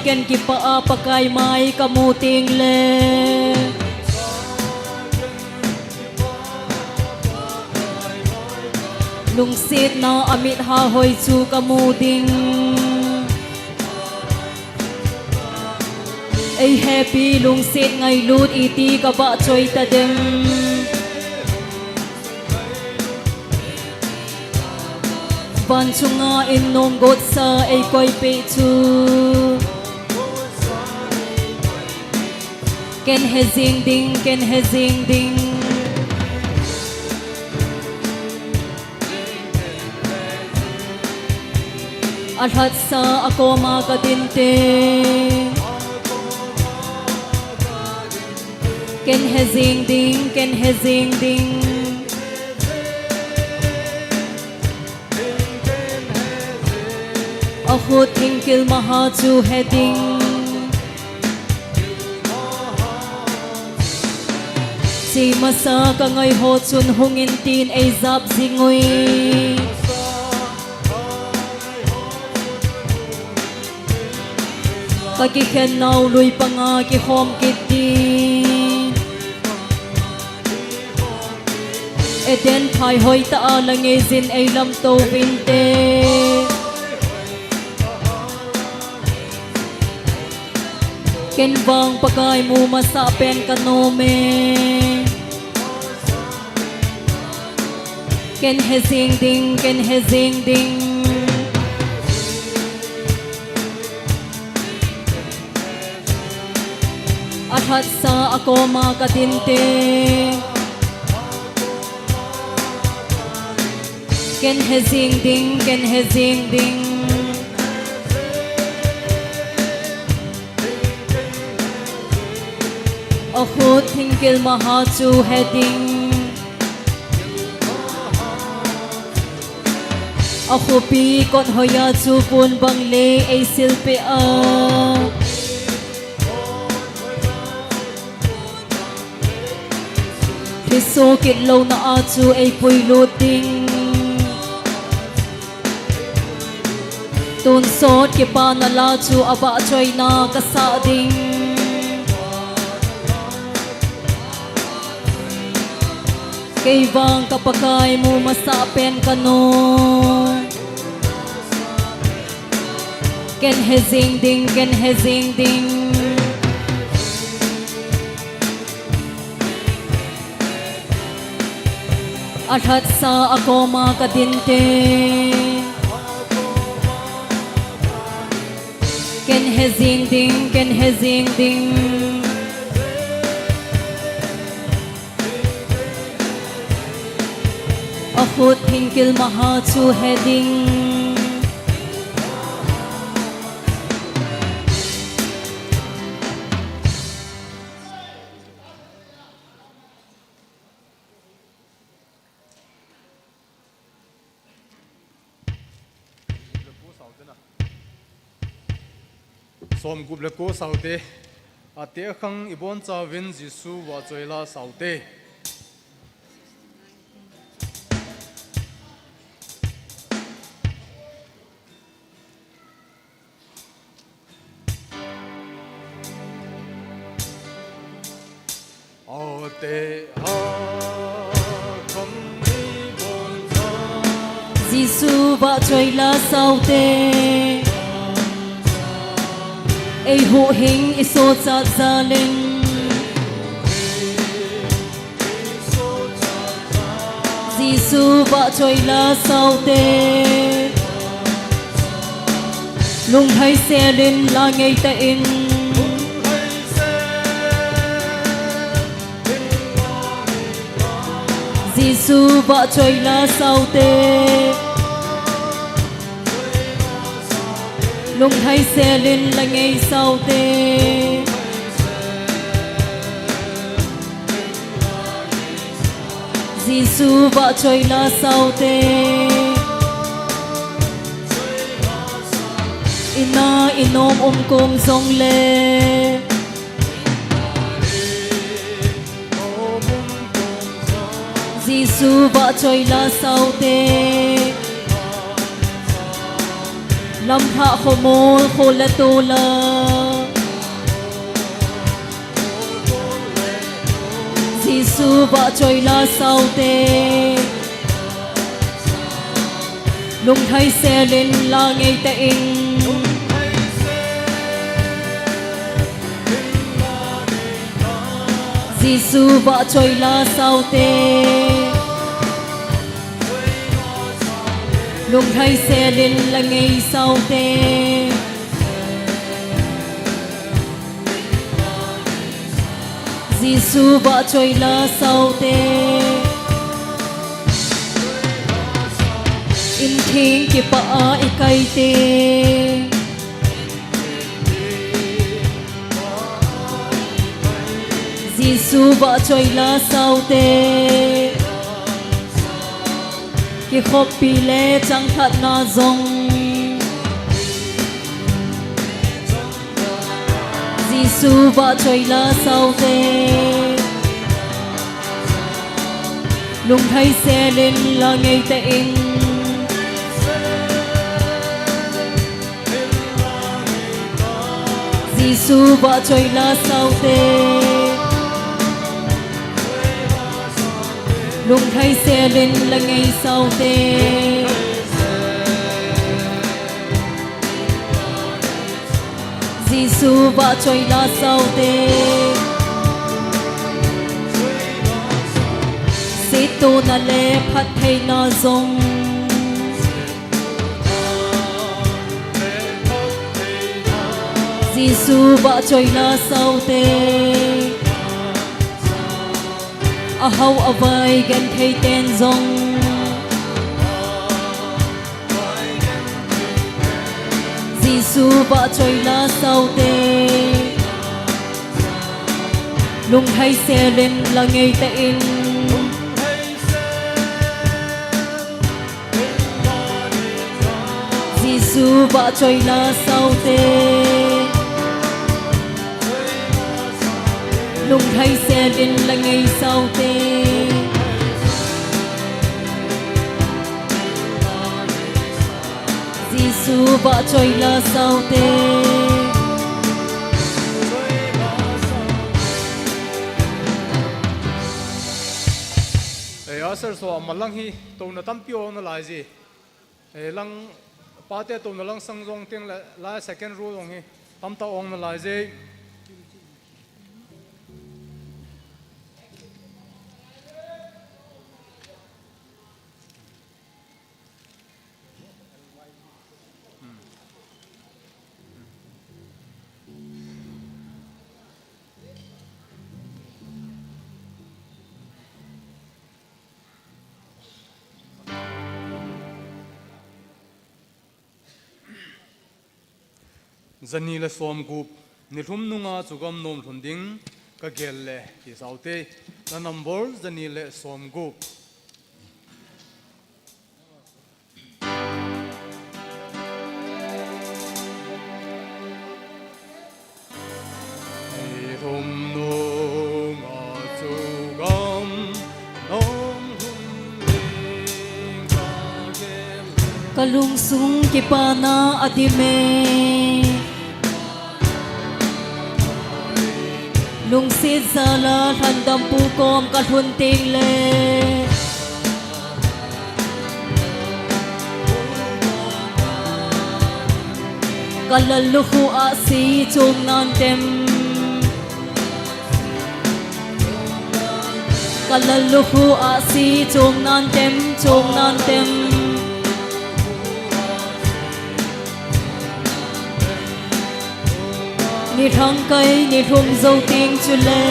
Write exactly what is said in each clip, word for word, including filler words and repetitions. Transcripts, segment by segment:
Ken kipah a Pakai mai kamu teng le, lungsetna a mit hahoi chu kamu ding. Ei hepi lungset ngailut iti kavahchoi tadem. Van chunga in nung gotsa ei koipeh chu. Ken he jing ding, ken he jing ding. Alhatsa a koma kadin teng. Ken he jing ding, ken he jing ding. Akhut thingkil maha chu he ding. Chi masa kangai ho chun hungin tin ei jap jing ui. Kakikhen nau lui panga kihom kit ding. Eden phai hoitah a la ngeijin ei lamto vinte. Ken vang Pakai mu masah pen kanom e. Ken he jing ding, ken he jing ding. Alhatsa a koma kadin teng. Ken he jing ding, ken he jing ding. Akhut thingkil maha chu he ding. Akhopi kot hoiya chu pon bang le ei silpeh a. Thiso kit louna a chu ei puilut ding. Tonsot kipana la chu avahchoina kasah ding. Kei vang ka Pakai mu masah pen kanom. Ken he jing ding, ken he jing ding. Alhatsa a koma kadin teng. Ken he jing ding, ken he jing ding. Akhut thingkil maha chu he ding. Somgup le ko saute. Ate khang ibonchauvin Jesu vahchoila saute. Jesu vahchoila saute. Eihuhhing isochat jal in. Jesu vahchoila saute. Lunglhaisel in la ngeitah in. Jesu vahchoila saute. Lunglhaisel in la ngei saute. Jesu vahchoila saute. Ina inom um kom jongle. Jesu vahchoila saute. Lamlhah khomol khol le tol a, Jesu vahchoi la saute, lunglhai sel in la ngeitah in. Jesu vahchoi la saute, lunglhai sel in la ngei saute. Jesu vahchoi la saute, inthing kipah a i kaite. Jesu vahchoi la saute, kikhoppi le changlhatna jong. Jesu vahchoi la saute, lunglhai sel in la ngeitah in. Jesu vahchoi la saute, lunglhai sel in la ngei saute. Jesu vahchoi la saute, sittona le phattheina jong. Jesu vahchoi la saute, ahao avai genthei ten jong. Jesu vahchoi la saute, lunglhai sel in la ngeitah in. Jesu vahchoi la saute, lunglhai sel in la ngei saute. Jesu vahchoi la saute. Ei, usher so amalang hi touna tampi ong nalai je. Ei, lang pate touna lang sang jong teng le la second row jong hi tamtah ong nalai je. Jani le somgup, nilhum nunga chu gam nom lhun ding ka gel le ti saute, la number jani le somgup. Nilhum nunga chu gam nom lhun ding ka gel. Ka lungsung kipana adim e. Lungset jal a lhandampu kom ka lhun teng le, ka lallukhuh ahsi chom nan tem. Ka lallukhuh ahsi chom nan tem, chom nan tem. Nilhang kai nilhum jou teng chule,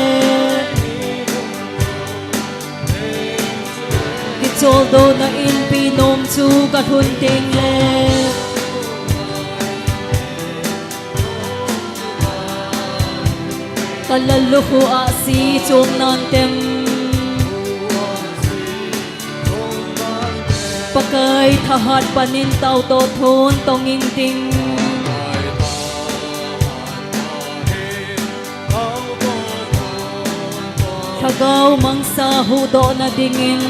kicholdo na inpi nom chu ka lhun teng le, ka lallukhuh ahsi chom nan tem. Pakai thahat panin tao toh thon tong ing ting. Lhagao mangsa huhdoh na dingin.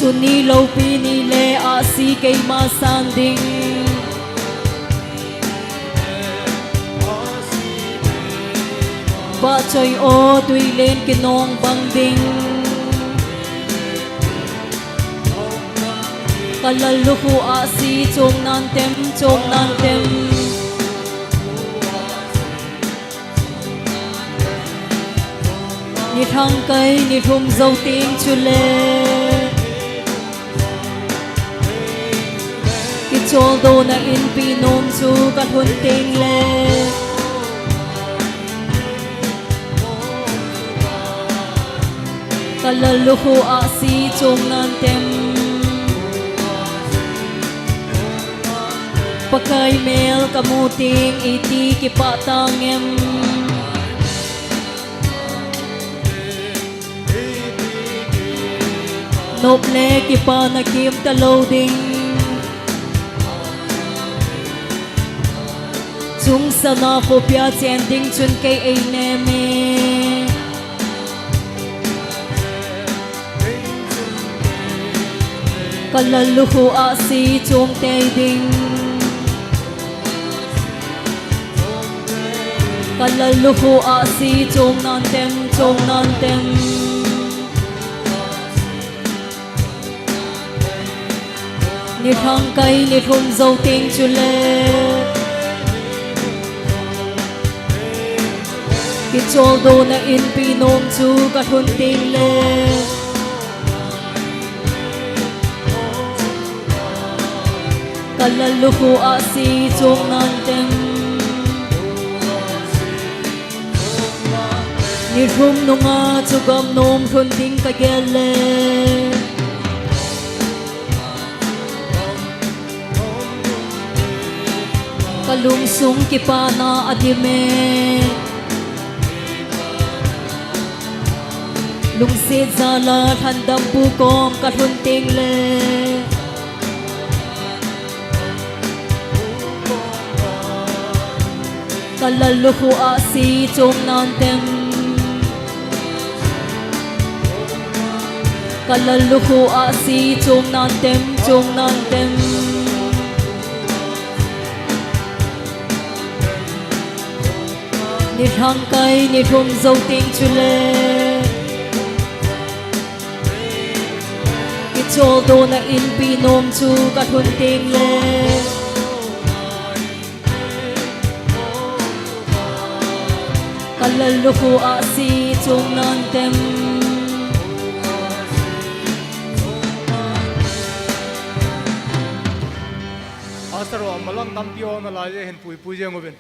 Tuni loupi nile ahsi keima san ding. Vahchoi o tuilen kinong bang ding. Ka lallukhuh ahsi chom nan tem, chom nan tem. Nilhang kai nilhum jou teng chule kicholdo na inpi nom chu kalhun tengle ka lallukhuh ahsi chom nan tem. Pakai mel kamu teng iti kipah tang em? Nop le kipana kimta lou ding. Chungsan a khopia chen ding chun kei ei nem e. Ka lallukhuh ahsi chom tei ding. Ka lallukhuh ahsi chom nan tem, chom nan tem. Nilhang kai nilhum jou teng chule kicholdo na inpi nom chu kalhun tengle ka lallukhuh ahsi chom nan tem. Nilhum nunga chu gam nom lhun ding kagel le ka lungsung kipana adim e. Lungset jal a lhandampu kom kalhun tengle ka lallukhuh ahsi chom nan tem. Ka lallukhuh ahsi chom nan tem, chom nan tem. Nilhang kai nilhum jou teng chule kicholdo na inpi nom chu kalhun tengle ka lallukhuh ahsi chom nan tem. Pastor ho, malang tampi ho nalai jeh hin puipui jeng uvin.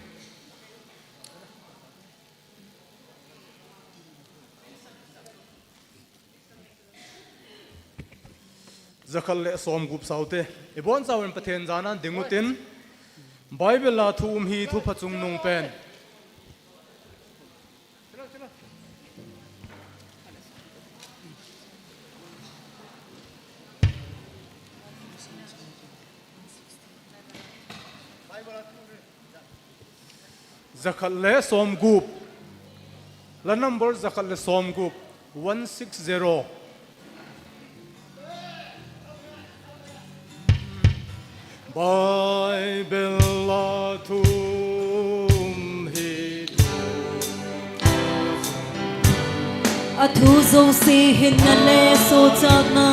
Jakhat le somgup saute, ibonchauvin Pathen jana ding utin, Bible a thu um hi thu phachom nungpen. Jakhat le somgup. La number jakhat le somgup. One six zero. Bible a thu um hi thu. Athu jouse hinna le sochatna.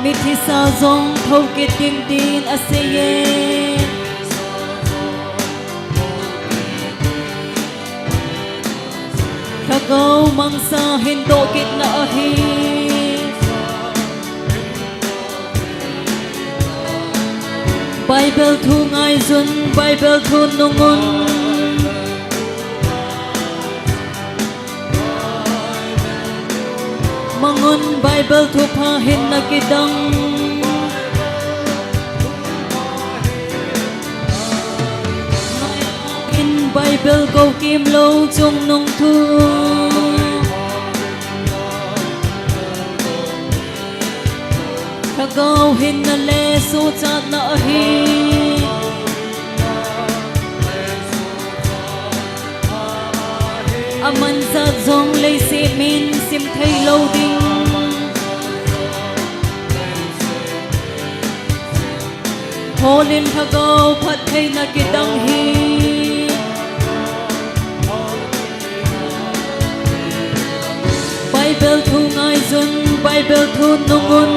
Mithisa jong thokit ding tin aseiye. Lhagao mangcha hin doh kitna ahi. Bible thu ngaiyun, Bible thu nungun. Mangun Bible thupha hin nakidang. In Bible kou kimlou chungnung thu. Lhagao hinna le sochatna ahi. Aman jat jong leiset min sim thei lou ding. Holin Lhagao phattheina kidang hi. Bible thu ngaiyun, Bible thu nungun.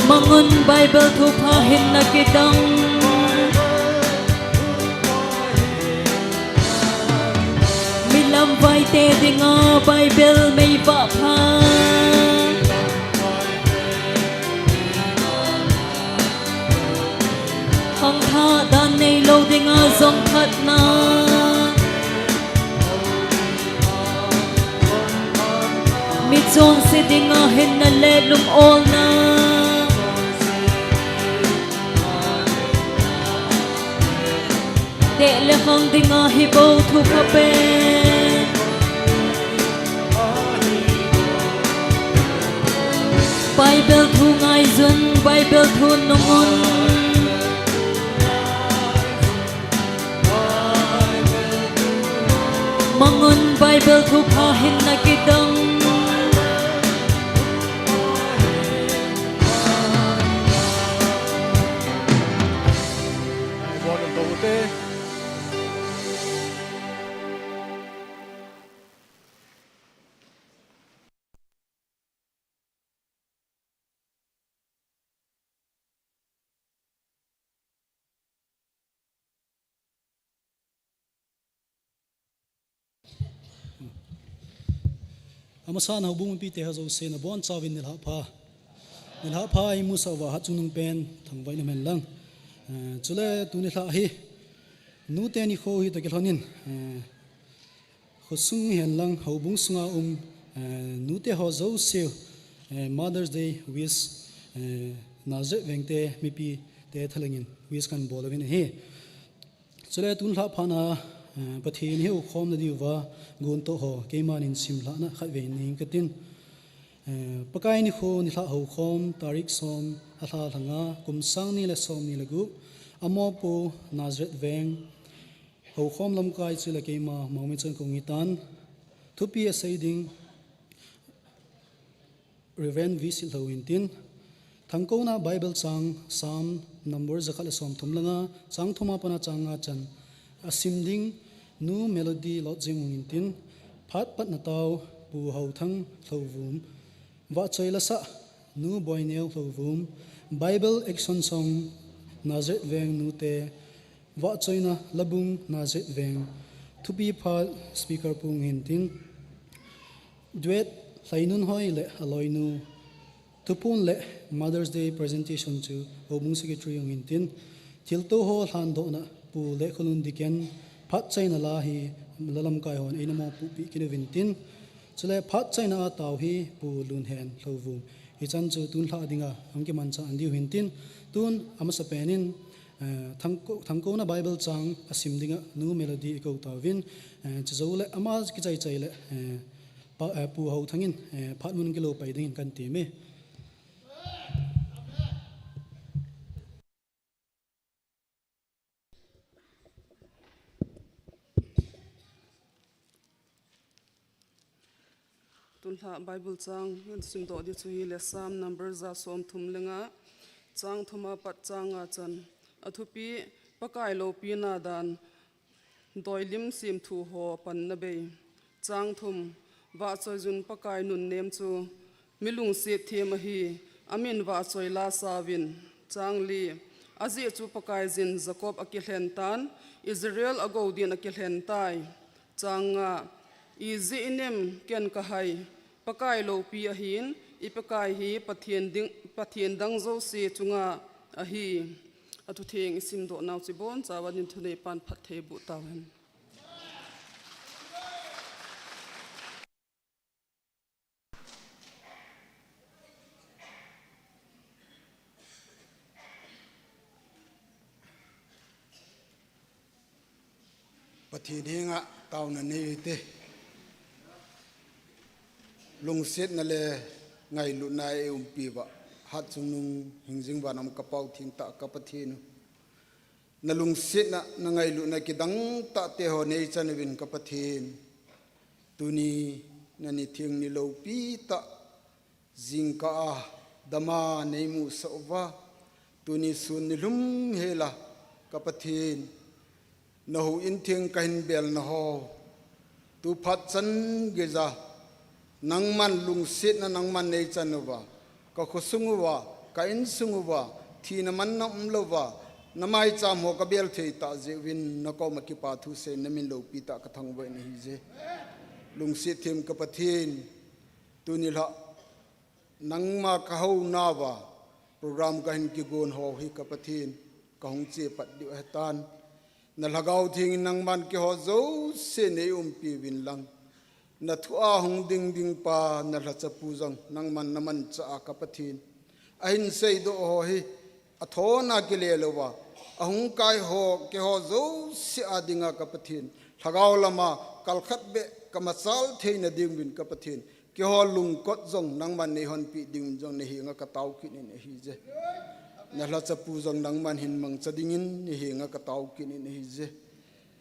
Mangun Bible thupha hinna kidang. Milam vaite dinga Bible meivah pha. Khangthah dan neilou dinga jong phatna. Mi chonse dinga hinna le lung-olna. Teh le khang dinga hi bou thupha pen. Bible thu ngaiyun, Bible thu nungun. Mangun Bible thupha hinna kidang. Amasan houbung mipite ho jouse nabonchauvin nilhah pha. Nilhah pha imusah uva hatchungnung pen thangvah in umhen lang. Eh, chule tuni nilhah hi nute nikho hi toh kilhonin, eh, khosung hihen lang houbung sunga um, eh, nute ho jouse, eh, Mother's Day wish, eh, Nazareth Vengte mipite thalhengin wish kahin bol uvin ahi. Chule tuni nilhah phat a, eh, Pathen hi hukhom nadiuva guntoh ho keiman simlhahna khatvei nei inge katin. Eh, Pakai nikho nilhah hukhom tarik som a lha lhanga kum sang ni le som ni le gup a mopo Nazareth Veng hukhom lamkai chule keima Maungmeichon kahung hitan. Thupi asei ding Reverend V. Sitlhou hintin, thangkouna Bible chang Psalm number jakhat le somthum le nga, chang thum a pat a chang nga chan asim ding Nu Melody Lotjing hung hintin, phat patna tao Pu Haothang Lhouvum, vahchoi lasah Nu Boineo Lhouvum, Bible action song Nazareth Veng nute, vahchoina labung Nazareth Veng, thupi phat speaker pu hung hintin, duet Lheinunhoi le aloinu, thuphon le Mother's Day presentation chu houbung secretary hung hintin, thilto ho lhandohna Pu Lekholun Diken, phat chaina la hi la lamkai hon eina mopohpeh kit uvin tin, chule phat chaina a tao hi Pu Lunhen Lhouvum. Hichan chu tuni nilhah dinga hung kimanchah diu hintin, tun amasapen in, eh, thangko-, thangkouna Bible chang asim dinga Nu Melody ikou tauvin, eh, chujou le ama kichai chai le, eh, pa, eh, Pu Haothang in, eh, phat mun kilou pai dingin kahin temme. Tuni nilhah Bible chang hin simdoh ding chu hile Psalm number ja somthum le nga, chang thum a pat chang nga chan. Athupi, Pakai loupina dan, doilim semthu ho panna bei. Chang thum, vahchoiyun Pakai nunnem chu mi lungset them ahi, amin vahchoi la sauvin. Chang li, ajeh chu Pakaiyin Jacob akilhen tan, Israel agou din akilhen tai. Chang nga, ijeh inem ken kahai, Pakai loupi ahin, i Pakai hi Pathen ding, Pathen dang jouse chunga ahi. Athutheng isimdoh nau chu ibonchauva ding thuneipan phatthei boh tauhen. Pathen henga taona nei u hite. Lungsetna le ngailutna eiumpi uva, hatchungnung hingjing vana um ka Pau thengtah ka Pathen u. Na lungsetna, na ngailutna kidang tah te ho nei chan uvin ka Pathen. Tuni na ni theng ni loupi tah jingkah a dama nei musah uva, tuni sun ni lhum hela ka Pathen, na houin theng ka hin belna ho, tu phat chan geija nangman lungsetna nangman nei chan uva, ka khosung uva, ka insung uva, thina manna umlouva, na maicham ho ka bel thei tah jeh uvin na koma kipa thu sei na min loupi tah ka thangvah in ahi je. Lungset them ka Pathen, tuni lha nangma ka houna uva program ka hin kigon ho hi ka Pathen, ka hung che pat diu ahitan. Na Lhagao Theng in nangman keiho jouse nei umpi uvin lang, na thu a hung ding ding pa na lhachapu jong nangman na manchah a ka Pathen, ahin seidoh ho hi athona kile louva, ahung kai ho keiho jouse a dinga ka Pathen, lhagao lama kalkhat beh ka machal theina ding uvin ka Pathen, keiho lungkot jong nangman nei honpi dingin jong na henga ka tao kit in ahi je. Na lhachapu jong nangman hin mangcha dingin na henga ka tao kit in ahi je.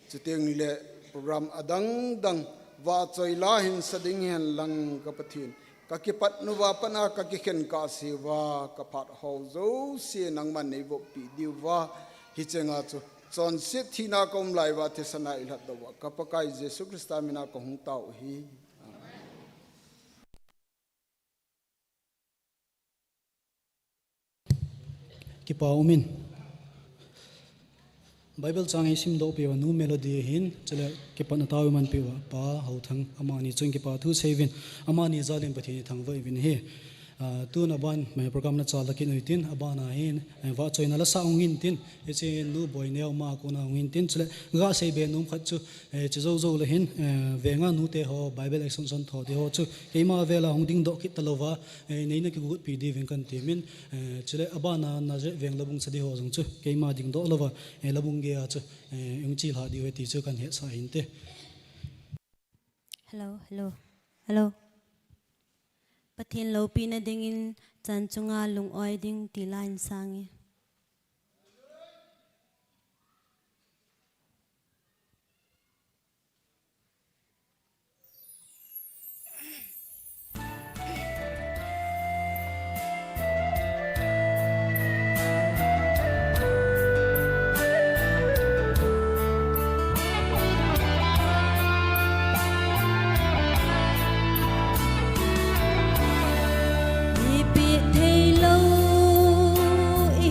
Chuteng le program adang dang vahchoi la hin sa ding hen lang ka Pathen, ka kipat nuva pat a ka kikhen kahseuva ka phat ho jouse nangman nei voppi diuva, hichenga chu chonset thina ka um lai uva thisan a i lhatdoh uva ka Pakai Jesu Christa mina ka hung tao u hi. Kipa umin. Bible chang i simdoh peh uva nu Melody ahin, chule kipatna tao i manpeh uva Pa Hauthang, amani chun kipa thu sei uvin, amani jal in Pathen i thangvah uvin ahi. Ah, tun aban, eh, program na chalha kit u hitin, aban a hin, eh, vahchoina la sa hung hin tin, hiche nu Boineo ma kona hung hin tin, chule ga sei be nom khat chu, eh, chu jou jou le hin, eh, venga nute ho, Bible Action Centre te ho chu, keima vela hung dingdoh kit talouva, eh, neina kigotpi diuvin kan temin, eh, chule aban a Nazareth veng labung chadi ho jong chu, keima dingdoh louva, eh, labung geiya chu, eh, hung chelha diu ahi ti chu kan hetsah hinte. Hello, hello, hello. Pathen loupina dingin chan chunga lung-oi ding ti la in sang e. Ipi theilou i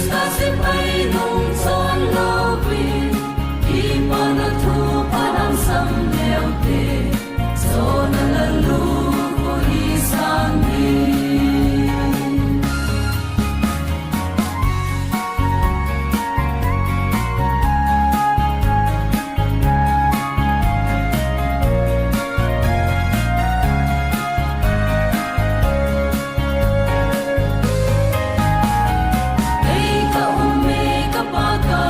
Sepai nung chon louvin, ipa na thu pa dang sam leu te, chon a la lu ko i sang ni. Ei ka um e ka pa ka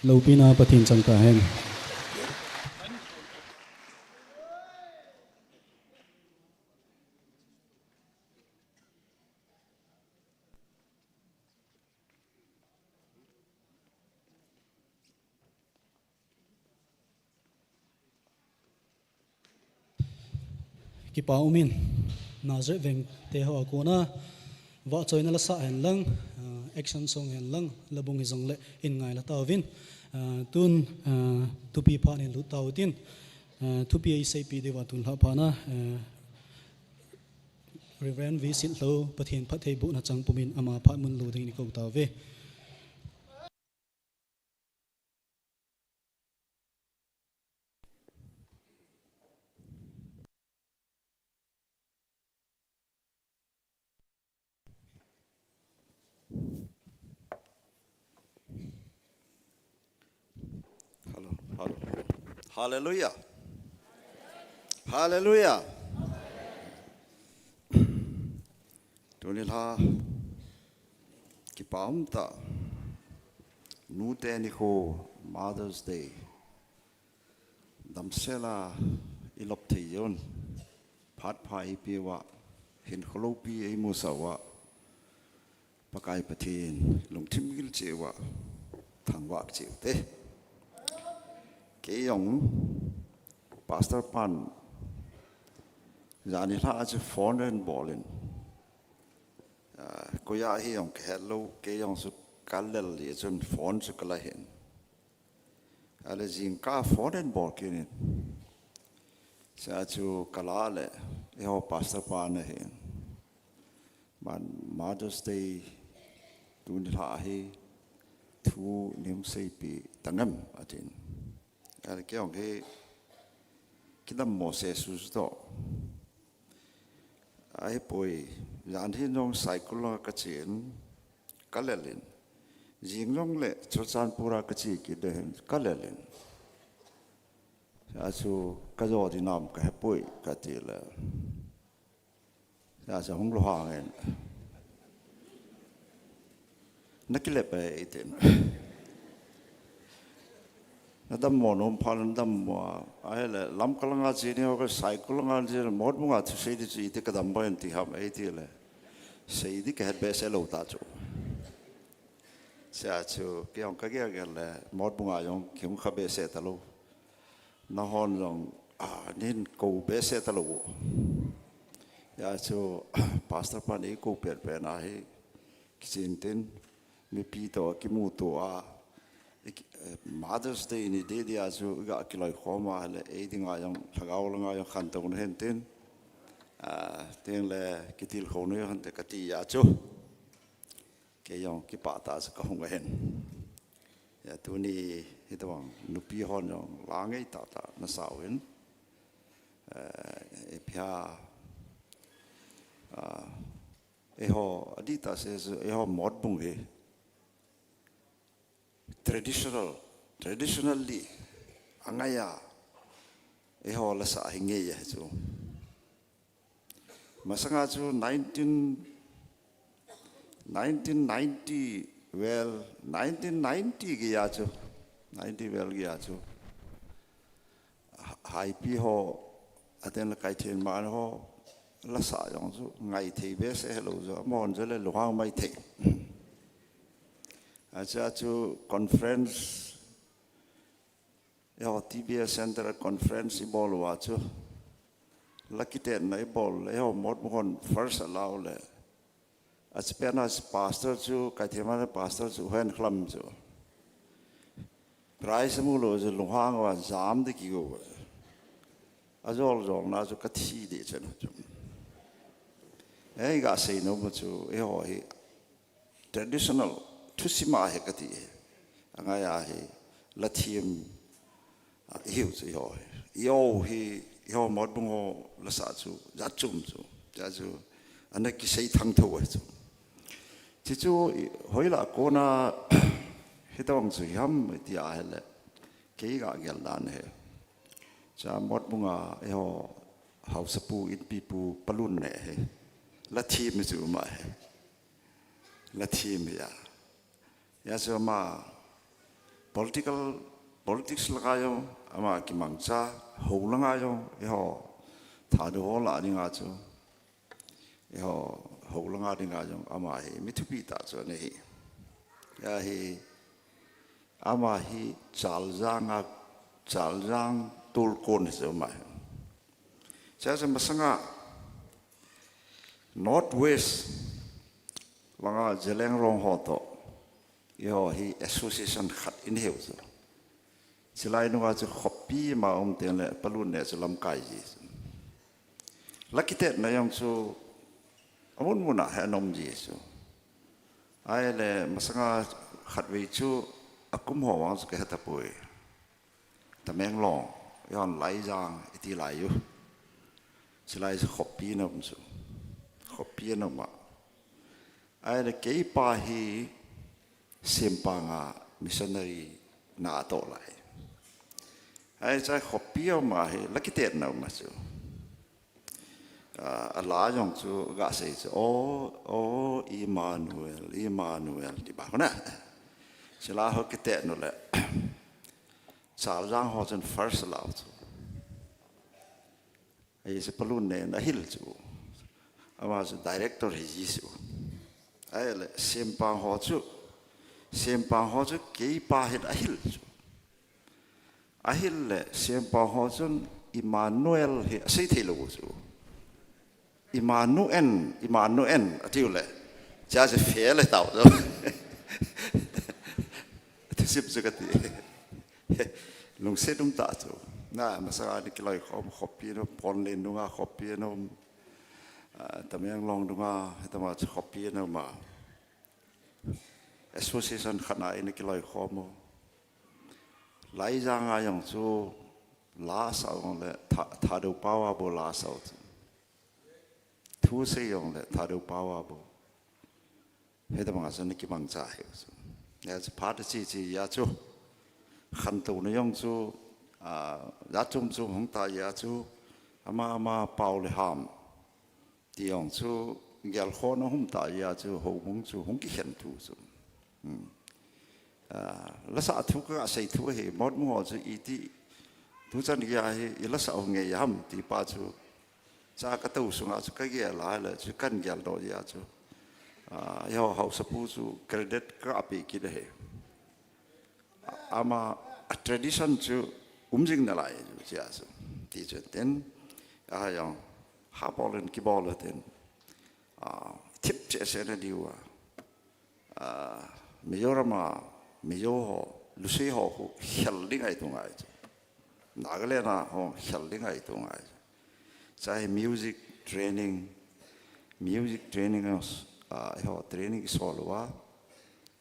Loupina Pathen chang tahen. Kipa umin, Nazareth veng te ho a kona, vahchoina la sah hen lang, ah, action song hen lang, la bung hi jong le in ngai la tauvin, ah, tun, ah, thupi phat in lut tau tin, ah, thupi ei seipi diuva tun lha phat na, ah, Reverend V Sitlhou, Pathen phattheibohna chang pumin ama phat mun lo ding in i kou tauve. Hello, hello. Hallelujah. Hallelujah. Tuni lha kipa um tah. Nute nikho, Mother's Day. Damsel a i lop thei jeh un, phat pha i pe uva, hinkho loupi ei musah uva, Pakai Pathen lungthim gil cheh uva, thangvah cheh u te. Kei jong Pastor pan jani lha a chu phone ahin bol in, ah, koi a hi jong ka het lou, kei jong chu ka lel jeh chun phone chu ka la hin. Ale jingkah phone ahin bol kit in. Chua chu ka la le, eiho pastor pa ana hin. Ban Mother's Day tuni lha hi thu nei hung seipeh tang em atin. Ale kei jong hi kidammo seh suh suh toh. Ahipoi, jan hin jong Saikul langa ka chen, ka lel in. Jing jong le Churachandpur a ka che kit ding ahin, ka lel in. Achu ka jo ding ham ka hepoi ka ti le. Achu hung lunghang in. Na kilep e, i tin. Na dammo nom phat le na dammo a, ahile Lamka langa che ni ho ka Saikul langa che Motbung a thusei ding chu iti ka dam bai in ti ham ei ti le. Sei ding ka het behseh lou ta chu. Chua chu kei jong ka gel gel le Motbung a jong kei hung kha behseh ta lou. Nahon jong, ah, nei hin kou behseh ta lou. Hijeh chun, Pastor pan ei kou pen pen a hi, kichen tin, mipi toh kimuto a, eh, Mother's Day ni ding ding a chu, i ga kiloikhom a le, ei dinga jong, lhagao langa jong khantouna hen tin, ah, tin le, kitilkhouna jong hen te ka ti a chu. Kei jong kipah tah a chu ka hung ahin. Hijeh a tuni hitobang nupi hon jong la ngei tah tah na sa uvin. Eh, ipi ham, ah, eiho, adih tah seh chu eiho Motbung hi traditional, traditionally, angai a, eiho la sah hi ngei ahi chu. Masanga chu nineteen, nineteen ninety, well, nineteen ninety gei a chu, ninety well gei a chu, ha-, Haipi ho, atin le Kaithenman ho, la sah jong chu, ngai thei behseh helou chu, amahon chu le lunghang mai thei. Achu, achu conference, eiho T B S Central Conference i bol uva chu. La kitetna i bol, eiho Motbung hon first a la u le. Achu pen a pastor chu, Kaithenman pastor chu, hen khlam chu. Prize amu lou chu lunghang uva jam ding kigo. Ajol jol na chu ka thi ding chen chu. Ei ga sei nom u chu, eiho hi. Traditional, thusim a hi ka ti hi. Angai a hi, la thim, a, i hiu chu eiho hi. Eiho hi, eiho Motbung ho la sah chu, jat chom chu. Jat chu, ana kisei thangthou ahi chu. Chuchu, i, hoilah kona, hitobang chu hi ham, i ti a hile. Kei ga gel dan hi. Chua Motbung a, eiho, haosapu, inpipu, palun ne hi. La thim chu ma hi. La thim hi a. Hijeh chun ama, Political, politics langa jong ama kimangcha, hou langa jong, eiho Thadou ho lah dinga chu, eiho hou langa dinga jong ama hi mi thupi tah chu ana hi. Hia hi, ama hi Chaljang a, Chaljang tolkon hi chu ama hi. Chuche masanga North West langa Zeliangrong ho toh, eiho hi association khat ina hiu chu. Chulai nunga chu khopi ma um teng le Palun ne chu lamkai ji chu. La kitetna jong chu amun muna hi ana um ji chu. Ahile masanga khatvei chu akum ho vang chu kahe tapoi. Tamenglong, eiho Laijang iti lai u. Chulai chu khopi ana um chu. Khopi ana um a. Ahile keipa hi Sempang a missionary na atoh lai. Ahile chai khopi a um a hi la kitetna um a chu. Ah, ala jong chu gasei chu, O, O Emmanuel, Emmanuel, ti ba kona. Chula ho kitet nu le. Chaljang ho chun first la u chu. Ahile Palun ne ana hil chu. Ama chu director hi ji chu. Ahile Sempang ho chu. Sempang ho chu keipa hin ahil chu. Ahil le, Sempang ho chun Emmanuel hi asei thei lou chu. Emmanuel, Emmanuel, atiu le. Cha se fe le tau chu. Thusim chu kati. Lungset um tah chu. Na, masanga ana kiloikhom, khopi ana um, Ponlen nunga khopi ana um, ah, Tamenglong nunga, hetama chu khopi ana um a. Association khat na ana kiloikhom u. Laijang a jong chu la asah u le Tha-, Thadou pao a bou la asah u chu. Thu asei jong le Thadou pao a bou. Hetama chu ana kimangcha hi u chu. Hia chu phat a che che a chu. Khantouna jong chu, ah, jat chom chom hung ta a chu. Ama ama pao le ham. Ti jong chu gelkhohna hung ta a chu houbung chu hung kikhen thu chu. Hmm. Ah, lasa thu kasei thu hi, Motmung ho chu iti, tuchan geiya hi, i lasa u ngei ham, ti pa chu. Cha katou sunga chu kagel a le, chu kahin geldoh a chu. Ah, eiho haosapu chu credit kapeh kit ahi. Ama a tradition chu um jing nalai chu chia chu. Ti chu tin, a jong, ha bol in kibol u tin. Ah, thip cheh seh na diu a. Ah, Mizoram a, Mizo ho, Lusei ho khu khel ding ahi tu ngai chu. Nagaland a ho khel ding ahi tu ngai chu. Chai music training, music training, ah, eiho training isol uva.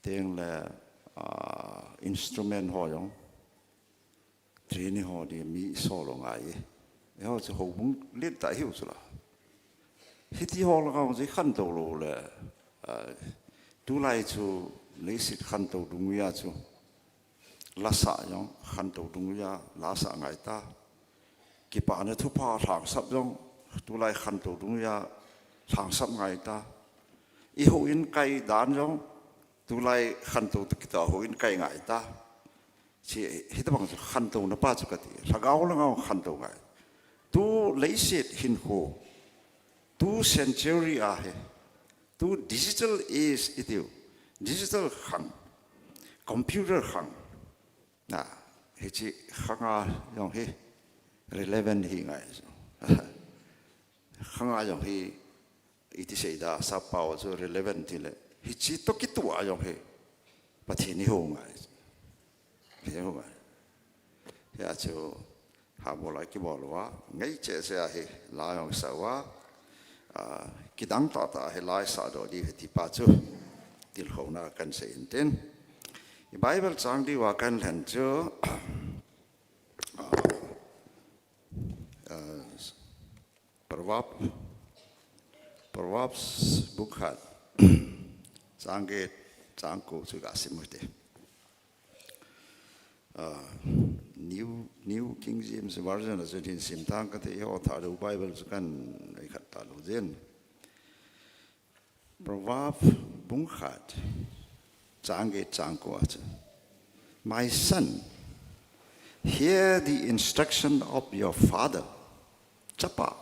Teng le, ah, instrument ho jong. Training ho dia mi isol u ngai e. Eiho chu houbung lentah hiu chu la. Hiti ho langa chu khantou lou le, ah, tulai chu leiset khantou dungjui a chu. Lasa jong khantou dungjui a lasa ngai ta. Kipana thupha lhangsap jong tulai khantou dungjui a lhangsap ngai ta. I houin kai dan jong tulai khantou toh kitah houin kai ngai ta. Chi, hitabang chu khantouna pa chu kati. Lhagao langa khantou ngai. Tu leiset hinkho. Tu century a hi. Tu digital age itiu. Digital khang. Computer khang. Na, hichi khanga jong hi relevant hi ngai. Khanga jong hi iti seida, sappao chu relevant ti le. Hichi toh kituh a jong hi Pathen ihou ngai. Ihou ngai. Hia chu ha bol a kibol uva, ngai cheh cheh a hi la jong sa uva, ah, kidang tah tah hi la isah doh diu ahi ti pa chu tilkhouna kahin sei in tin. I Bible chang diuva kahin lhen chu, ah, ah, Proverb, Proverbs bung khat, chang get, chang ko chu gasim u hite. Ah, New, New King James Version a chun hin sim tang kate, eiho Thadou Bible chu kahin khat talou jin. Proverb bung khat, chang get, chang ko a chu. My son, hear the instruction of your father. Chapa,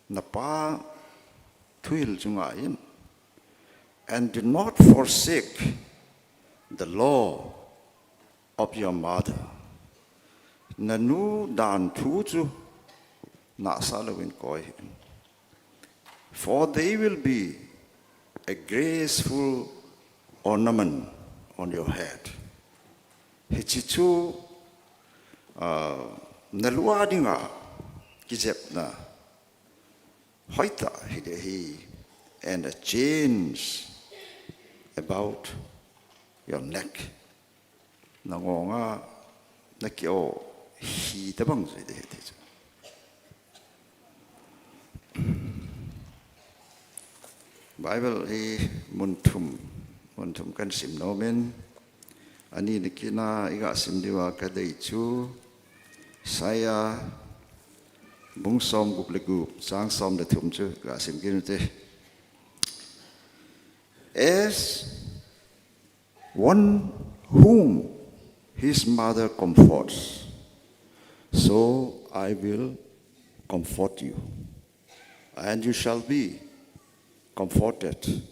napa thuhil chu ngai in, and do not forsake the law of your mother. Nanu dan thu chu nasa louvin koi hih in. For they will be a graceful ornament on your head. Hichi chu, ah, nalua dinga kijepna hoitah hiding ahi, and a chains about your neck. Nangonga naki-o hi tabang jui ding ahi ti chu. Bible hi mun thum, mun thum kahin sim nom in, ani nikina iga sim diuva kadei chu Isaiah bung som gup le gup, chang som le thum chu ga sim kit u te. As one whom his mother comforts, so I will comfort you, and you shall be comforted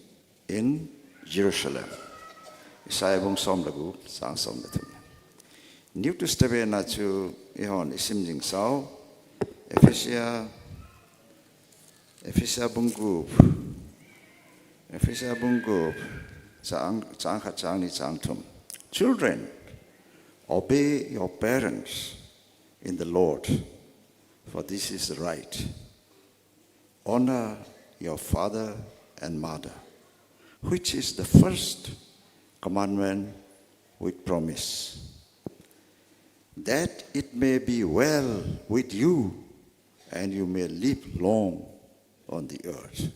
in Jerusalem. Isaiah bung som le gup, chang som le thum. New Testament a chu ihon isim jing sau, Ephesia, Ephesia bung gup, Ephesia bung gup, chang, chang khat, chang ni, chang thum. Children, obey your parents in the Lord, for this is right. Honor your father and mother, which is the first commandment with promise, that it may be well with you and you may live long on the earth.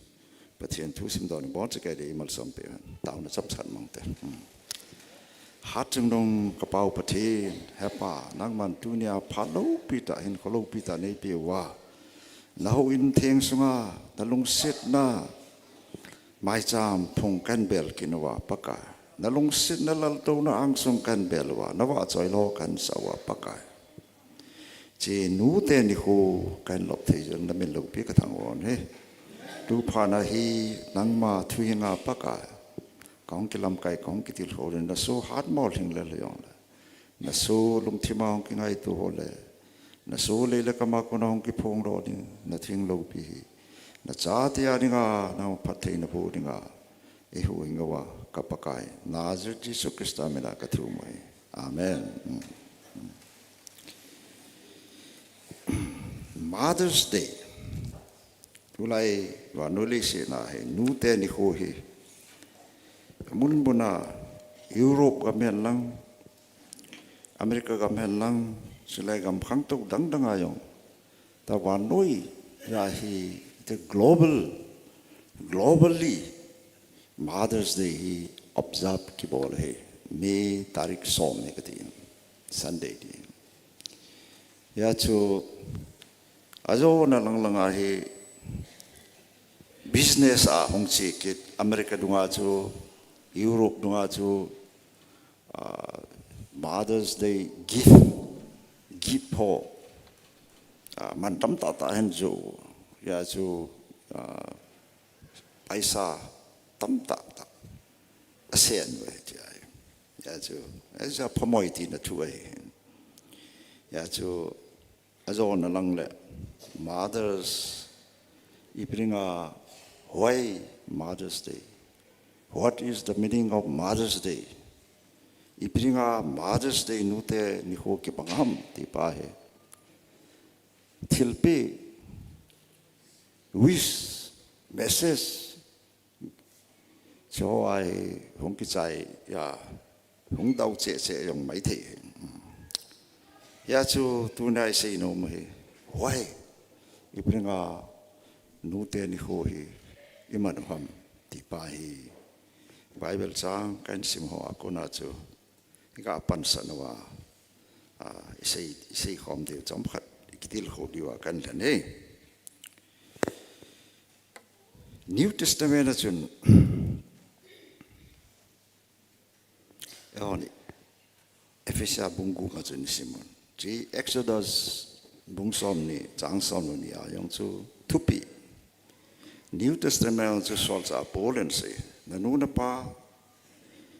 Pathen thu simdoh ni bou chu kei dei imalsom peh hen. Taona chomkhat mang te. Hmm. Hatchungnung kapau Pathen, hepa, nangman tunia phat loupi tah, hinkho loupi tah neipeh uva, na houin theng sunga, na lungsetna maicham phung kahin bel kit uva Pakai, na lungsetna laltouna angsung kahin bel uva, na vahchoi lou kahin sah uva Pakai, hiche nute nikho kahin lop thei jeh in na min loupi kathangvah e. Tuphat na hi nangma thuhing a Pakai, kahung kilamkai, kahung kitilkhou ding, na soh hatmo lhing lel hijongle, na soh lungthim a hung kingaito ho le, na soh lei le kam a kona hung kiphongdoh ding, na thuhing loupi hi na chate a dinga, na phattheina boh dinga, eihuhhing uva ka Pakai, Nazareth Jesu Christa mina kathum u ahi. Amen. Mother's Day. Tulai vannoi leiset a hi nute nikho hi, mun mun a, Europe gam hen lang, America gam hen lang, chulai gam khangtou dang dang a jong, tua vannoi a hi, the global, globally, Mother's Day hi observe kibol ahi, May tarik som ni kati, Sunday ti. Hijeh chun, ajona lang lang a hi business a hung che kit, America dunga chu, Europe dunga chu, ah, Mother's Day gift, gift ho, ah, man tamtah tah ahin jo, hijeh chun, ah, paisa tamtah tah asen uve ti ahi. Hijeh chun, hijeh a phamoi tina thu ahi. Hijeh chun, ajona lang le, mothers, ipi dinga, why Mother's Day? What is the meaning of Mother's Day? Ipi dinga Mother's Day nute nikho kibang ham ti pa hi, thilpeh, wish, message, chu ahi hung kichai a, hung dau cheh cheh jong maithei. Hijeh chun tunia isei nom u hi, why, ipi dinga nute nikho hi iman u ham ti pa hi, Bible chang kahin sim ho a kona chu iga pansah uva, ah, isei, isei khom diu chomkhat, kitilkhou diuva kahin lhen e. New Testament a chun, Ephesa bung gup a chu isim un. Hiche Exodus bung somni, chang somni a jong chu thupeh. New Testament a chu solchah Paul in asei. Nanu napa,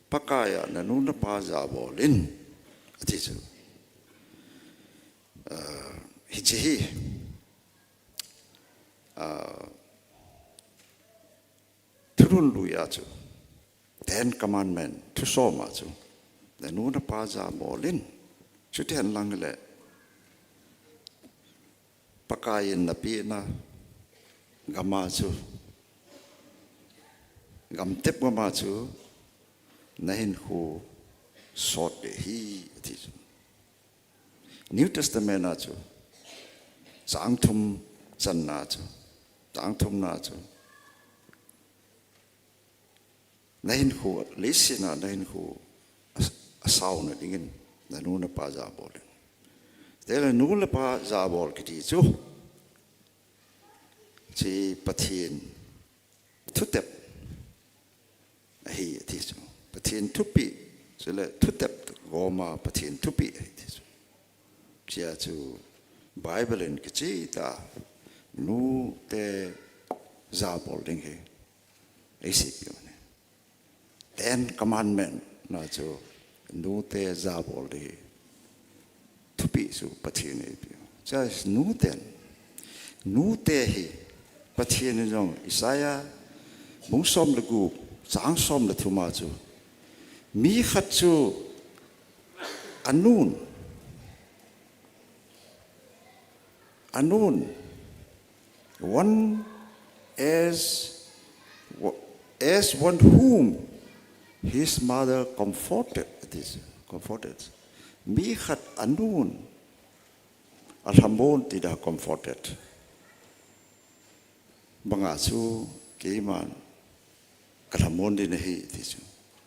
Pakai a nanu napa jabol in, ati chu. Ah, hiche hi, ah, Thulhun lui a chu, Ten Commandment, thu som a chu, nanu napa jabol in, chuti hen lang le, Pakai in napehna gam a chu, gamtep gam a chu, nahinkho sot ding ahi, ati chu. New Testament a chu, chang thum channa chu, chang thumna chu, nahinkho, leiset a nahinkho a, asauna dingin, nanu napa jabol in. Chule nu le pa jabol kiti chu, hiche Pathen thutep ahi, ati chu. Pathen thupeh, chule thutep gom a Pathen thupeh ahi, ati chu. Hichea chu Bible in kicheh tah a nute jabol ding hi eiseipeh u ahi. Ten Commandment na chu nute jabol ding hi thupeh chu Pathen in eipeh. Chule nuten, nute hi Pathen in jong Isaiah bung som le gup, chang som le thum a chu, mi khat chu anun, anun, one as, as one whom his mother comforted, it is, comforted. Mi khat anun alhamon ti dan comforted banga chu keiman kalhamon ding ahi, ti chu.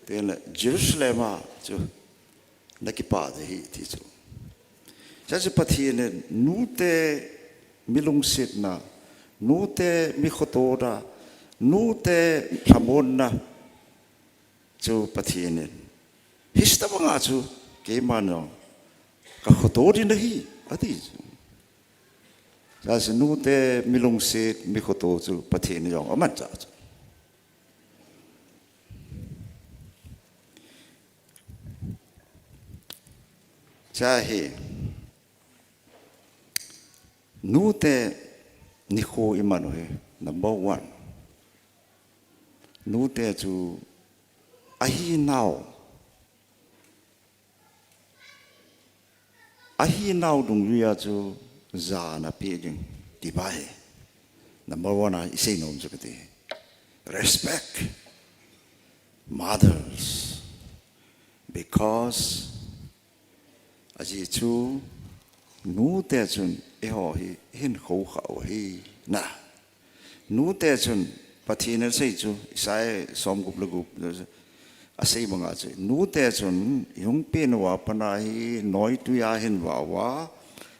Chule Jerusalem a chu nakipah ding ahi, ti chu. Hiche chu Pathen in nute mi lungsetna, nute mi khotona, nute lhamonna chu Pathen in, hiche tobanga chu keiman jong kakhoto ding ahi, ati chu. Hiche chu nute mi lungset, mi khoto chu Pathen in jong amanchah chu. Hiche hi nute nikho iman u hi, number one. Nute chu ahinau, ahinau dungjui a chu jana pe ding ti pa hi number one a isei nom chu kati. Respect mothers, because ajeh chu nute chun eiho hi ihinkho kha u ahi na. Nute chun Pathen in asei chu, Isaiah somgup le gup, asei banga chu, nute chun ihung pen uva pat a hi noitui a hin vah uva,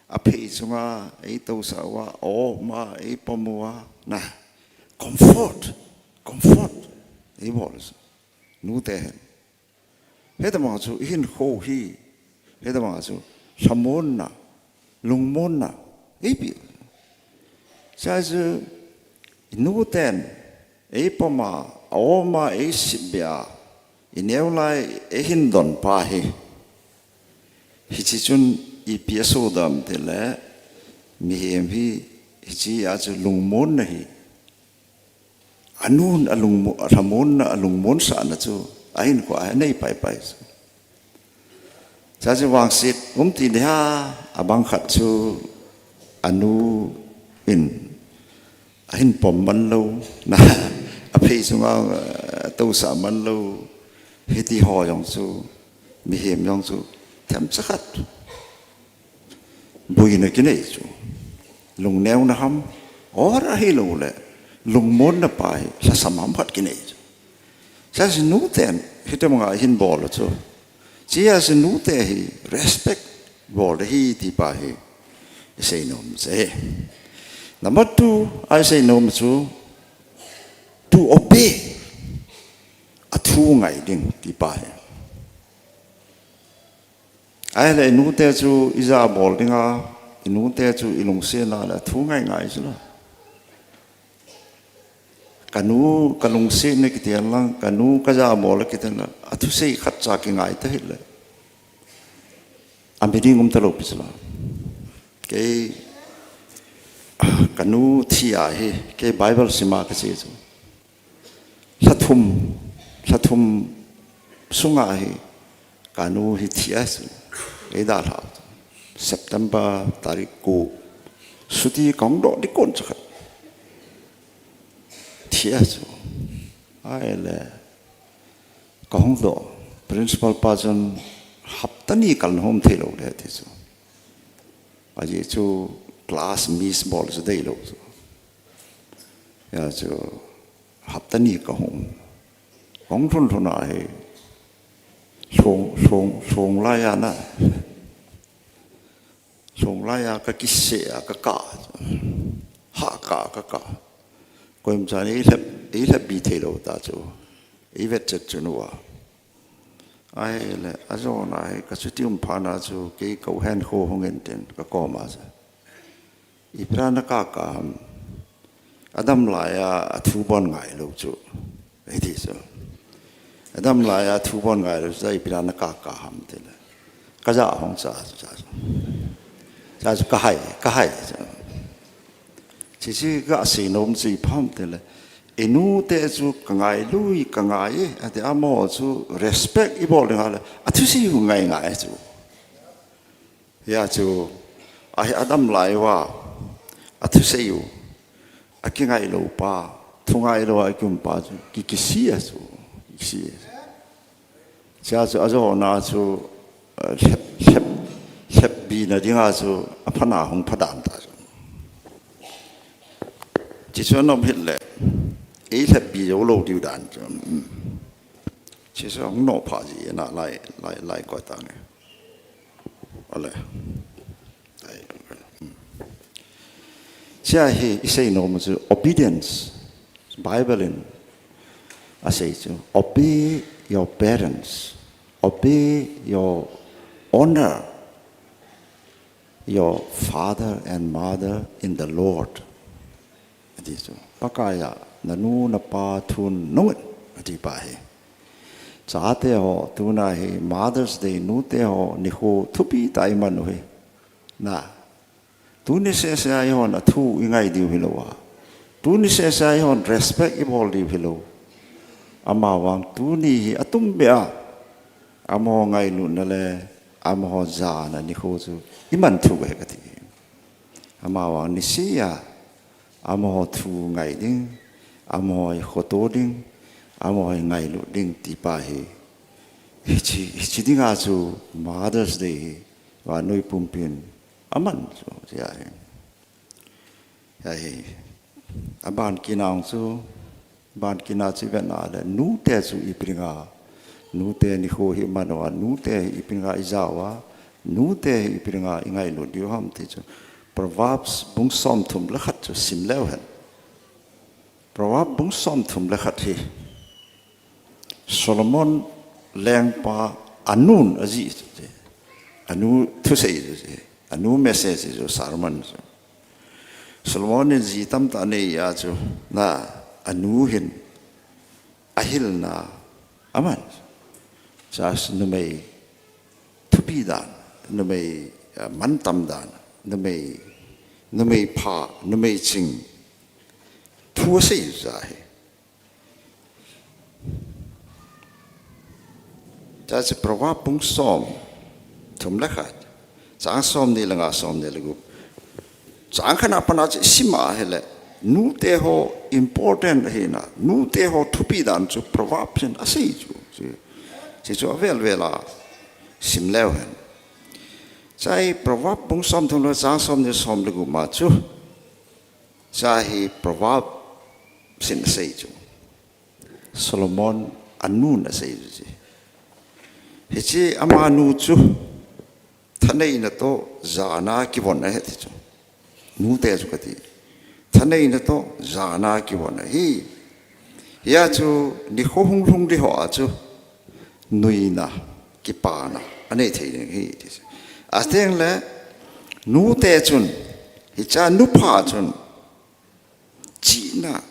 aphei chunga eitousah uva, aom a eipom uva, na, comfort, comfort eibol chu, nute hin. Hitobang chu ihinkho hi, hitobang chu lhamonna, lungmonna eipeh. Hiche chu nuten eipom a, aom a eisih beh a, ineo lai eihin don pa hi, hiche chun ipi asodoh em itile, mihem hi hiche a chu lungmonna hi, anun alungmo-, alhamonna, alungmonsahna chu ahinkho a anei paipai chu. Hiche chu vangset um ti ding ham, abang khat chu anu in ahin pom man lou, na, aphei chunga, eh, tousah man lou, hiti ho jong chu, mihem jong chu themcha khat boina kinei chu. Lungneona ham, or ahilouleh lungmonna pa hi lhasam ham khat kinei chu. Hiche chu nuten hitobanga ahin bol u chu, hiche a chu nute hi respect bol ding ahi ti pa hi isei nom chu ahi. Number two a isei nom chu, to obey, athu ngai ding ti pa hi. Ahile i nute chu ija bol dinga, i nute chu i lungsetna le thu ngai ngai chu la. Ka nu, ka lungsetna kiti lang, ka nu ka ja bol kiti lang, a thusei khat cha kingai ta hile. A meaning um ta lou pi chu la. Kei, ka nu thi a hi, kei Bible sima ka che chu. Lha thum, lha thum sunga hi, ka nu hi thi a chu. Ei da lha. September tarik ko. Suti kong do di kon cha khat. Thi a chu. Ahile. Ka hung do. Principal pa chun hapta ni kal na hom thei lou le ti chu. Ajeh chu class miss bol chu dei lou chu. Hia chu hapta ni ka hung. Hung lhun lhun a hi lhung, lhung, lhung lai a na. Lhung lai a ka kise a ka kah. Ha kah ka kah. Koima chan ei lhep, ei lhep bi thei lou ta chu. Ei vet chet chu nu a. Ahile, a jona hi ka chuti um phat na chu, kei ka u hen kho hung in tin, ka koma chu. Ipi a na kah kah ham. A dam lai a, a thu bon ngai lou chu. Ei ti chu. A dam lai a, a thu bon ngai lou chu, ipi a na kah kah ham ti le. Ka ja hung cha chu, cha chu. Cha chu ka hai, ka hai chu. Chi chi ka sei nom chu ipi ham ti le. I nute chu ka ngailui, ka ngai e, ati amaho chu respect i bol ding a le, a thusei u ngai ngai chu. Hia chu, a hi a dam lai uva, a thusei u, a kingai lou pa, thu ngai lou a i ki um pa chu, ki, kise a chu, kise a chu. Chia chu a jona chu, eh, lhep, lhep, lhep bi na dinga chu a phat na hung pha dan ta chu. Chi chu a nom hih le, ei lhep bi jou lou diu dan chu. Mm. Chi chu a hung no pha ji na lai, lai, lai koi ta nge. Ale. Ai, mm. Chia hi i sei nom chu obedience. Bible in a sei chu, "Obey your parents, obey your, honor your father and mother in the Lord." A ti chu, Pakai a, na nu na pa thu nung in, a ti pa hi. Chate ho, tuna hi Mother's Day, nute ho nikho thupi tah i man u hi. Na, tuni sese a eihon a thu i ngai diu hilou a. Tuni sese a eihon respect i bol diu hilou. Amavang tuni hi a tum beh a. Amaho ngailutna le, amaho jana nikho chu i man thei u ahi ka ti. Amavang nisih a, amaho thu ngai ding, amaho i khoto ding, amaho i ngailut ding ti pa hi. Hichi, hichi dinga chu Mother's Day hi, vannoi pumpin, a man chu, chia hi. Ahi, a ban kit nau chu, ban kit na chu i vet na le, nute chu ipi dinga, nute nikho hi i man u a, nute hi ipi dinga i ja u a, nute hi ipi dinga i ngailut diu ham ti chu. Proverbs bung som thum le khat chu sim leu hen. Proverbs bung som thum le khat hi. Solomon lengpa a nun a jih chu che. A nu thusei chu che. A nu message chu sermon chu. Solomon in ji tamtah nei a chu na a nu hin a hilna a man. Chas numei thupi dan, numei, ah, mantam dan, numei, numei pha, numei ching. Thu a sei chu ahi. Chua chu Proverb bung som thum le khat, chang som ni le nga, som ni le gup. Chang khat na pat a chu i sim a ahile, nute ho important ahina, nute ho thupi dan chu Proverb in a sei chu. Chu, chu, chu a vel vel a sim leu hen. Chua hi Proverb bung som thum le chang som ni som le gup ma chu. Chua hi Proverb in a sei chu. Solomon a nun a sei chu. Hiche ama nu chu thaneina toh jana kivon ahi ti chu. Nute chu ka ti. Thaneina toh jana kivon ahi. Hia chu nikho hung lhung di ho a chu nuina, kipana, anei thei ding ahi ti chu. Ateng le, nute chun, hiche nupha chun, chihna,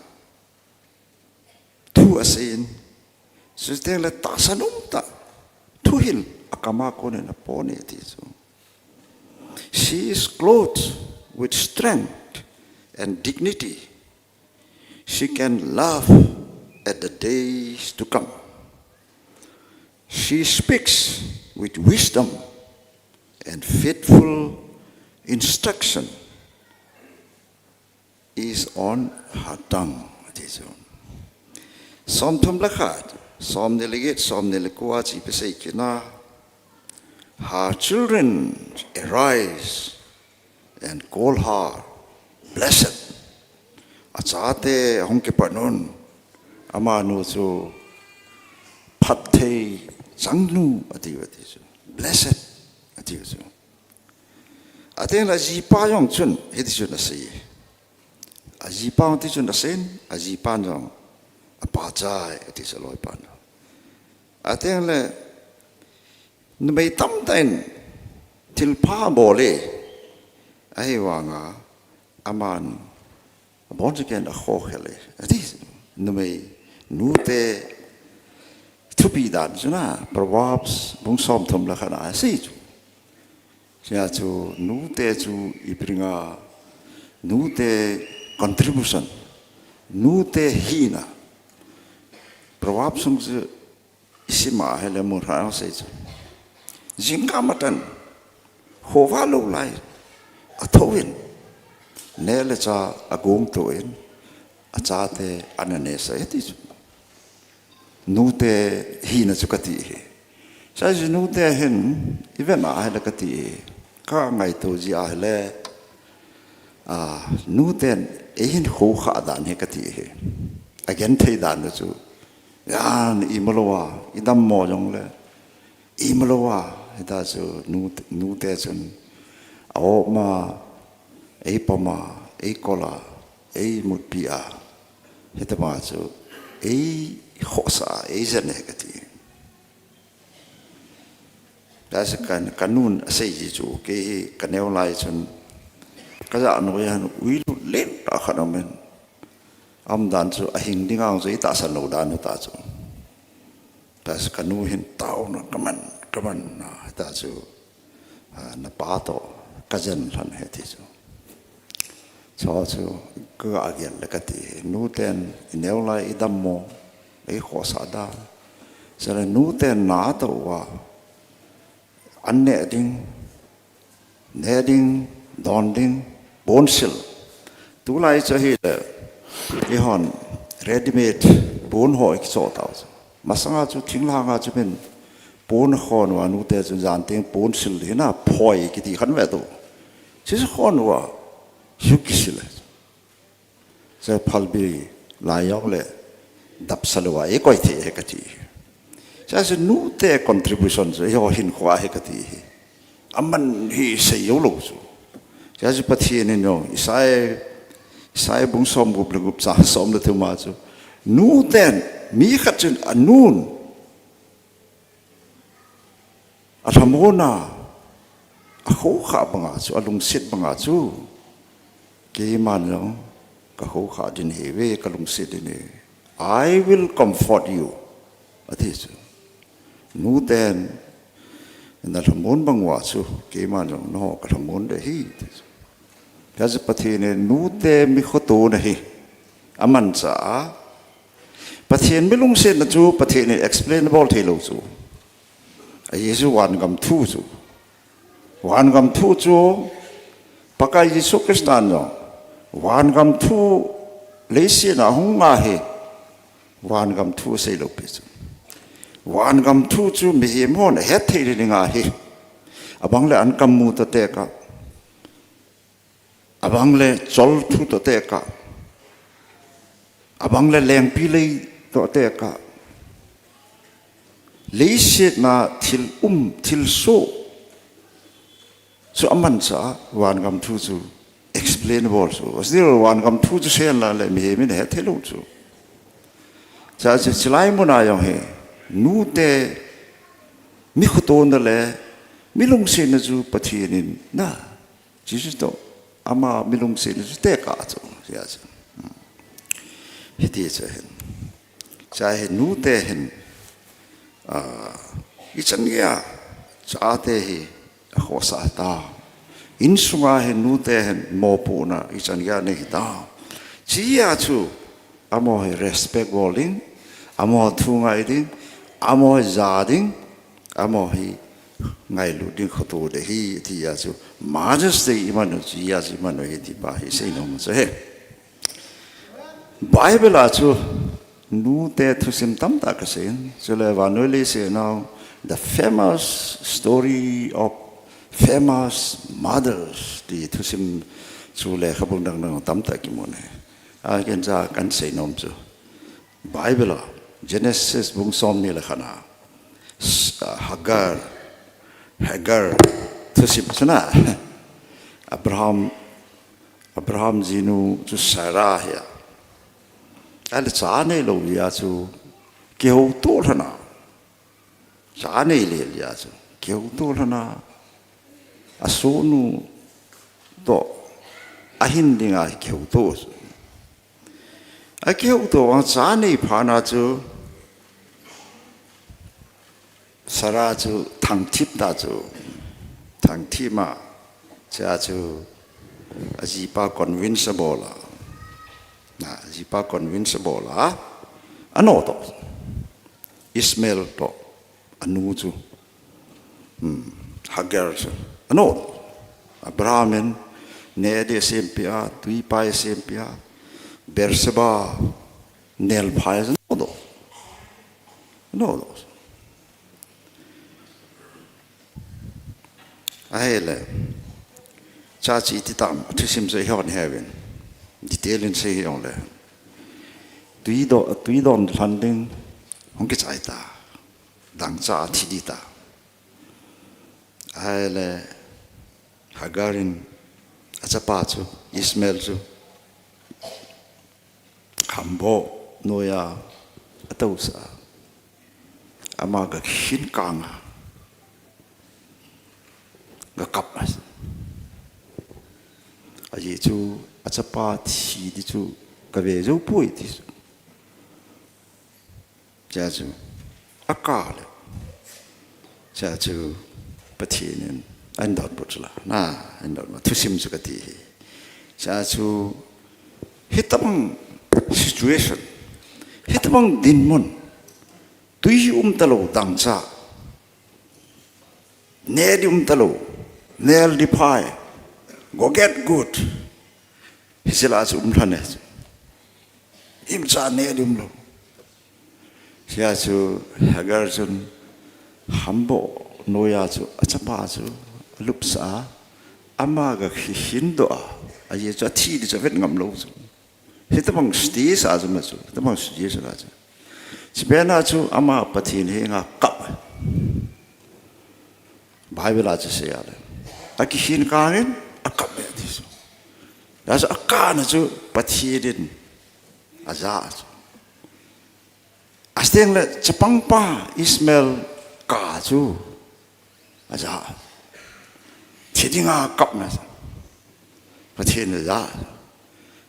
thu aseiyin, chuteng le tahsan umtah, thuhil akam a konin apoh e ti chu. She is clothed with strength and dignity. She can laugh at the days to come. She speaks with wisdom and faithful instruction is on her tongue. Ati chu. Som thum le khat, som ni le get, som ni le ko a chu ipi asei kit na. Her children arise and call her blessed. Achate ahung kipan un, amanu chu phatthei changnu ati u ati chu. Blessed ati u chu. Ateng le ajipa jong chun hiti chun asei. Ajipa jong hiti chun asei in, ajipan jong apachai ati chu aloipan. Ateng le numei tamtah in thilpha abol e, ahivanga aman abonchauvin akhokhel e. Ati, numei, nute thupi dan chu na, Proverbs bung som thum le khat na asei chu. Hiche a chu nute chu ipi dinga, nute contribution, nute hina. Proverbs sung chu isim a ahile mun hra asei chu. Jingkah matah in, khovah lou lai, athou in, neh le chah agong toh in, achate ana neh sah e ti chu. Nute hina chu kati ahi. Hiche a chu nute hin, ivet a ahile kati ahi. Kangaito jeh a ahile, a, nuten eihin khoukhah dan hi kati ahi. Agenthei dan chu. Jan imalou a, idammo jongle, imalou a, hita chu nu, nute chun, a-op ma, eipom a, eikol a, eimutpi a, hitobang chu, eikhohsah a, eijen e kati. Hiche a chu ka, kanun asei ji chu, kei hi kaneo lai chun, kajah noiya hin uilut lentah khat aumin. Aumdan chu ahing dinga chu itahsan lou dan u ta chu. Hiche a chu kanu hin taona kaman, kaman na, hita chu, a, napa toh kajen lhon e ti chu. Chu chu kagah gel le kati, nuten ineo lai idammo, eikhohsah dan. Chule nuten na atoh uva, an neh ding, neh ding, don ding, ponsil. Tulai chu ahile, eihon ready made pon ho ikichoh tau chu. Masanga chu thinglhanga chu min pon khon uva nute chun jan teng ponsil hina phoi kiti khat ve tu. Chuche khon uva, chu kisil e. Hiche phalbi lai jongle dapsa louva eikoi thei e kati. Hiche a chu nute contribution chu eiho hinkho ahi kati. Aman hi sei jou lou chu. Hiche a chu Pathen in jong Isaiah, Isaiah bung somgup le gup chang som le thum a chu, nuten, mi khat chun anun alhamon a, akhoukhah banga chu, alungset banga chu, keiman jong kakhoukhah ding ahiuve, kalungset ding ahi. I will comfort you, ati chu. Nuten nalhamon bang uva chu, keiman jong nangho kalhamon ding ahi, ati chu. Hiche a chu Pathen in nute mi khotona hi amanchah a, Pathen mi lungsetna chu Pathen in explain bol thei lou chu. Ahi chu vangam thu chu. Vangam thu chu Pakai Jesu Christan jong vangam thu leiset a hung nga hi vangam thu asei lou pi chu. Vangam thu chu mihem hon ahet thei ding ahi. Abang le an kam mu toh tekah, abang le chol thu toh tekah, abang le lengpilei toh tekah, leiset a thil um, thil soh chu amanchah a, vangam thu chu explain bol chu. Asei lou vangam thu chu seiyin lang le mihem in ahet thei lou chu. Hiche a chu chulai mun a jong hi, nute mi khotona le Mi lungsetna chu Pathen in na, Jesu toh, ama mi lungsetna chu tekah chu, tia chu. Hmm. Hiti chu ahin. Chua hi nute hin, ah, ichan geiya, chate hi, akhohsah ta. Insunga hin nute hin mopohna ichan geiya nei ta. Chua chu, amaho hi respect bol ding, amaho thu ngai ding, amaho hi ja ding, amaho hi ngailut ding khoto ding ahi, tia chu Mother's Day iman u, chua chu iman u ahi ti pa hi seinom chu ahi. Bible a chu nute thusim tamtah kasei in, chule vannoi leiset a nau, the famous story of famous mothers ti thusim chu lekhabu dang dang tamtah kimu e. A, ken cha kan seinom chu Bible a Genesis bung somni le khat a, S-, Hagar, Hagar thusim chu na, Abraham, Abraham jinu chu Sarah ahi a. Ahile cha neilou jeh a chu kihouto lhon a. Cha neilou jeh a chu kihouto lhon a. Asohnu toh ahin dinga kihouto chu. Akihouto a cha nei phat na chu Sarah chu thangthip ta chu, thangthip a, chua chu ajipa convince abol a, na, ajipa convince abol a, anodoh. Ishmael toh anu chu, hmm, Hagar chu anodoh. Abraham in neh ding asempeh a, twipai asempeh a, Beersheba nelphai chu anodoh. Anodoh. Ahile, cha chu iti tam, thusim chu ihon heuvin. Detail in sei hijongle. Twi do-, twi don lhon ding, hung kichai ta. Dangcha athi ding ta. Ahile, Hagar in achapa chu, Ishmael chu, hamboh noiya atousah a, ama gakhin kang a, gakap a. Ajeh chu achapa thi ding chu kave jou poi ti chu. Chua chu akap le. Chua chu Pathen in ahin donbut chu la. Na, ahin donbut. Thusim chu kati hi. Chua chu hitobang situation, hitobang dinmun, twi umtalou dangcha, neh ding umtalou, nelphai, go get good. Hiche lah a chu um lhon e. Imacha neh ding umlou. Chua chu Hagar chun hamboh noiya chu achapa chu alupsah a, ama gakhin doh a, ajeh chu athi ding chu avet ngam lou chu. Hitobang stage a chu ama chu, hitobang stage a chu. Chupet na chu ama Pathen henga akap. Bible a chu asei a le. Akikhin kang in akap e ti chu. Hijeh a chu akapna chu Pathen in aja chu. Achuteng le chapangpa Ishmael kap chu aja. Thi dinga akapna chu Pathen in aja.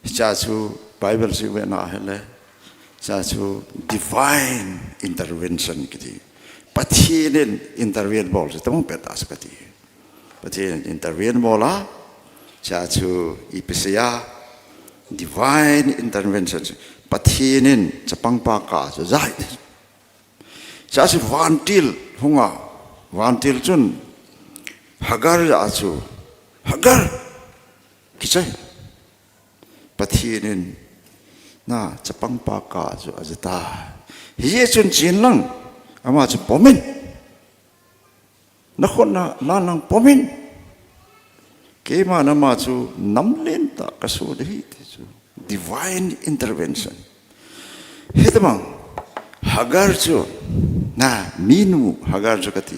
Chua chu Bible chu ivet na ahile, chua chu divine intervention kiti. Pathen in intervene bol chu tobang pen tah chu kati. Pathen in intervene bol a, chua chu ipi sei a, divine intervention chu Pathen in chapangpa kap chu aja. Chua chu vantil hung a, vantil chun Hagar jah a chu, Hagar, kichai. Pathen in na chapangpa kap chu aja tai. Hijeh chun chen lang, ama chu pom in. Nakhut na lan lang pom in. Keiman ama chu namlen tah kasoh ding ahi ti chu. Divine intervention. Hitobang Hagar chu, na, minu Hagar chu kati.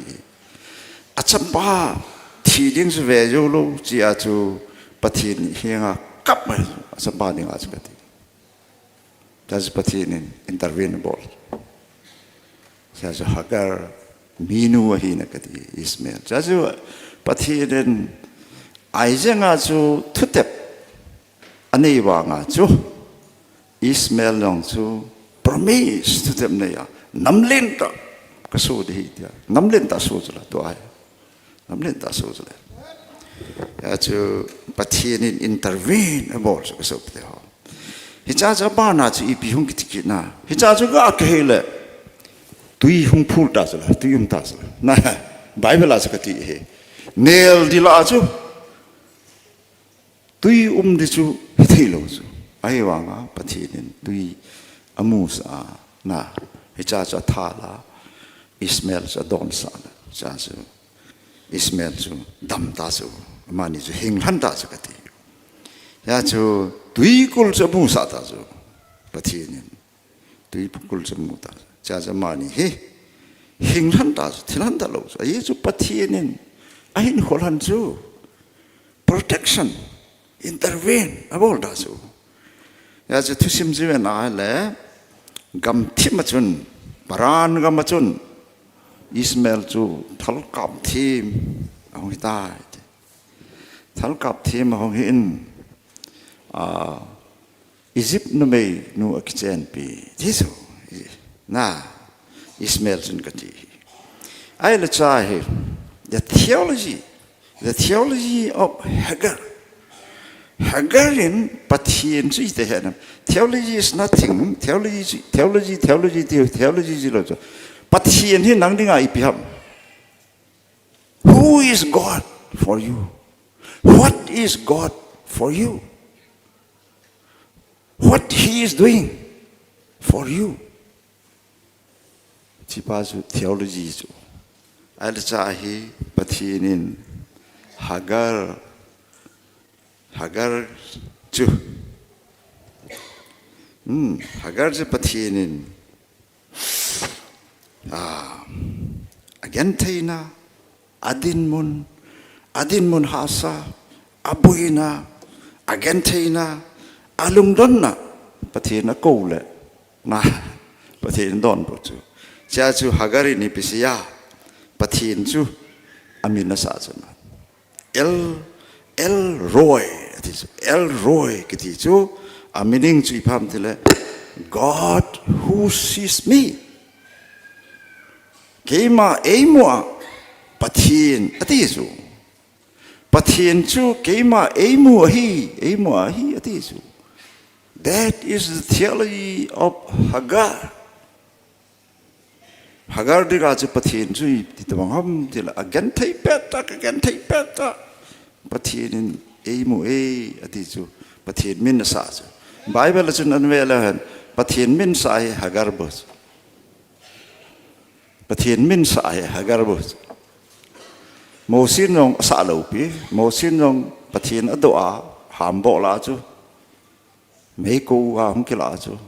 Achapa thi ding chu ve jou lou, chua chu Pathen henga akap mai, achapa dinga chu kati. Chua chu Pathen in intervene abol. Chua chu Hagar minu ahi na kati Ishmael. Chuchu Pathen in Isaac a chu thutep anei vanga chu Ishmael jong chu promise thutep nei a, namlen tah kaso ding ahi tia. Namlen tah so chu la tua hi. Namlen tah so chu le. Hichu Pathen in intervene abol chu kaso pite ho. Hicha chu abana chu ipi hung kiti kit na. Hicha chu ga kihei le. Tui hung phul ta chu le. Tui um ta chu le. Na, Bible a chu kati hi. Nel ding la chu. Tui um ding chu hithei lou chu. Ahivanga Pathen in tui amusah a na. Hicha chu atha la. Ishmael chu adonsah la. Hicha chu Ishmael chu dam ta chu. Amani chu hinglhan ta chu kati. Hichu tui kul chu amusah ta chu. Pathen in. Tui kul chu amu ta. Hichu amani hi hinglhan ta chu. Thilhan ta lou chu. Ahi chu Pathen in. Ahin kholhan chu. Protection, intervene, abol ta chu. Hichu thusim chu ve na le, gamthim a chun, Paran gam a chun, Ishmael chu thalkap thim ahung hitai. Thalkap thim ahung hi in, a, Egypt numeinu akichenpi, ti chu, na, Ishmael chun kati. Ahile cha hi, the theology, the theology of Hagar. Hagar in Pathen chu ite he na. Theology is nothing. Theology, theology, theology, theology, theology lo chu. Pathen hi nang dinga ipi ham. Who is God for you? What is God for you? What he is doing for you? Hichepa chu theology chu. Ahile cha hi Pathen in Hagar, Hagar chu. Hmm, Hagar chu Pathen in, ah, agentheina, adinmun, adinmun hahsa, aboina, agentheina, alungdonna, Pathen akou le, na, Pathen in donbut chu. Hichu Hagar in ipi asei a, Pathen chu amin asah chu na. El, El Roi, ati chu. El Roi, kiti chu, a meaning chu ipi ham tile, God who sees me. Keima eimu a Pathen, ati chu. Pathen chu keima eimu ahi, eimu ahi, ati chu. That is the theology of Hagar. Hagar dinga chu Pathen chu iti tabang ham tile, agenthei pet tah, agenthei pet tah. Pathen in eimu e, ati chu. Pathen min asah chu. Bible a chun ana ve le hen. Pathen min asah hi Hagar bou chu. Pathen min asah hi Hagar bou chu. Mosi in jong asah lou pi. Mosi in jong Pathen adoh a, hambol a chu. Meikong a hung kilah chu.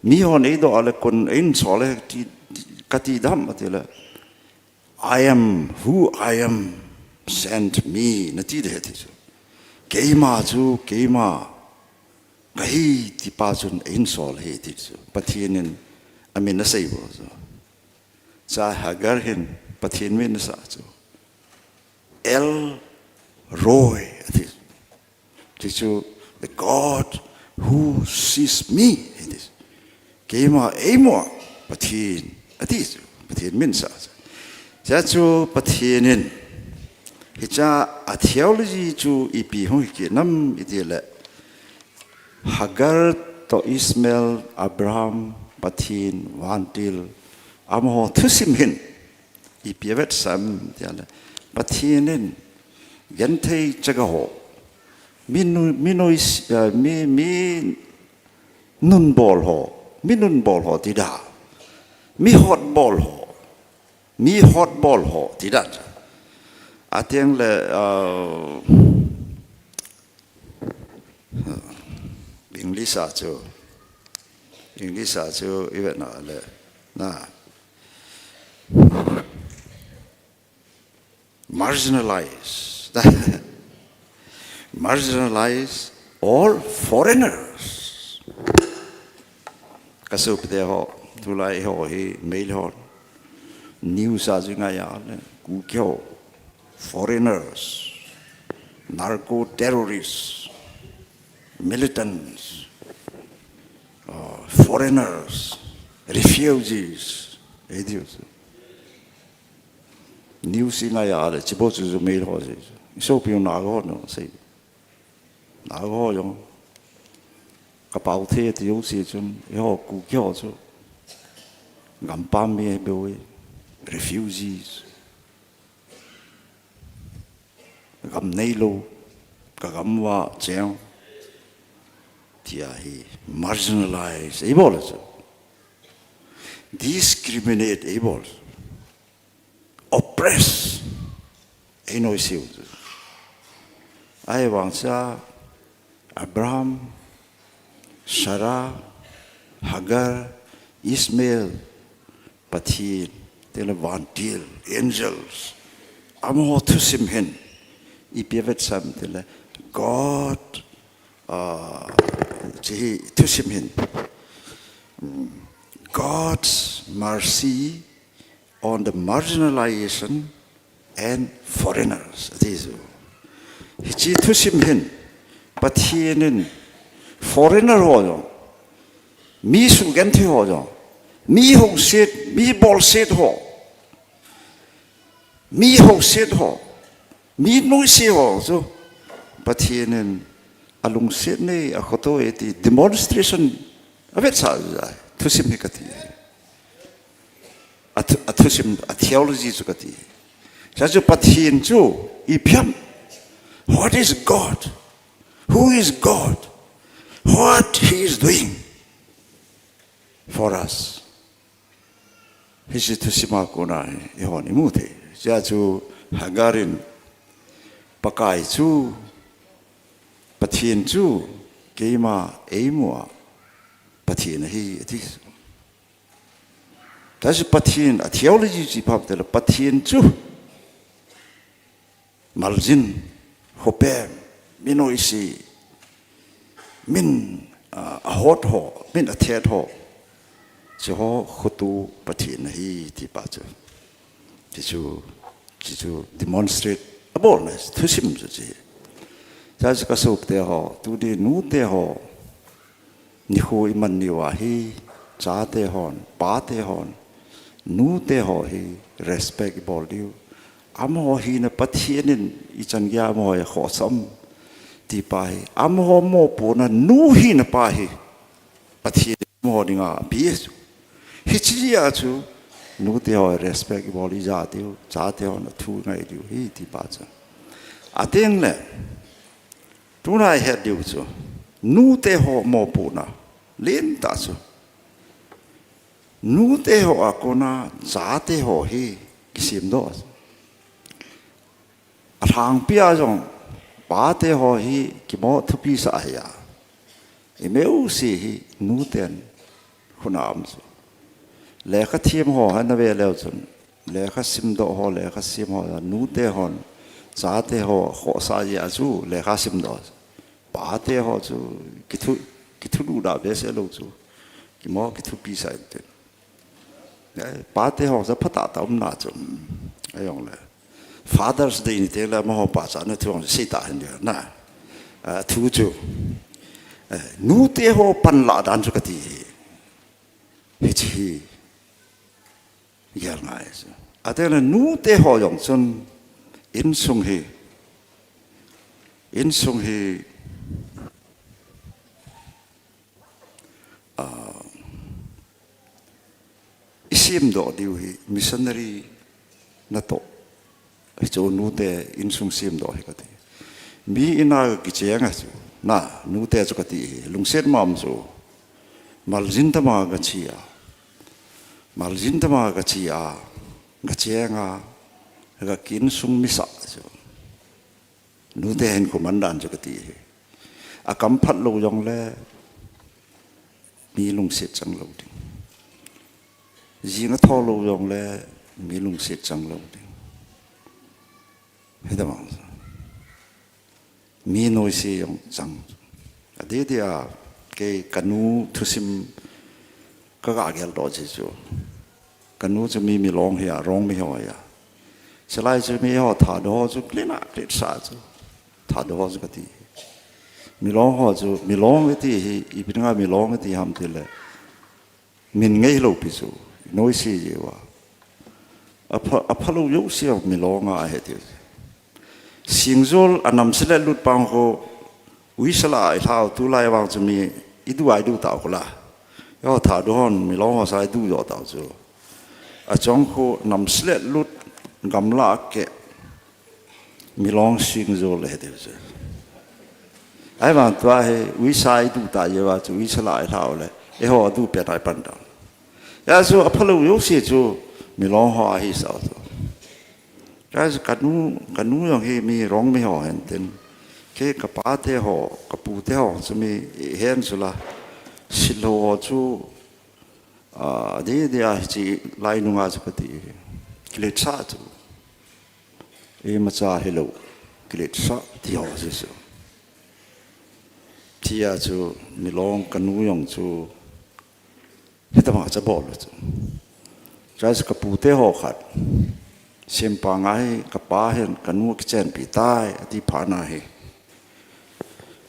Mihon eidoh le kon einsol le ti, ti, kati dam ati le. I am who I am, sent me, nati ding ahi ti chu. Keima chu, keima kahi tipa chun einsol ahi ti chu. Pathen in amin asei bou chu. Cha Hagar hin Pathen min asah chu. El Roi, ati. Ti chu, the God who sees me, ati. Keima eimu a Pathen, ati chu. Pathen min asah chu. Hichu Pathen in, hicha a theology chu ipi hung hi kit nam iti le. Hagar toh Ishmael, Abraham, Pathen, vantil, amaho thusim hin ipi avetsah em tile, Pathen in genthei chaga ho, mi nu-, mi noi-, eh, mi, mi nunbol ho, mi nunbol ho ti da, mi hotbol ho, mi hotbol ho ti da. Ateng le, eh, English a chu, English a chu ivet na le, na, marginalized, marginalized or foreigners. Kasopite ho, tulai ho hi Meitei ho. News a chu ngai a le, Kuki ho, foreigners, narco terrorists, militants, uh, foreigners, refugees, ei diu chu. News i ngai a le, chibo chu chu mei ho chu. Isopiu na ho no sei. Nau ho jong, ka pau the ti jouse chun, eiho Kuki ho chu, gampam mi ahi bou e, refugees, gam neilou, ka gam uva cheng, tia hi marginalize, ei bol chu. Discriminate, ei bol. Oppress, ei noise u chu. Ahivang chun, Abraham, Sarah, Hagar, Ishmael, Pathen, tile vantil, angels, amaho thusim hin, ipi avetsah em tile, God, ah, hiche hi thusim hin. Mm, God's mercy on the marginalization and foreigners. Ati chu. Hiche thusim hin, Pathen in foreigner ho jong, mi sugenthei ho jong, mi houset, mi bolset ho, mi houset ho, mi noise ho chu, Pathen in alungset nei, akhoto e ti demonstration avetsah jeh a, thusim hi kati. A thu-, a thusim, a theology chu kati. Chua chu Pathen chu ipi ham. What is God? Who is God? What he is doing for us? Hiche thusim a kona hi, eihon imu thei. Chua chu Hagar in Pakai chu, Pathen chu, keima eimu a, Pathen ahi, ati. That's Pathen, a theology chu ipi ham tile Pathen chu. Maljin, khopem, mi noise, min, ah, ahot ho, min athet ho. Hiche ho khoto Pathen ahi ti pa chu. Hichu, hichu demonstrate abol na thusim chu hiche. Chua chu ka sopite ho, tuni nute ho, nikho iman niu ahi, chate hon, pate hon, nute ho hi respect ibol diu. Amaho hina Pathen in ichan geiya amaho hi akhohsah em ti pa hi. Amaho mopohna nu hina pa hi Pathen in amaho dinga ape chu. Hiche jeh a chu nute ho respect ibol ija diu, chate hon athu ngai diu ahi ti pa chu. Ateng le, tuna ihet diu chu, nute ho mopohna lentah chu, nute ho a kona chate ho hi kisemdoh. Alhangpi a jong pate ho hi kimo thupi sah ahi a. Imajouse hi nuten khut a um chu. Lekha them ho hi nave leu chun, lekha simdoh ho, lekha sem ho, nute hon, chate ho, khohsah jeh a chu lekha simdoh. Pate ho chu kithu, kithulut da behseh lou chu. Kimo kithupi sah inte. Eh, pate ho chu phatah tah umna chu. Ahijongle Father's Day ni teng le amaho pachatna thu hung sei ta hen dia na. Ah, thu chu, eh, nute ho panlah dan chu kati hi. Hiche hi gel ngai chu. Ateng le nute ho jong chun insung hi, insung hi, ah, isemdoh diu hi missionary natoh. Hichu nute insung semdoh hi kati. Mi in a kicheng a chu, na, nute chu kati hi, lungset ma um chu. Maljin tama gache a. Maljin tama gache a. Gacheng a. Ga ki insung misah chu. Nute hinkho man dan chu kati hi. Akam phat lou jongle, mi lungset chang lou ding. Jing atho lou jongle, mi lungset chang lou ding. Hitabang. Mi noise jong chang. Adeh deh a, kei kanu thusim kaga geldoh jeh chu. Kanu chu mi Milong hi a, Rongmei ho hi a. Chulai chu mi ho Thadou ho chu clean a, clean sa chu. Thadou ho chu kati. Milong ho chu, Milong iti hi, ipi dinga Milong iti ham tile. Min ngeilou pi chu, noise jeh uva. Apha, aphalou jouse Milong a ahi ti. Singjol anamse le lut pang ho, uisa la a ilhau tulai vang chu mi idu a idu tau kula. Eiho Thadou hon Milong ho sa idu jo tau chu. Achong khu namse le lut gamla a ke Milong singjol ahi ti chu. Ahivang tua hi uisa idu ta jeh uva chu uisa la a ilhau le. Eiho adu pen a ipan tau. Hijeh chu aphalou jouse chu Milong ho ahi sa chu. Hijeh chu kanu, kanu jong hi mi Rongmei ho hen tin. Kei kapate ho, kapute ho chu mi ihen chu la. Silou ho chu, a, di, di a hichi lai nunga chu kati. Kiletsah chu. Imacha hilou. Kiletsah ti ho chu chu. Tia chu Milong kanu jong chu. Hitobang a chu abol u chu. Chulai chu kapute ho khat. Sempang a hi kapa hin kanu kichenpi tai, ati phat na hi.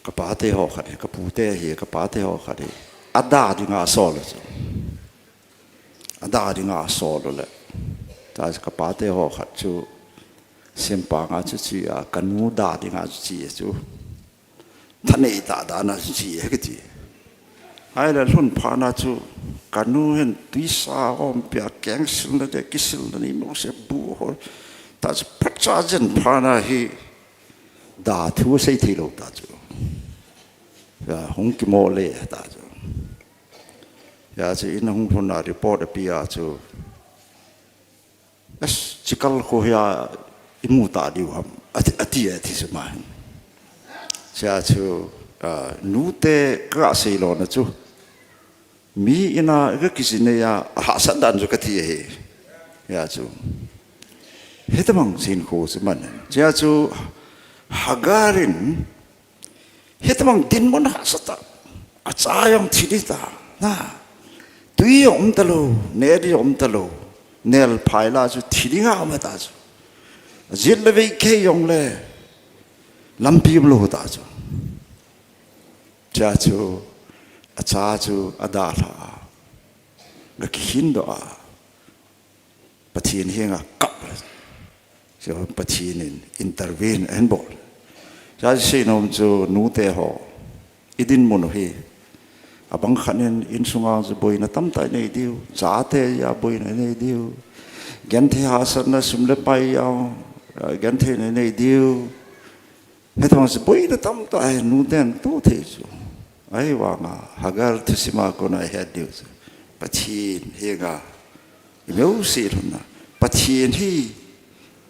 Kapate ho khat hi, kapute hi, kapate ho khat hi. Ada dinga asol u chu. Ada dinga asol u le. Chulai chu kapate ho khat chu. Sempang a chu chi a, kanu da dinga chu chi a chu. Thanei ta dan a chu chi a kiti. Ahile lhun phat na chu, kanu hin tuisa hom pia keng silna te, kisilna ni mo se bu ho. Ta chu phacha jen phat na hi, da thu sei thei lou ta chu. Ya, hung kimo le ta chu. Ya chu in hung lhun a report api a chu. As, chikal khu hia imu ta diu ham. Ati, ati, ati chu ma hin. Hijeh chu, a, nute ka sei lona chu. Mi in a ka kijin nei a, ahahsat dan chu kati ahi. Hijeh chu. Hitobang sin khu chu man hin. Hijeh chu Hagar in Hitobang dinmun hahsat a. Acha jong thi ding ta. Na. Tui jong um talou, neh ding jong um talou. Nel phai la chu thi ding a um ta chu. Jit le vei kei jong le. Lampi um lou ta chu. Hijeh chu, acha chu adalha a. Ga kihin doh a. Pathen henga kap. Chu Pathen in intervene ahin bol. Hijeh chu seinom chu nute ho. I dinmun u hi. Abang khat in insunga chu boina tamtah inei diu. Chate a boina inei diu. Genthei hahsatna sum le pai a, genthei inei diu. Hitobang chu boina tamtah hi nuten toh thei chu. Ahivanga Hagar thusim a kona ihet diu chu. Pathen henga. Imeu se lhun na. Pathen hi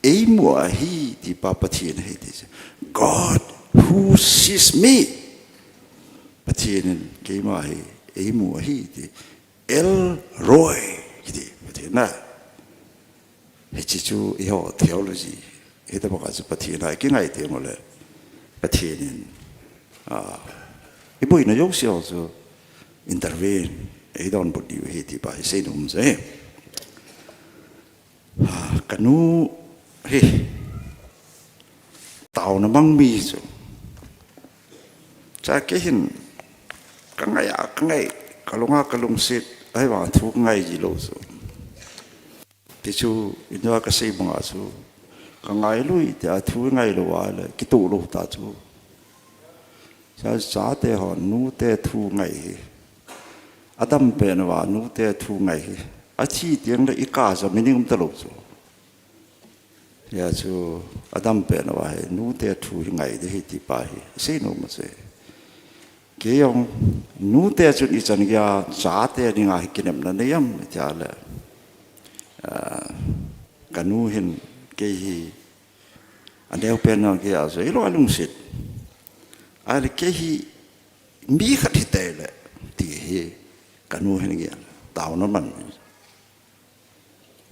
eimu ahi ti pa Pathen ahi ti chu. God who sees me. Pathen in keima hi eimu ahi ti. El Roi kiti Pathen na. Hiche chu eiho theology. Hitobang a chu Pathen a ikingai teng ule. Pathen in, a, iboina jouse ho chu intervene. Eidonbut diu ahi ti pa hi seinom chu ahi. A, kanu hi. Taona mang mi chu. Cha kei hin kangai a, kangai, kalunga, kalungset, ahivang thu kangai ji lou chu. Ti chu, indoh a kasei banga chu, kangai lui tia thu ngai lou a le, kitoh lou ta chu. Cha, chate ho, nute thu ngai hi. Adam pen uva, nute thu ngai hi. Athi teng le ikah jong meaning um talou chu. Hijeh chu, adam pen uva hi, nute thu hi ngai ding ahi ti pa hi, seinom a chu. Kei jong, nute chun ichan geiya, chate dinga hi kinepna nei am, tia le. A, kanu hin, kei hi, aneo pen jong keiya chu, ilou alungset. Ahile kei hi, mi khat hite le, ti hi, kanu hin geiya, taona man.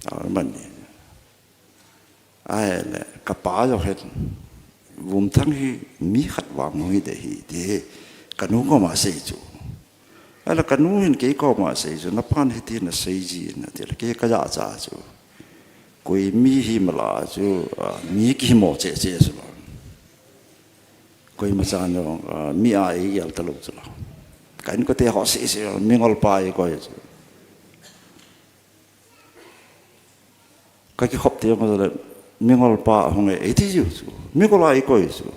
Taona man. Ahile, kapa jong hin, Vumthang hi mi khat vang hung hiding ahi, ti hi, kanu koma asei chu. Ahile kanu hin kei koma asei chu, napan hitin asei jin, atile kei kajahcha chu, koi mi himala chu, ah, mi kihimo cheh cheh chu lo. Koima chan jong, ah, mi a eigel talou chu lo. Ka inkote ho sese mingol pa eikoi chu. Kakikhop teng le, mingol pa ahung e, eiti jiu chu. Mingol a eikoi chu.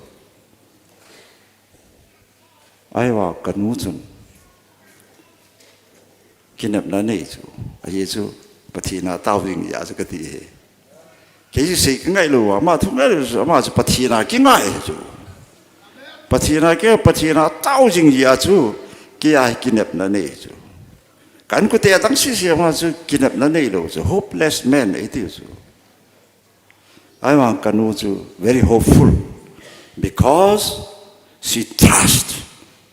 Ahivang kanu chun kinepna anei chu. Ahi chu, Pathen a tao ding jeh a chu kati ahi. Kei chu sei kangai lou, ama thu ngai lou chu, ama chu Pathen a kingai chu. Pathen a ki, Pathen a tao jing jeh a chu, kei a hi kinepna anei chu. Ka inkote adang sese ama chu kinepna aneilou chu, hopeless man eitiu chu. Ahivang kanu chu very hopeful because she trust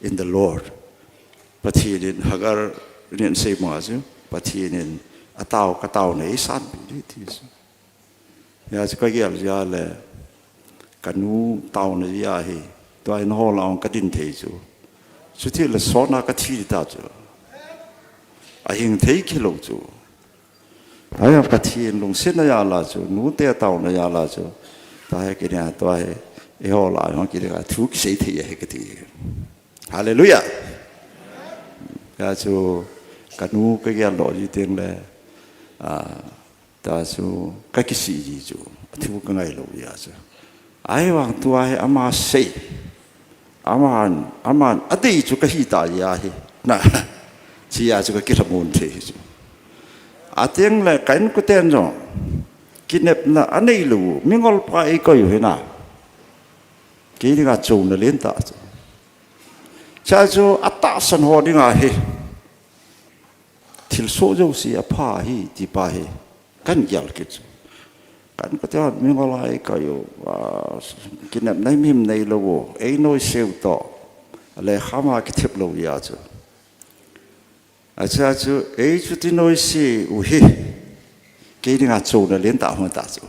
in the Lord. Pathen in Hagar in asei ma chu, Pathen in atao, katao nei eisanpi ding ti chu. Hijeh a chu kagel jeh a le, kanu taona jeh a hi, tua hin hol a hung kadin thei chu. Chuti le sot a kathi ta chu. Ahing thei kilou chu. Ahivang Pathen lungsetna jal a chu, nute taona jal a chu. Tua hi kei dinga, tua hi, eihol a hung kei dinga thu kisei thei ahi kati. Hallelujah. Hijeh a chu, kanu kagel doh ji teng le, ah, tua chu kakisih ji chu, athu kangai lou jeh a chu. Ahivang tua hi ama sei. Aman, aman, adei chu kahi ta jeh a hi. Na, chea chu kakilhamon thei chu. Ateng le ka inkoten jong, kinepna aneilou, mingol pa eikoi u hi na. Kei dinga chouna len tah chu. Chea chu atahsan ho dinga hi. Thilsoh jouse apha ahi, ti pa hi. Kan gel kit chu. Ka inkote hon mingol a eikoi u, ah, kinepna himhim neilou u, einoise u toh. Lekha ma kithep lou jeh a chu. Achea chu, ei chuti noise u hi. Kei dinga chouna len tah hung ta chu.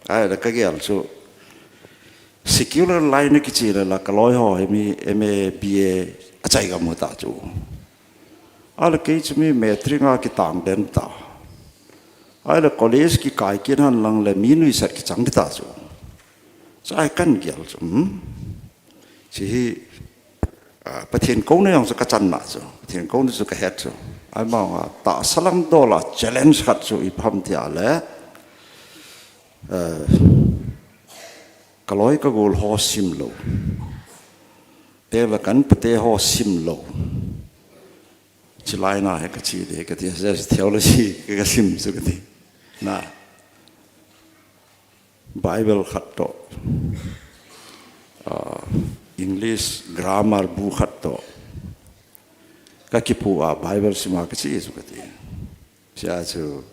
Ahile kagel chu, secular line a kiche le la kaloi ho hi mi M A, B A achai gam u ta chu. Ahile kei chu mi matric a kitang den ta. Ahile college kikai kit hen lang le mi nuisat kichang ding ta chu. Chua hi kan gel chu, hmm? Hiche hi, ah, Pathen kouna jong chu kachan na chu. Pathen kouna chu kahet chu. Ahivang a tahsa lam dol a challenge khat chu ipi ham tia le, eh, kaloi kagol ho sim lou. Teng le ka inkote ho sim lou. Chulai na hi kache ding kati, theology kasim chu kati. Na. Bible khat toh. Ah, English grammar bu khat toh. Kakipu a Bible sim a kache chu kati. Chea chu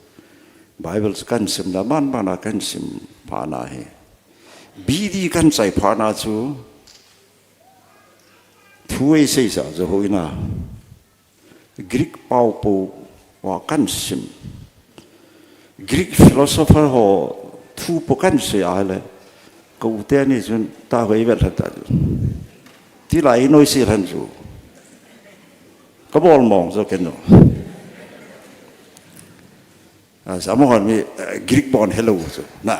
Bible chu kan sim na, man man a kan sim phat na hi. B D kan chai phat na chu thu eisei sa chu hoi na. Greek pao po a kan sim. Greek philosopher ho thu po kan sei a le. Ka u teni chun ta hoi vet lhan ta. Ti lai noise lhan chu. Ka bol mong chu kei nu. A, sa mo hon mi, eh, Greek bon hello chu. Na.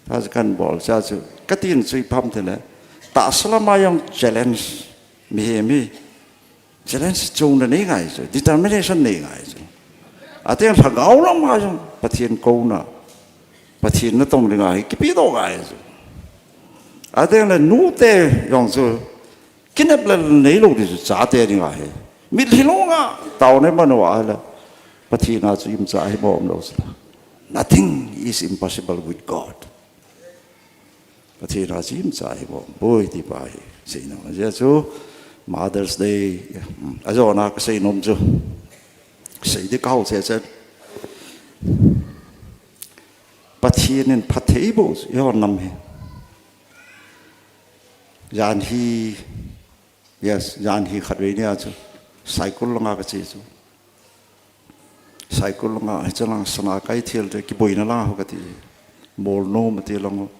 Ta chu kan bol sa chu. Katin chu ipi ham tile. Tahsa lam a jong challenge. Mihem hi. Challenge chu na nei ngai chu. Determination nei ngai chu. Ateng lhagao lam a jong. Pathen kouna. Pathen natong ding a hi. Kipe doh ngai chu. Ateng le nute jong chu. Kinep le neilou ding chu chate ding ahi. Mitlhi lou nga, taona iman uva ahile. Pathen a chu imcha hi bom lou sila. Nothing is impossible with God. Pathen a chu imcha hi bom. Boi ti pa hi. Seina. Ajeh chu Mother's Day. Ajona kasei nom chu. Sei ding kahou che che. Pathen in phatthei boh chu. Eiho nam hi. Jan hi, yes, jan hi khatvei nia chu, Saikul langa kache chu. Saikul langa, hiche lang Sanakai thil te, kiboina lang ho kati. Molnom ati lang,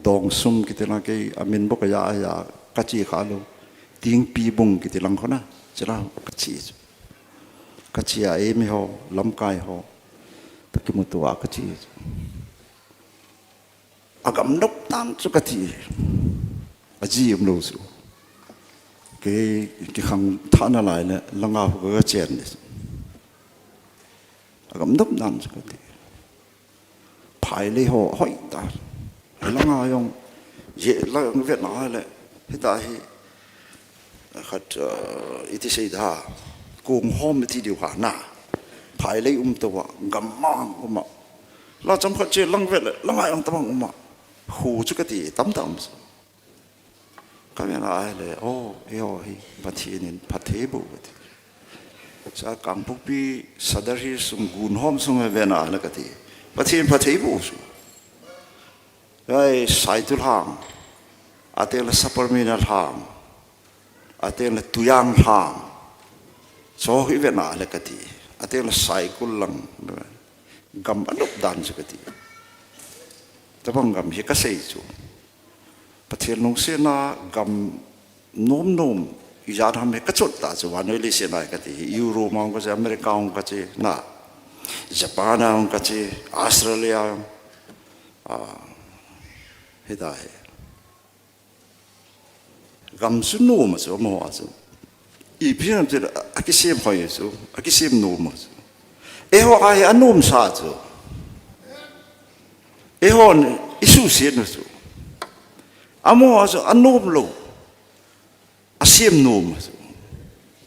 Dongsum kiti lang kei, amin bou kaja, aja, kache kha lou. Tingpibung kiti lang kho na. Chila kachi chu. Kachi a eimi ho, lamkai ho. Takimuto a kachi chu. Agam nop dan chu kati. Aji umlou chu. Kei, kei khangthah nalai le, langa hu kaga chen ni. Agam nop dan chu kati. Phailei ho, hoi ta. Langa jong, je, langa vet na le, hita hi, khat, uh, iti sei da, kung hom iti diu ha na. Phailei um to wa, gam mang um a. La cham khat che lang vet le, langa jong tamang um a. Hu chu kati, tam tam. Ka ven a le, oh, eiho hi, Pathen in phatthei boh kati. Sa Kangpokpi Sadar Hills sung gun hom sung he ven a le kati. Pathen phatthei boh chu. Ai, Saitu lhang. Ateng le Saparmeina lhang. Ateng le Tuyang lhang. Cho hi ven a le kati. Ateng le Saikul lang. Gam anop dan chu kati. Tabang gam hi kasei chu. Pathen lungsetna gam nom nom ijat ham hi kachot ta chu vannoi leiset a kati. Europe a hung kache, America a hung kache, na. Japan a hung kache, Australia a hung. Ah, hita hi. Gam chu nom a chu, amaho a chu. Ipi ham tile, akisem hoi chu, akisem nom a chu. Eiho a hi anom sa chu. Eihon isuhset u chu. Amaho a chu anom lou. Asem nom a chu.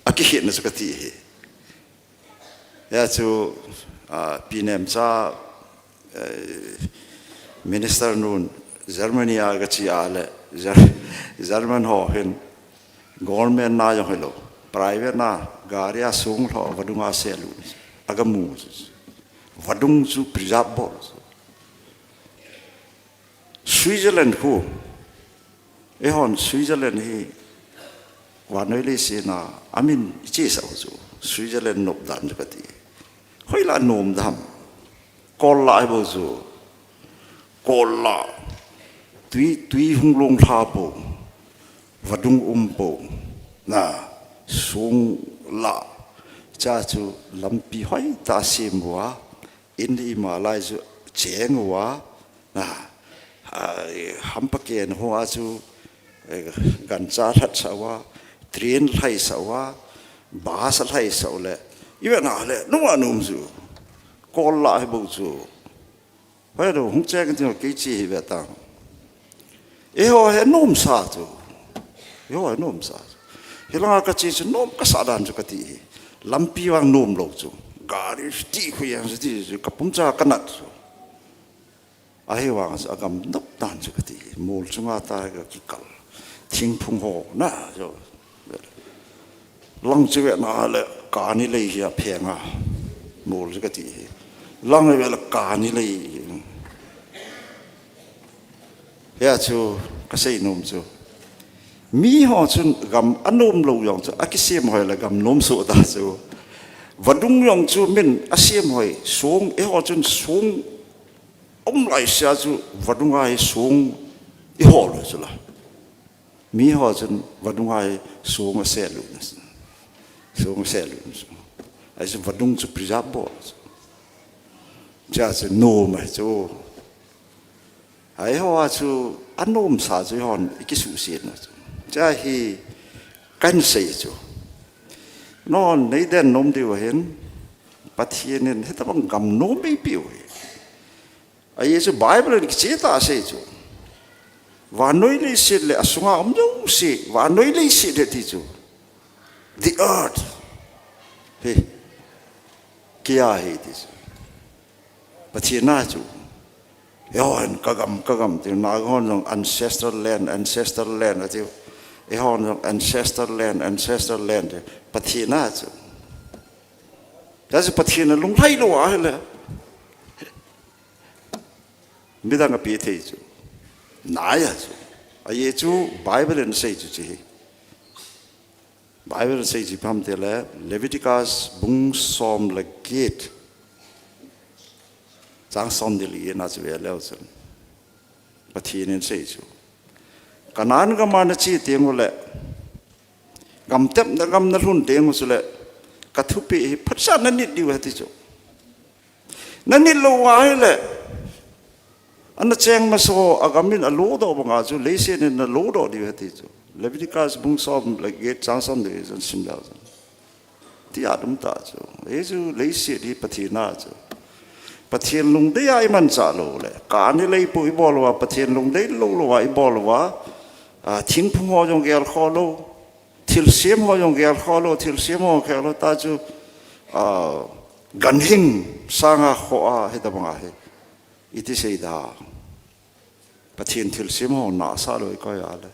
Akikhetna chu kati hi. Hia chu, ah, Pi Nemcha, eh, minister nun Germany a kache a le, Ger-, German ho hin government na jong hilou, private na, gari a song lho, vadung a selut ni. Aga mu chu. Vadung chu preserve bol chu. Switzerland khu. Eihon Switzerland hi vannoi leiset a amin ichesah u chu. Switzerland nop dan chu kati. Hoilai nom dam. Kol lah hi bou chu. Kol lah. Tui, tui hung long lha pou. Vadung um pou. Na, song lah. Cha chu lampi hoitah sem uva. In ima lai chu cheng uva, na, ah, hampa ken hoa chu, eh, gancha lhatsah uva, train lhaisah uva, bus lhaisah u le, ivet na le, numa num chu, kol lah hi bou chu. Hoi lo, hung cheng tin kei chi hi ve tang. Eiho hi nom sa chu. Eiho hi nom sa chu. Hilanga kache chu nom kasa dan chu kati hi. Lampi vang nom lou chu. Gari ti khu yang chu ti chu kapum cha kanat chu. Ahivang chu agam nop dan chu kati hi. Mol chunga ta kakikal. Thingphung ho na chu. Lang chu ve na le kani lei hi apheng a. Mol chu kati hi. Lang ve le kani lei. Hia chu kasei nom chu. Miho chun gam anom lou jong chu akisem hoi le gam nom soh ta chu. Vadung jong chu min asem hoi song eiho chun song um lai sia chu vadung a hi song ihol u chu la. Miho chun vadung a hi song aselut na. Song aselut na. Ahi chu vadung chu preserve bol chu. Cha chu nom ahi chu. Eiho a chu anom sa chu eihon ikisuhset na chu. Cha hi kahin sei chu. Non nei den nom diu hin Pathen in hitabang gam nom eipeh u hi. Ahi chu Bible in kicheh tah a asei chu. Vannoi leiset le asunga um jouse, vannoi leiset le ti chu. The earth. Hi. Kia hi ti chu. Pathen a chu. Eihon kagam, kagam ti Naga hon jong ancestral land, ancestral land ati. Eihon jong ancestral land, ancestral land ti. Pathen a chu. That's Pathen a lunglhai lou ahile. Midang a pe thei chu. Nai a chu. Ahi chu Bible in asei chu chi hi. Bible in asei chu ipi ham tile Leviticus bung som le get. Chang som le li na chu ve leu chun. Pathen in asei chu. Canaan gam a nache teng ule. Gam tep na gam na lhun teng u chule, ka thupeh hi phatcha na nit diu ahi ti chu. Na nit lou uva ahile, ana cheng masa a gam in alodoh banga chu, leiset in na lodoh diu ahi ti chu. Leviticus bung som le get chang som le get chun sim leu chun. Ti atum tah chu. Hichu leiset hi Pathen a chu. Pathen lungdei a i manchah lou le. Kani lei pu i bol uva, Pathen lungdei lou lou a i bol uva. A, thingphung ho jong gel kho lou. Thilsem ho jong gel kho lou, thilsem ho gel lou ta chu, a, ganhing sanga kho a, hitabang a hi. Iti sei da. Pathen thilsem ho nasa lou i koi a le.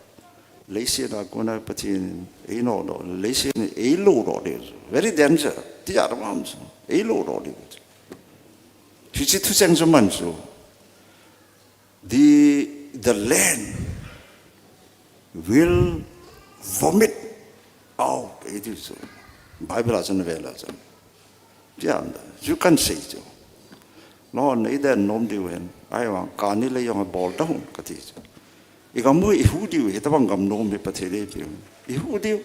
Leiset a kona Pathen ei nodoh, leiset in ei lodoh diu. Very danger. Ti a ram chu. Ei lodoh diu. Hiche thucheng chu man chu. The, the land will vomit out. Iti chu. Bible a chun vela chun. Ti a, chu kan sei chu. Lhon nei den nom diu hen. Ahivang kani lei jong bol ta hung kati chu. I gam u i hu diu, hitabang gam nom hi Pathen in eipe u. I hu diu.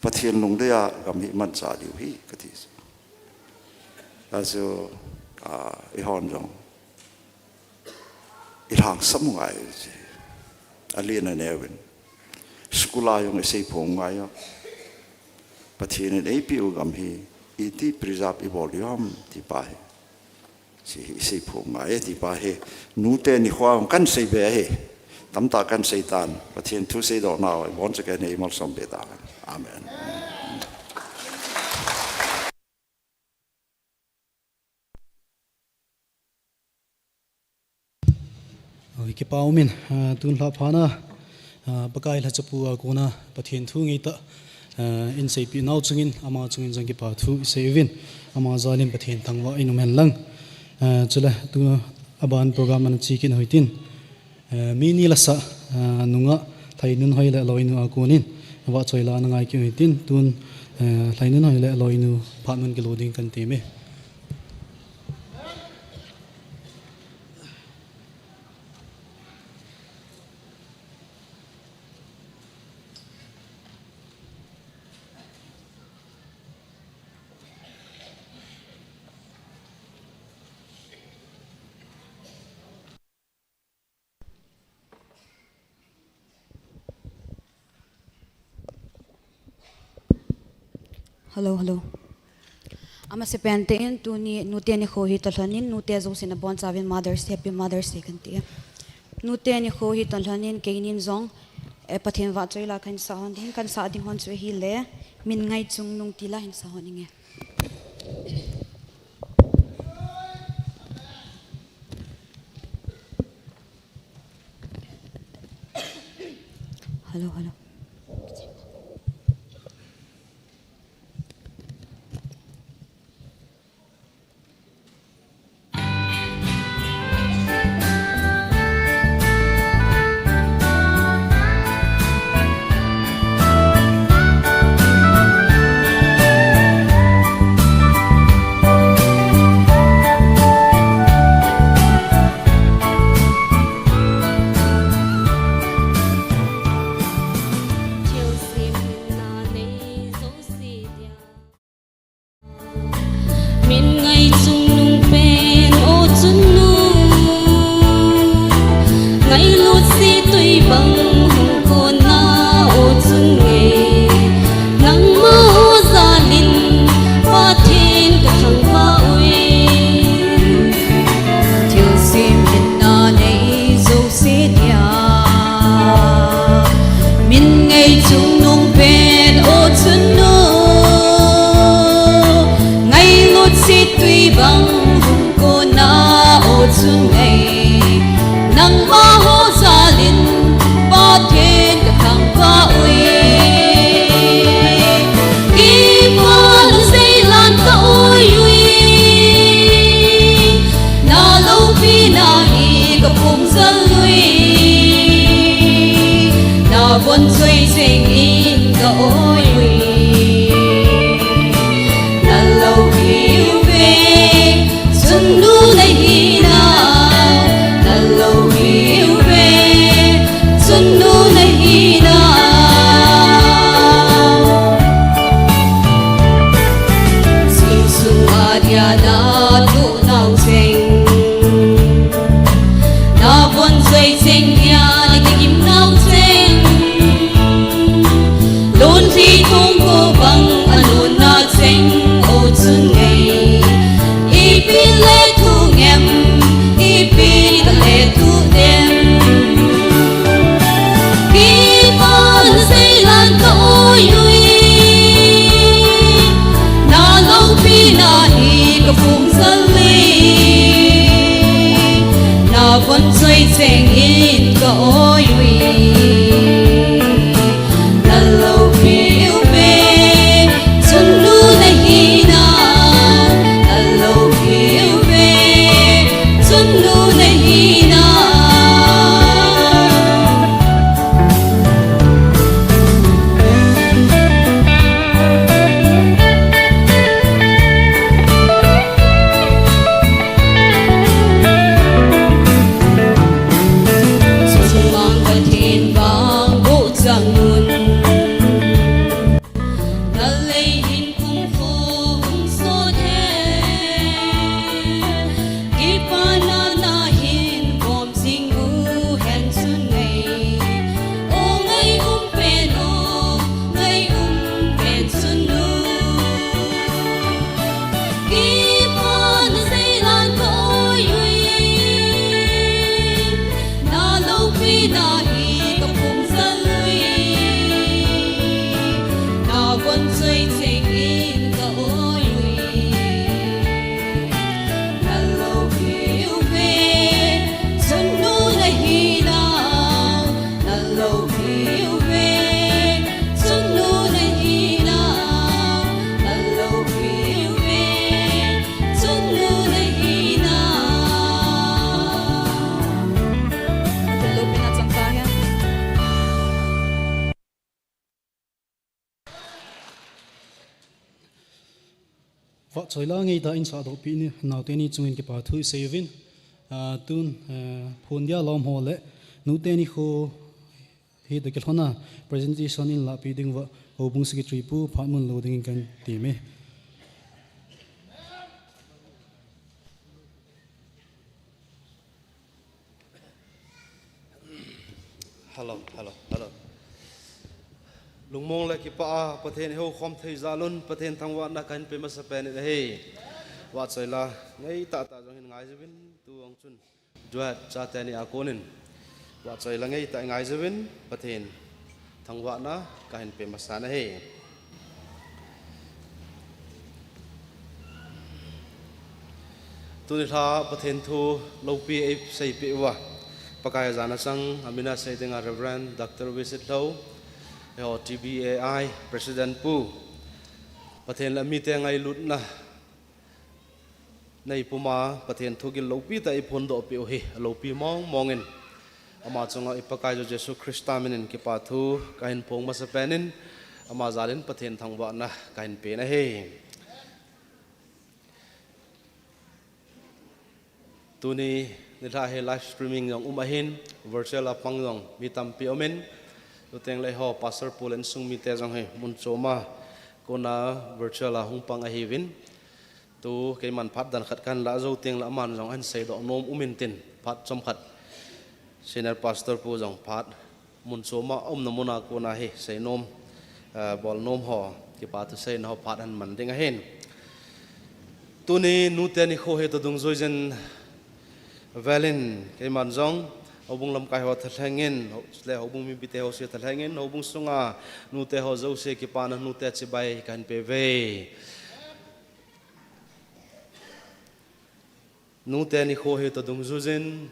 Pathen lungdei a gam hi manchah diu hi kati chu. Achu, a, eihon jong. I lhangsam u ngai u chu. Alen aneo in. School a jong i seiphong u ngai u. Pathen in eipe u gam hi, iti preserve i bol diu ham, ti pa hi. Chu hi i seiphong u ngai, ti pa hi. Nute nikho a hung kan sei be hi. Tamtah kan sei tan. Pathen thu seidoh nau, i bon chu ken hi i malsom be ta. Amen. Oi, kipa umin, ah, tun lha phat na, ah, Pakai lhachapu a kona Pathen thu ngeitah, ah, in seipeh nau chungin, ama chungin jong kipa thu i sei uvin, ama jal in Pathen thangvah in um hen lang. Ah, chule, tu aban program ana che kit u hitin. Eh, mi ni la sa, eh, nungah Lhainunhoi le Loinu a konin, vahchoi la ana ngai kit u hitin, tun, eh, Lhainunhoi le Loinu phat mun kilo ding kan ti me. Hello, hello. Amasapen in tuni nute nikho hi toh lhonin, nute jousen abonchauvin Mother's Day, Happy Mother's Day kan ti. Nute nikho hi toh lhonin keinin jong, eh, Pathen vahchoi la kan sa hon ding, kan sa ding hon chu ahile, Min Ngai Chungnung ti la hin sa hon inge. Hello, hello. Min Ngai Chungnung pen o chunnu, ngailut se tui bang hung kona o chungngai, nangma ho jalin Pathen ka thangvah uve. Thilsem hinna nei jouse dia, Min Ngai Chungnung pen o chunnu, ngailut se tui bang hung kona o chungngai, nangma ho jalin Pathen ka thangvah uve. Kipana jeilan ka oi uve, na loupina hi ka pung jal uve, na vahchoi jengin ka oi uve. Na loupi uve, chunnu nahi nau, na loupi uve, chunnu nahi nau. Na tu nau cheng, na von choi cheng ya na kigim nau cheng. Lun thi thung ko bang a lun na cheng o chun ngei. Ipi le thu ngem, ipi ka le thu dem. Kipan seilan ka oi ui. Na loupi na hi ka phung sal ui. Na von choi cheng in ka oi ui. Na loupi u ve, chun nu na hi na. Na loupi u ve, chun nu na hi na. Chun vang Pathen vang bo chang un. Nalei hin kum kho hung sot he. Kipana na hin bom jing u hen chun ngei. O ngei um pen o, ngei um pen chun nu. Kipana seilan ka oi ui. Na loupi na hi ka phung sal ui. Na von choi cheng in ka oi ui. Na loupi u ve, chun nu na hi na. Na loupi u ve, chun nu na hi na. Na loupi u ve, chun nu na hi na. Loupi na chang ta hen. Vahchoila ngeitah in sahdohpeh ni, naote ni chungin kipa thu isei uvin, ah, tun, eh, phone dia lom ho le, nute nikho hi toh kilhona presentation in lahpeh ding uva, houbung secretary pu Phatmunlou dingin kahin temme. Hello, hello, hello. Lungmong le kipah a Pathen ihoukhom thei jal un, Pathen thangvahna kahin pe masapen in ahi. Vahchoila ngeitah tah jong hin ngaijouvin, tu ong chun duet chate ni a konin. Vahchoila ngeitah ingaijouvin, Pathen thangvahna kahin pe masan ahi. Tuni lha Pathen thu loupi eiseipeh uva, Pakai a jana chang, amin a sei dinga Reverend Doctor Visit Lou, eiho T B A I President pu, Pathen le amite ngailutna nei puma Pathen thugil loupi tah eiphondoh peh u hi aloupi mong mongin, ama chunga i Pakaiyu Jesu Christa minin kipa thu kahin phong masapen in, ama jalin Pathen thangvahna kahin pen ahi. Tuni nilhah hi live streaming jong um ahin, virtual a pang jong mi tampi umin, chuteng le eiho Pastor pu le insung mite jong hi mun choma kona virtual a hung pang ahiuvin. Tu keiman phat dan khat kahin lah jou teng le aman jong ahin seidoh nom umin tin, phat chomkhat Senior Pastor pu jong phat mun choma umna muna kona hi seinom, eh, bolnom ho, kipa thu seina ho phat ahin man ding ahin. Tuni nute nikho hi toh dungjuijin velin keiman jong houbung lamkai ho thalhengin, le houbung mipite ho jouse thalhengin, houbung sunga nute ho jouse kipana nute chibai kahin pe uve. Nute nikho hi toh dungjuijin,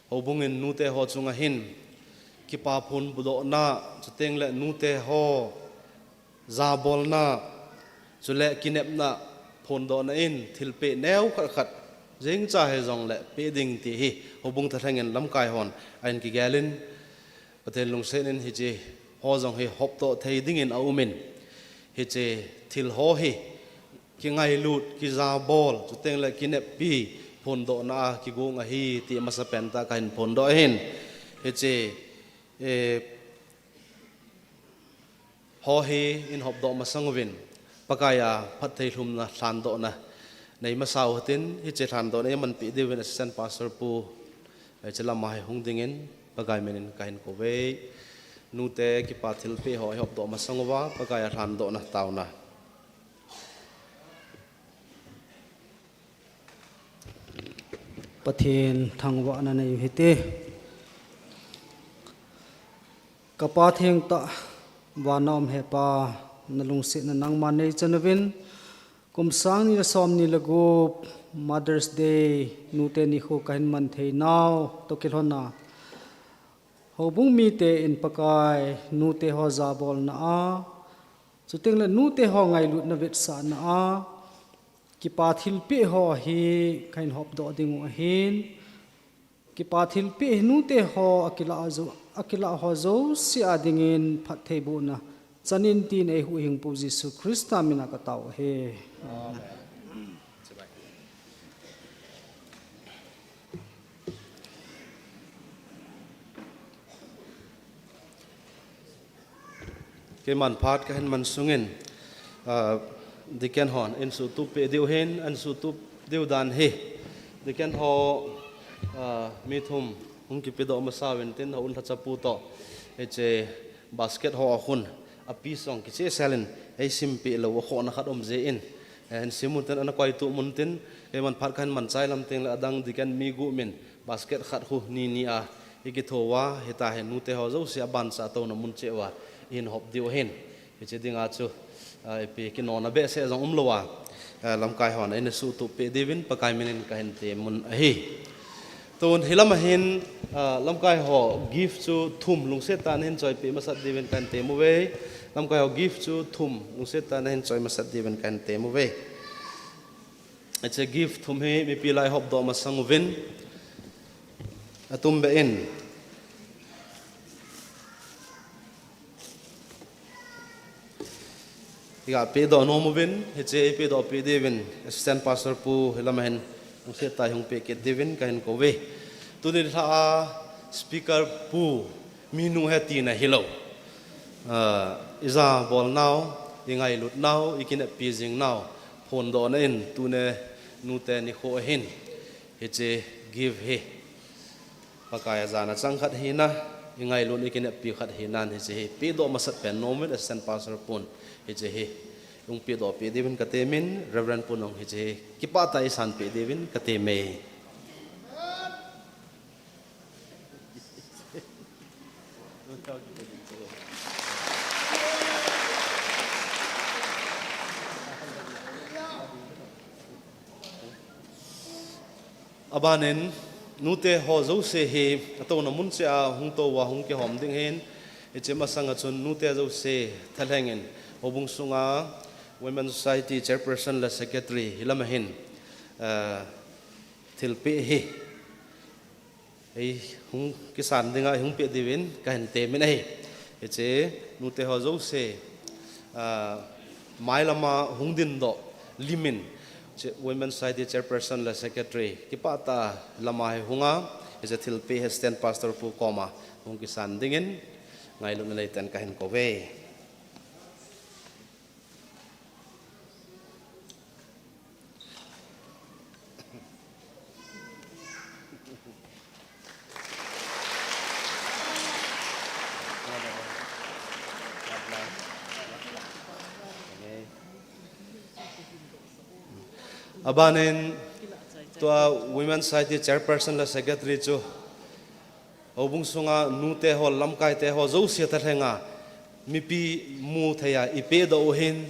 houbung in nute ho chunga hin kipa phondohna, chuteng le nute ho jabolna, chule kinepna phondohna in thilpeh neo khat khat jengcha hijongle pe ding ti hi houbung thalhengin lamkai hon ahin kigelin, Pathen lungsetin hiche ho jong hi hopdoh thei dingin aumin, hiche thil ho hi kingailut, kijabol, chuteng le kineppi phondohna a kigong ahi ti masapen tah kahin phondoh ahin. Hiche, eh, ho hi in hopdoh masang uvin, Pakai a phattheilhumna lhandohna Nei masa u hitin, hiche lhandohna eimanpeh diuvin Assistant Pastor Pu, hiche lama hi hung dingin, Pakai minin kahin kou uve. Nute kipa thilpeh ho ihopdoh masang uva, Pakai a lhandohna taona. Pathen thangvahna nei u hite. Ka Pa thengtah, vana um Hepa, nalungsetna nangman neichan uvin, kum sang ni le som ni le gup, Mother's Day, nute nikho kahin man theinau toh kilhona, houbung mite in Pakai, nute ho jabolna a, chuteng le nute ho ngailutna vetsahna a, kipa thilpeh ho hi kahin hopdoh ding u ahin, kipa thilpeh hi nute ho akilah jo-, akilah ho jouse a dingin phattheibohna chan in tin eihuhhingpu Jesu Christa mina katao ahi. Keiman phat kahin man sungin, ah, deacon hon ahin suhtup peh diu ahin, ahin suhtup diu dan hi. Deacon ho, ah, mi thum hung kipedoh masa uvin tin, houin lhachapu toh, hiche basket ho a khun, api song kichehsel in, eisimpeh lou akhohna khat um jeh in, eh, ahin sim un tin, ana koitup un tin, keiman phat kahin man chai lam teng le adang deacon mi gup min, basket khat khu ni ni a, ikitho uva, hitia hi nute ho jouse abancha touna mun cheh uva, ihin hop diu ahin. Hiche dinga chu, ah, ipi kinona behseh jong umlou a, ah, lamkai hon eina suhtup peh diuvin, Pakai minin kahin temun ahi. Tun hilama hin, ah, lamkai ho gift chu thum lungset tah in nahin choipeh masat diuvin kahin tem uve. Lamkai ho gift chu thum lungset tah in nahin choi masat diuvin kahin tem uve. Hiche gift thum hi mipi lah a ihopdoh masang uvin, atumbeh in iga pehdoh nom uvin, hiche eipedoh peh diuvin, Assistant Pastor Pu hilama hin lungset tah in hung peh kit diuvin kahin kou uve. Tuni lha a speaker Pu minu ahi tina hilou. Ah, ijabolnau, ingailutnau, ikineppi jingnau phondohna in tuni nute nikho ahin, hiche gift hi Pakai a jana chang khat hina, ingailut ikineppi khat hinan hiche hi pedoh masat pen nom uvin Assistant Pastor Pun hiche hi hung pedoh peh diuvin katemin, Reverend Pun hung hiche hi kipah tah in eisanpeh diuvin kateme. Abanin, nute ho jouse hi atouna mun cheh a hung tou uva hung kihom ding ahin, hiche masanga chun nute jouse thalheng in, houbung sunga Women Society Chairperson le Secretary hilama hin, eh, thilpeh hi eihung kisan dinga eihung peh diuvin kahin temin ahi. Hiche nute ho jouse, ah, mailama hung dindoh limin, hiche Women Society Chairperson le Secretary kipah tah a lama hi hunga, hiche thilpeh hi Assistant Pastor Pu koma hung kisan dingin ngailutna neitah in kahin kou uve. Abanin, tua Women Society Chairperson le Secretary chu houbung sunga nute ho, lamkaite ho jouse thalhenga mipi mu thei a ipedoh u ahin,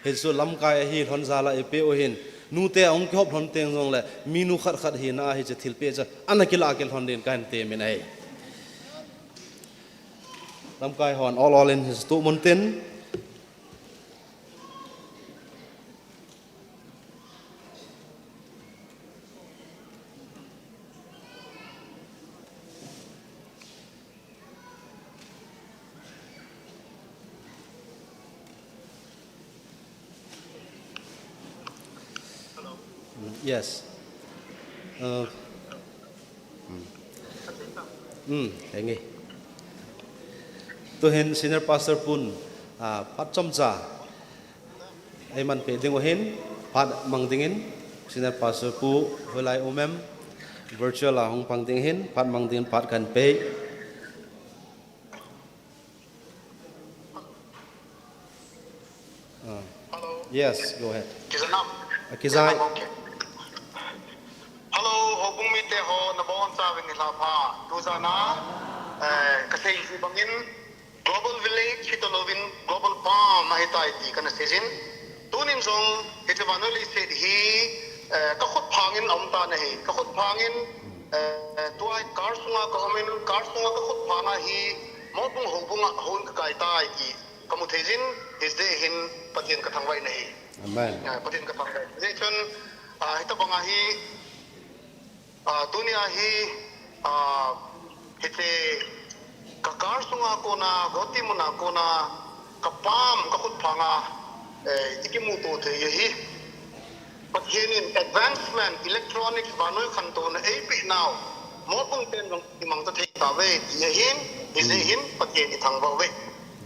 hichu lamkai ahi lhon jal a ipeh u ahin, nute ahung kihop lhon teng jongle minu khat khat hina a hiche thilpeh chu ana kilah kit lhon din kahin temin ahi. Lamkai hon ol ol in hichu tup un tin. Yes. Uh, hmm. Hmm, henge. Tuhin Senior Pastor Pun, ah, phat chomcha eiman peh ding u ahin, phat mang dingin, Senior Pastor Pu, hoilai um em? Virtual a hung pang ding hin, phat mang ding phat kan pe. Ah. Hello. Yes, go ahead. Kizanam. Ah, kizai. Kizanam, okay. Hello, houbung mite ho, nabonchauvin nilhah pha. Tujana, eh, kasei ji bangin, Global Village hitalouvin Global Palm ahitai ti kana seijin. Tunin jong hiche vannoi leiset hi, eh, kakhut phangin aum tan ahi. Kakhut phangin, eh, tua car sunga kaumin, car sunga kakhut phanga hi Motbung houbunga houin kakai tai ti kamu theijin, hijeh hin Pathen kathangvah in ahi. Amen. Eh, Pathen kathangvah in. Hijeh chun, ah, hitabanga hi, Ah, tunia hi, ah, hiche ka car sunga kona, Guwahati muna kona, ka palm, kakhut phanga, eh, ikimuto thei ahi. Pathen in advancement, electronics, vannoi khantouna eipeh nau, Motbung ten jong imangcha thei tauve, ti ahin, hijeh hin, Pathen ithangvah uve.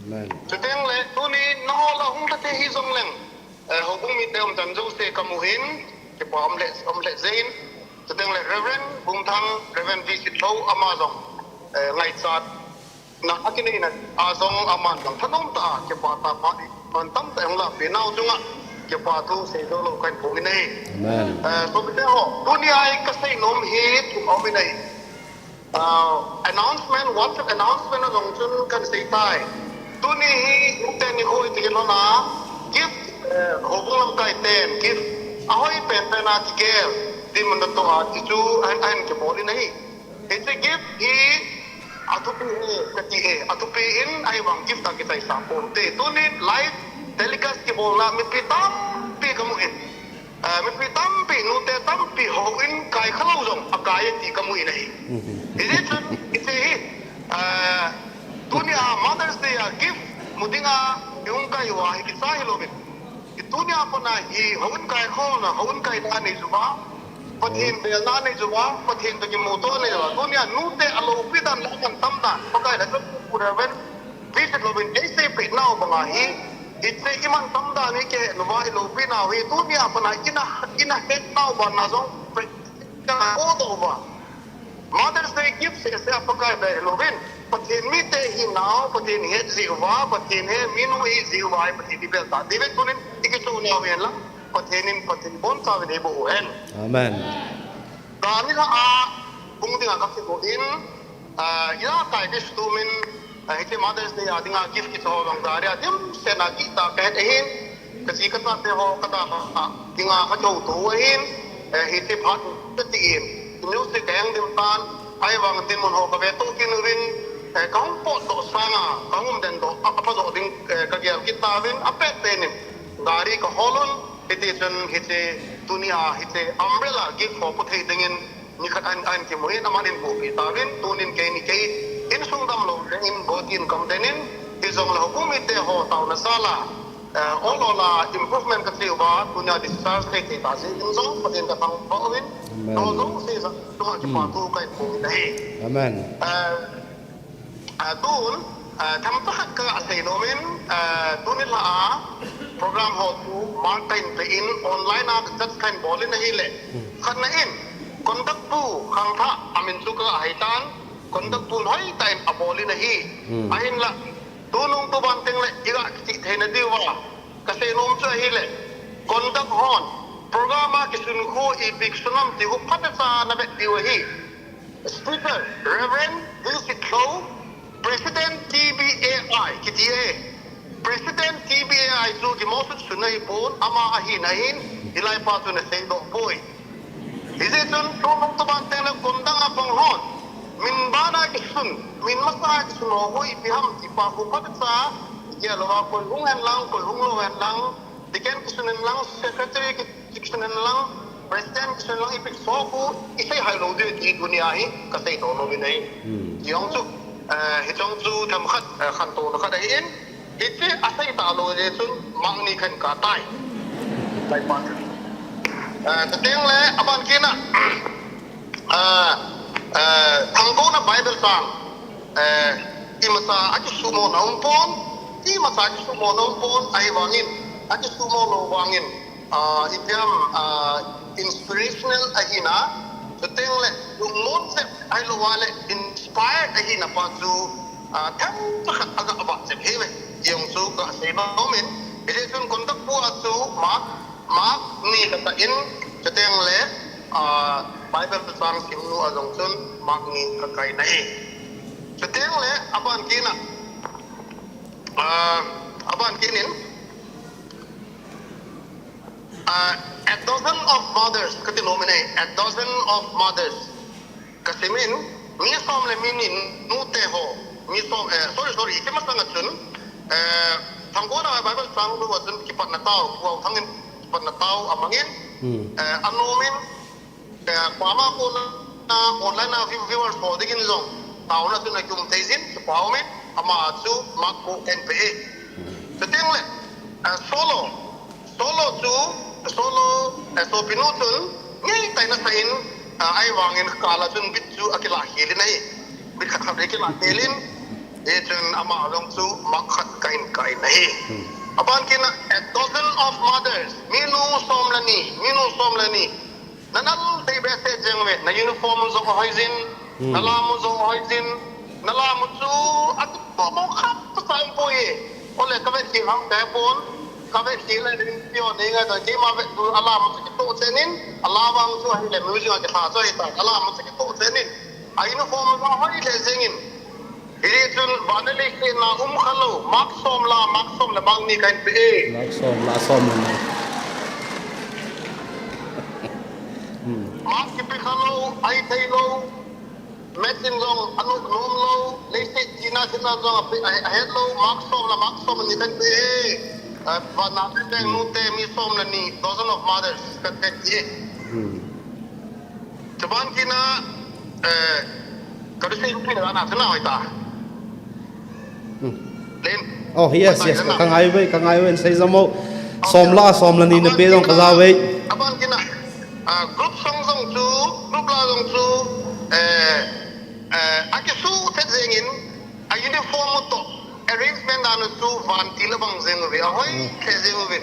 Amen. Chuteng le, tuni nangho la hung lha thei hijongleng, eh, houbung mite umchan jouse kamu hin, kipa um le, um le jeh in. Chuteng le Reverend Bumthang, Reverend V. Sitlhou, ama jong, eh, ngaichatna akineina a jong aman jong thanom tah a, kipa tah phat in, man tamtah hung lahpeh nau chunga, kipa thu seidoh lou kahin phong in ahi. Amen. Eh, sopite ho, tunia hi kasei nom hi thum aum in ahi. Ah, announcement, WhatsApp announcement a jong chun kahin sei tai. Tuni hi, teni hoi ti lona, gift, eh, houbung lamkai ten, gift, ahoi penpen a kigel, dinmun natoh a, ti chu ahin, ahin kibol in ahi. Hiche gift hi, athupi hi, kati hi, athupi in, ahivang gift a kichaisah ponte. Tunin live telecast kibolna, mipi tampi kamu in. Ah, mipi tampi, nute tampi, houin kai khalou jong, akai e ti kamu in ahi. Mhm. Hijeh chun, hiche hi, ah, tunia Mother's Day a gift, mu dinga, ihung kai uva, hi kicha hilouvin. Hi tunia pat a hi, houin kai kholna, houin kaina nei uva, Pathen belna nei uva, Pathen toh kimuto nei uva. Tunia nute aloupi dan, la man tam dan, Pakai la chun Reverend V. Sitlhou in eiseipeh nau banga hi, hiche iman tam dan hi kihe uva, iloupi nau hi, tunia pat a ina, ina het nau bana jong, ka kodoh uva. Mother's Day gift seh seh a Pakai bel hilouvin, Pathen mite hinau, Pathen het jeh uva, Pathen he minu hi jeh uva, Pathen ibel ta. David tunin ikichoi nau hen lang, Pathen in Pathen bonchauvin eiboh u hen. Amen. Ka nilhah a, hung dinga kakigo in, ah, ila kai kisutumin, ah, hiche Mother's Day a dinga gift kicho ho jong gari a dimset a kihta kahet ahin, kaji kachate ho kadalha dinga kakihoto u ahin, eh, hiche phat kati in, music kaheng dim tan, ahivang dinmun ho kave to kit uvin, eh, kahung potdoh sanga, kahung umden doh, a, aphadoh ding, eh, kagel kit tauvin, apet penin, gari kahol un, hiti chun hiche, tunia hiche, umbrella gift ho pu thei dingin, Nikhat ahin, ahin kimu in, aman eibohpi tauvin, tunin keini kei insung damlou in, Guwahati in kam den in, hijongle houbung mite ho taona jal a, eh, ol ol a improvement kache uva, tunia discharge thei thei ta jeh in jong, Pathen kathangvah uvin, Amen. Nangho jouse jal a, chunga kipa thu kahin phong in ahi. Amen. Eh, Ah, tun, ah, themcha khat kasei nomin, ah, tuni lha a program ho chu mark kahin pe in online a judge kahin bol in ahile. Hmm. Khatna in, conduct pu khangthah amin chu kahai tan, conduct pu hoitah in abol in ahi. Hmm. Ahinla, tunung tuban tengle iga kichih theina diuva kasei nom chu ahile, conduct hon program a kisun khu ipi kisun ham ti khu phatecha navet diu ahi. Speaker, Reverend V. Sitlhou, President T B A I, kiti e. President T B A I chu kimohsut sun ahipon, ama ahina hin, hilai pa chu nasei doh poi. Hijeh chun, tunung tuban tengle kondang a pang hon, min bana kisun, min masa a kisun ho, ho ipi ham, ti pa khu phatecha, igel uva, koi hung hen lang, koi hung lou hen lang, deacon kisun hen lang, secretary ki- Section hen lang, president kisun lang ipi so khu, isei hai lou diu ti tunia hi, kasei doh nom in ahi. Hmm. Hiche jong chu, eh, hiche jong chu themkhat, eh, khantouna khat ahin, hiche asei talou jeh chun, mark ni kahin kap tai. Lai pa chu. Eh, chuteng le, aban kit na, eh, eh, thangkouna Bible chang, eh, imasa akisuhmo na um pon, imasa akisuhmo na um pon, ahivangin, akisuhmo lou vangin, ah, ipi ham, ah, inspirational ahina, chuteng le lungmon jep ahilou le inspired ahina pa chu, ah, themkhat a gavah jep ahi ve. Ti jong chu kasei nom in, hijeh chun conduct bu a chu mark, mark ni katah in, chuteng le, ah, Bible chang simnu a jong chun mark ni kakai na ahi. Chuteng le aban kit na, ah, aban kit in, Uh, a dozen of mothers, kati nom in ahi, a dozen of mothers. Kasim in, mi som le mi ni nute ho, mi som, eh, sorry, sorry, hiche masang a chun, eh, thangkona Bible chang bu a chun kipatna tao, Pu Aung Thang in kipatna tao amang in, Hmm. eh, anom in, Eh, pama kona, online a view-, viewers ho dingin jong taona chu nakium thei jin, kipa um in, ama chu mark ko kahin pe e. Chuteng le, eh, solo, solo chu, solo, eh, sopinu chun, ngei tai nasa in, eh, ahivangin kala chun beat chu akilah khel in ahi. Beat khat khat akilah khel in, hichun ama jong chu mark khat kahin kai in ahi. Hmm. Aban kit na, a dozen of mothers, minu som le ni, minu som le ni. Nanal thei behseh jeng uve, na uniform jong ahoi jin, Hmm. na lam jong ahoi jin, na lam chu atu mo khat tu sai poi e. Ole kavet khel ham kahe pon, kavet khel le rin pio nei ngai ta, keima vet tu alam chu kitoh chen in, alam vang chu ahile music a kitha chu ahitan, alam chu kitoh chen in, a uniform jong ahoi le jeng in. Hijeh chun vannoi leiset a um khalou, mark som la, mark som le mark ni kahin pe e. Mark som la, som le ni. Hmm. Mark kipe khalou, ahithei lou, maths in jong anop nom lou, leiset china china jong ape, a, ahet lou, mark som la, mark som le ni kahin pe e. Eh, vannoi leiset a Hmm. nute mi som le ni, dozen of mothers, kahin pe e. Hmm. Chuban kit na, eh, ka du sei pi na na thuna hoi ta. Hmm. Len. Oh, yes, yes. Ka ngai uve, ka ngai uve, sei jamo. Okay. Som la, som le ni na pe jong ka ja uve. Aban kit na, ah, group song jong chu, group la jong chu, eh, eh, akisu thet jeng in, a uniform u toh, arrangement dan u chu vantil abang jeng uve, ahoi Hmm. khe jeng uve.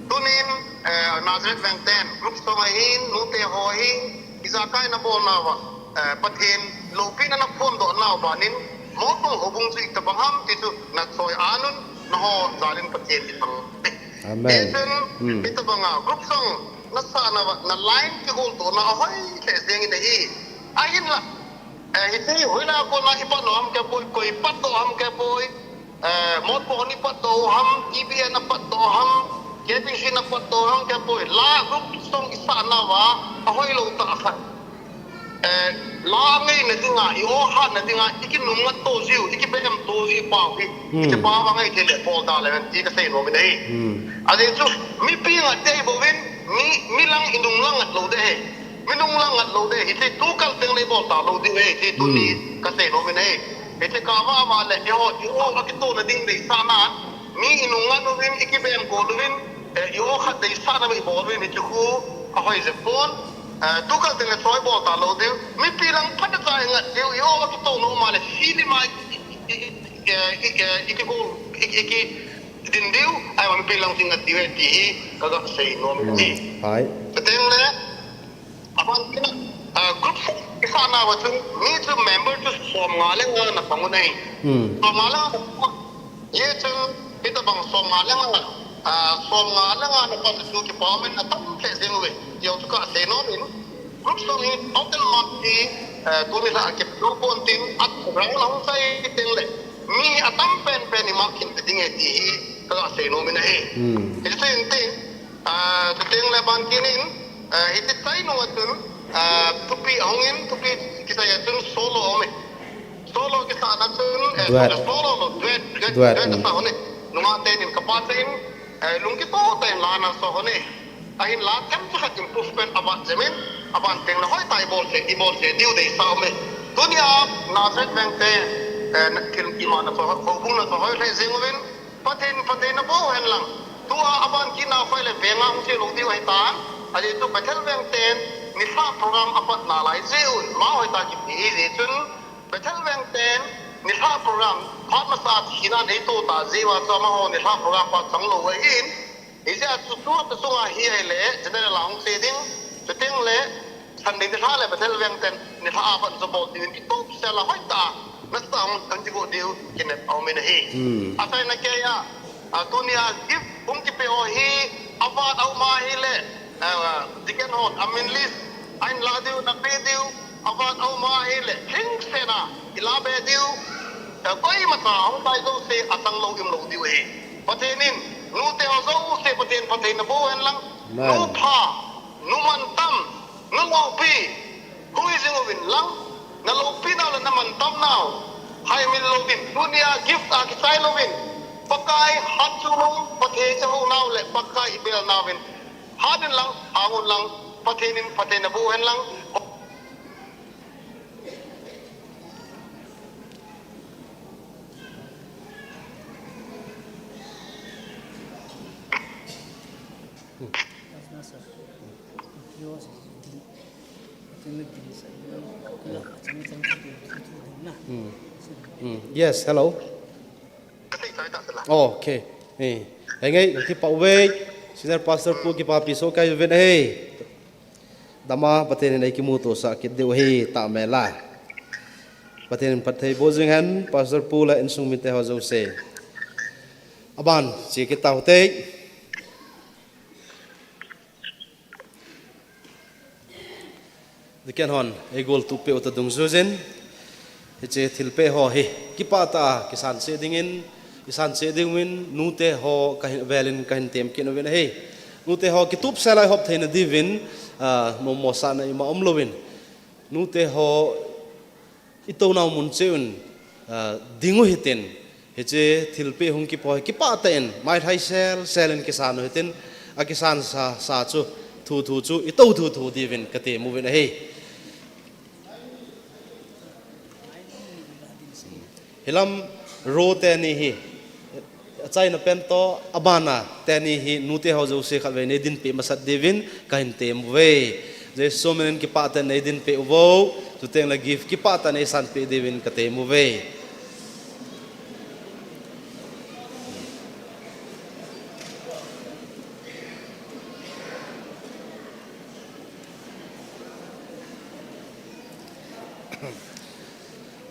Tunin, eh, Nazareth Veng ten, group song ahin, nute ho ahin, ijakai na bol nauva, eh, Pathen loupina na phondoh nau banin, Mopo houbung chu itobang ham ti chu na choi an un, nangho jal in Pathen i thangvah e. Amen. Hichun, Hmm. itobang a group song na sa nauva, na line kihol to na ahoi khe jeng in ahi. Ahinla, Eh, hiche hoilai a kona i patdoh ham kei poi, koi patdoh ham kei poi. Eh, Mopo hon i patdoh u ham, T B N a patdoh u ham, K B C na patdoh u ham kei poi. La group song i sa nauva, ahoi lou tah khat. Eh, la ngeina dinga, i aw hatna dinga, i kinungngat to jiu, i kibem to jiu pau hi. Hmm. Hiche pau vang ahi thei le, bol da le, ti ka sei nom in ahi. Hmm. Ajeh chu, mipi ngat ding ahi bouvin, mi, mi lang i nung lang ngat lou ding ahi. Mi nung lang ngat lou ding, hiche tukal teng le i bol talou ding ahi, hiche tuni Hmm. ka sei nom in ahi. Hiche kava va le, eiho, eiho a kitona ding deisahna, mi i nung ngat uvin, i kibem kol uvin, eh, eiho khat deisahna i bol uvin, hiche khu ahoi jep pon, eh, tukal teng le choi bol talou ding, mipi lang phatah a i ngat diu, eiho a kitona um a le, film a i, i, i, i, i, i, i kigol, i, i, i kidin diu, ahivang mipi lang i ngat diu ahi ti hi, ka ga sei nom in ahi. Hmm. Hai. Chuteng le, Aban kit na, ah, group song i sa nauva chun, mi chu member chu som nga le nga na pang u ahi. Hmm. Som nga le nga na pang u. Hichun, hitobang som nga le nga, ah, som nga le nga na pang u chu kipa um in atam lheh jeng uve. Ti jong chu ka sei nom in, group song hi total mark hi, eh, tuni lha a kipe lou pon tin, a round a hung sai teng le, mi atam pen pen in mark khin pe ding ahi ti hi, ka ga sei nom in ahi. Hmm. Hichu in tin, Ah, chuteng le aban kit in, ah, hiche chai nung a chun, ah, thupi ahung in, thupi kisai a chun solo aum e. Solo kisahna chun, eh, Duet. solo lo, duet, duet, Duet, duet mm. asa hon e. Nungah ten in kapa ten, eh, lungkitoh tah in la ana so hon e. Ahin la themcha khat improvement aban jep in, aban teng le hoitah a i bol thei, i bol thei diu deisah aum e. Tunia, Nazareth Veng te, eh, na, kin, ima na so, houbung na so hoi lheh jeng uvin, Pathen, Pathen na bou hen lang. Tua aban kit na khoi le venga hung che lou diu ahi tan. Ajeh chu Bethel Veng ten nilhah program apat nalai jeh un. Amaho hoitah kipe ahi jeh chun. Bethel Veng ten nilhah program phat masa thina nei to ta jeh uva chu amaho nilhah program pa chang lou ahin. Hi Sia tu tu tu tu ahi ai le, general a hung sei ding, chuteng le, Sunday nilhah le Bethel veng ten, nilhah a pat support ding, kitup sel a hoitah a, nasa hung kan ti go diu, kinep a um in ahi. Hmm. Asei na kei a, a, tunia gift hung kipe ho hi, avat a um ahi le, a, deacon hon, amin list, ahin la diu, na pe diu, avat a um ahi le, hing sena, ila be diu, a, koima cha, hung tai jouse, asang lou, im lou diu ahi. Pathen in, nute ho jouse Pathen, Pathen na boh hen lang, Amen. Nu pha, nu mantam, nu loupi, hui jing uvin lang, na loupi nau le na mantam nau, hai min louvin, tunia gift a kisai louvin, Pakai hat chu lou, Pathen cha ho nau le, Pakai i bel nauvin, hat in lang, hang un lang, Pathen in, Pathen na boh hen lang, Hmm. Hmm. Yes, hello. Okay. Eh, henge, kakipah uve. Senior Pastor pu kipapi soh kai uvin ahi. Dama Pathen in eikimuto sah kit diu ahi, tah mela. Pathen in phatthei boh jing hen, Pastor pu le insung mite ho jouse. Aban, che kit tau hite. Deacon hon, eigol tup peh u toh dungjuijin, hiche thilpeh ho hi, kipah tah a, kisan cheh dingin, isan cheh dinguvin, nute ho kahin, velin kahin tem kit uvin ahi. Nute ho kitup sel a ihop theina diuvin, a, nommo sahna ima um louvin. Nute ho, i tounau mun cheh un, a, ding u hitin, hiche thilpeh hung kipo hi kipah tah in, maithai sel, sel in kisan u hitin, akisan sa, sa chu, thu thu chu, i tou thu thu diuvin katem uvin ahi. Hilam row teni hi, achaina pen toh, abana teni hi, nute ho jouse khatvei nei dinpeh masat diuvin, kahin tem uve. Jesu minin kipah tah in nei dinpeh uvo, chuteng le gift kipah tah in nei sanpeh diuvin katem uve.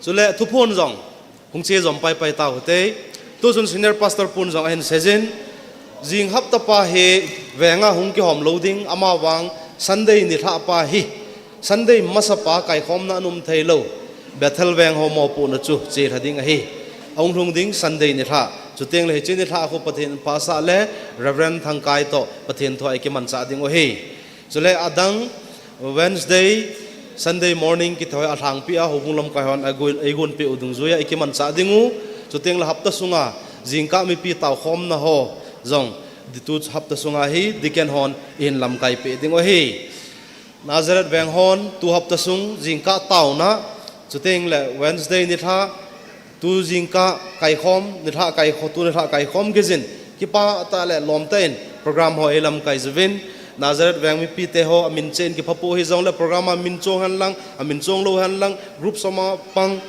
Chule thuphon jong, hung che jom pai pai tau hite. Tuchun Senior Pastor pun jong ahin seijin, jing hapta pa hi venga hung kihom lou ding, amavang Sunday nilhah pa hi, Sunday masa pa kaikhomna aum thei lou, Bethel veng ho mopohna chu chelha ding ahi. Ahung lhung ding Sunday nilhah. Chuteng le hiche nilhah khu Pathen in phasah le Reverend Thangkai toh Pathen thu a ikimanchah ding u ahi. Chule adang Wednesday, Sunday morning kiti ho alhangpi a houbung lamkai hon eigon, eigon peh u dungjuiya ikimanchah ding u. Chuteng le hapta sunga jingkah mipi taokhomna ho jong, di tu hapta sunga hi deacon hon ihin lamkai peh ding u ahi. Nazareth veng hon tu hapta sung jingkah taona, chuteng le Wednesday nilhah, tu jingkah kaikhom, nilhah kaikho-, tu nilhah kaikhom geijin, kipah tah le lom tah in program ho eilamkai jiuvin, Nazareth veng mipite ho amin cheh in kiphapoh hijongle program a min chong hen lang, amin chong lou hen lang, group som a pang,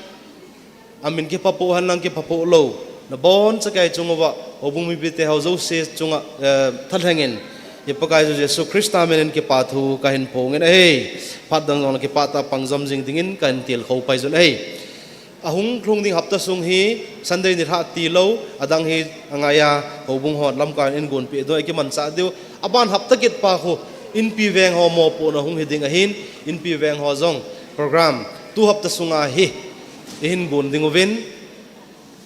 amin kiphapoh hen lang kiphapoh lou, nabonchauva chung uva, houbung mipite ho jouse chunga, eh, thalheng in, i Pakaiyu Jesu Christa minin kipa thu kahin phong in ahi. Phat dang jong le kipah tah a pang jom jing dingin kahin tilkhou pai jun ahi. Ahung lhung ding hapta sung hi Sunday nilhah tilou, adang hi angaiya houbung hon lamkai in gonpeh ding u ikimanchah diu. Aban hapta kit pa khu Inpi veng ho mopohna hung hi ding ahin, Inpi veng ho jong program tu hapta sunga hi ihin gon ding uvin,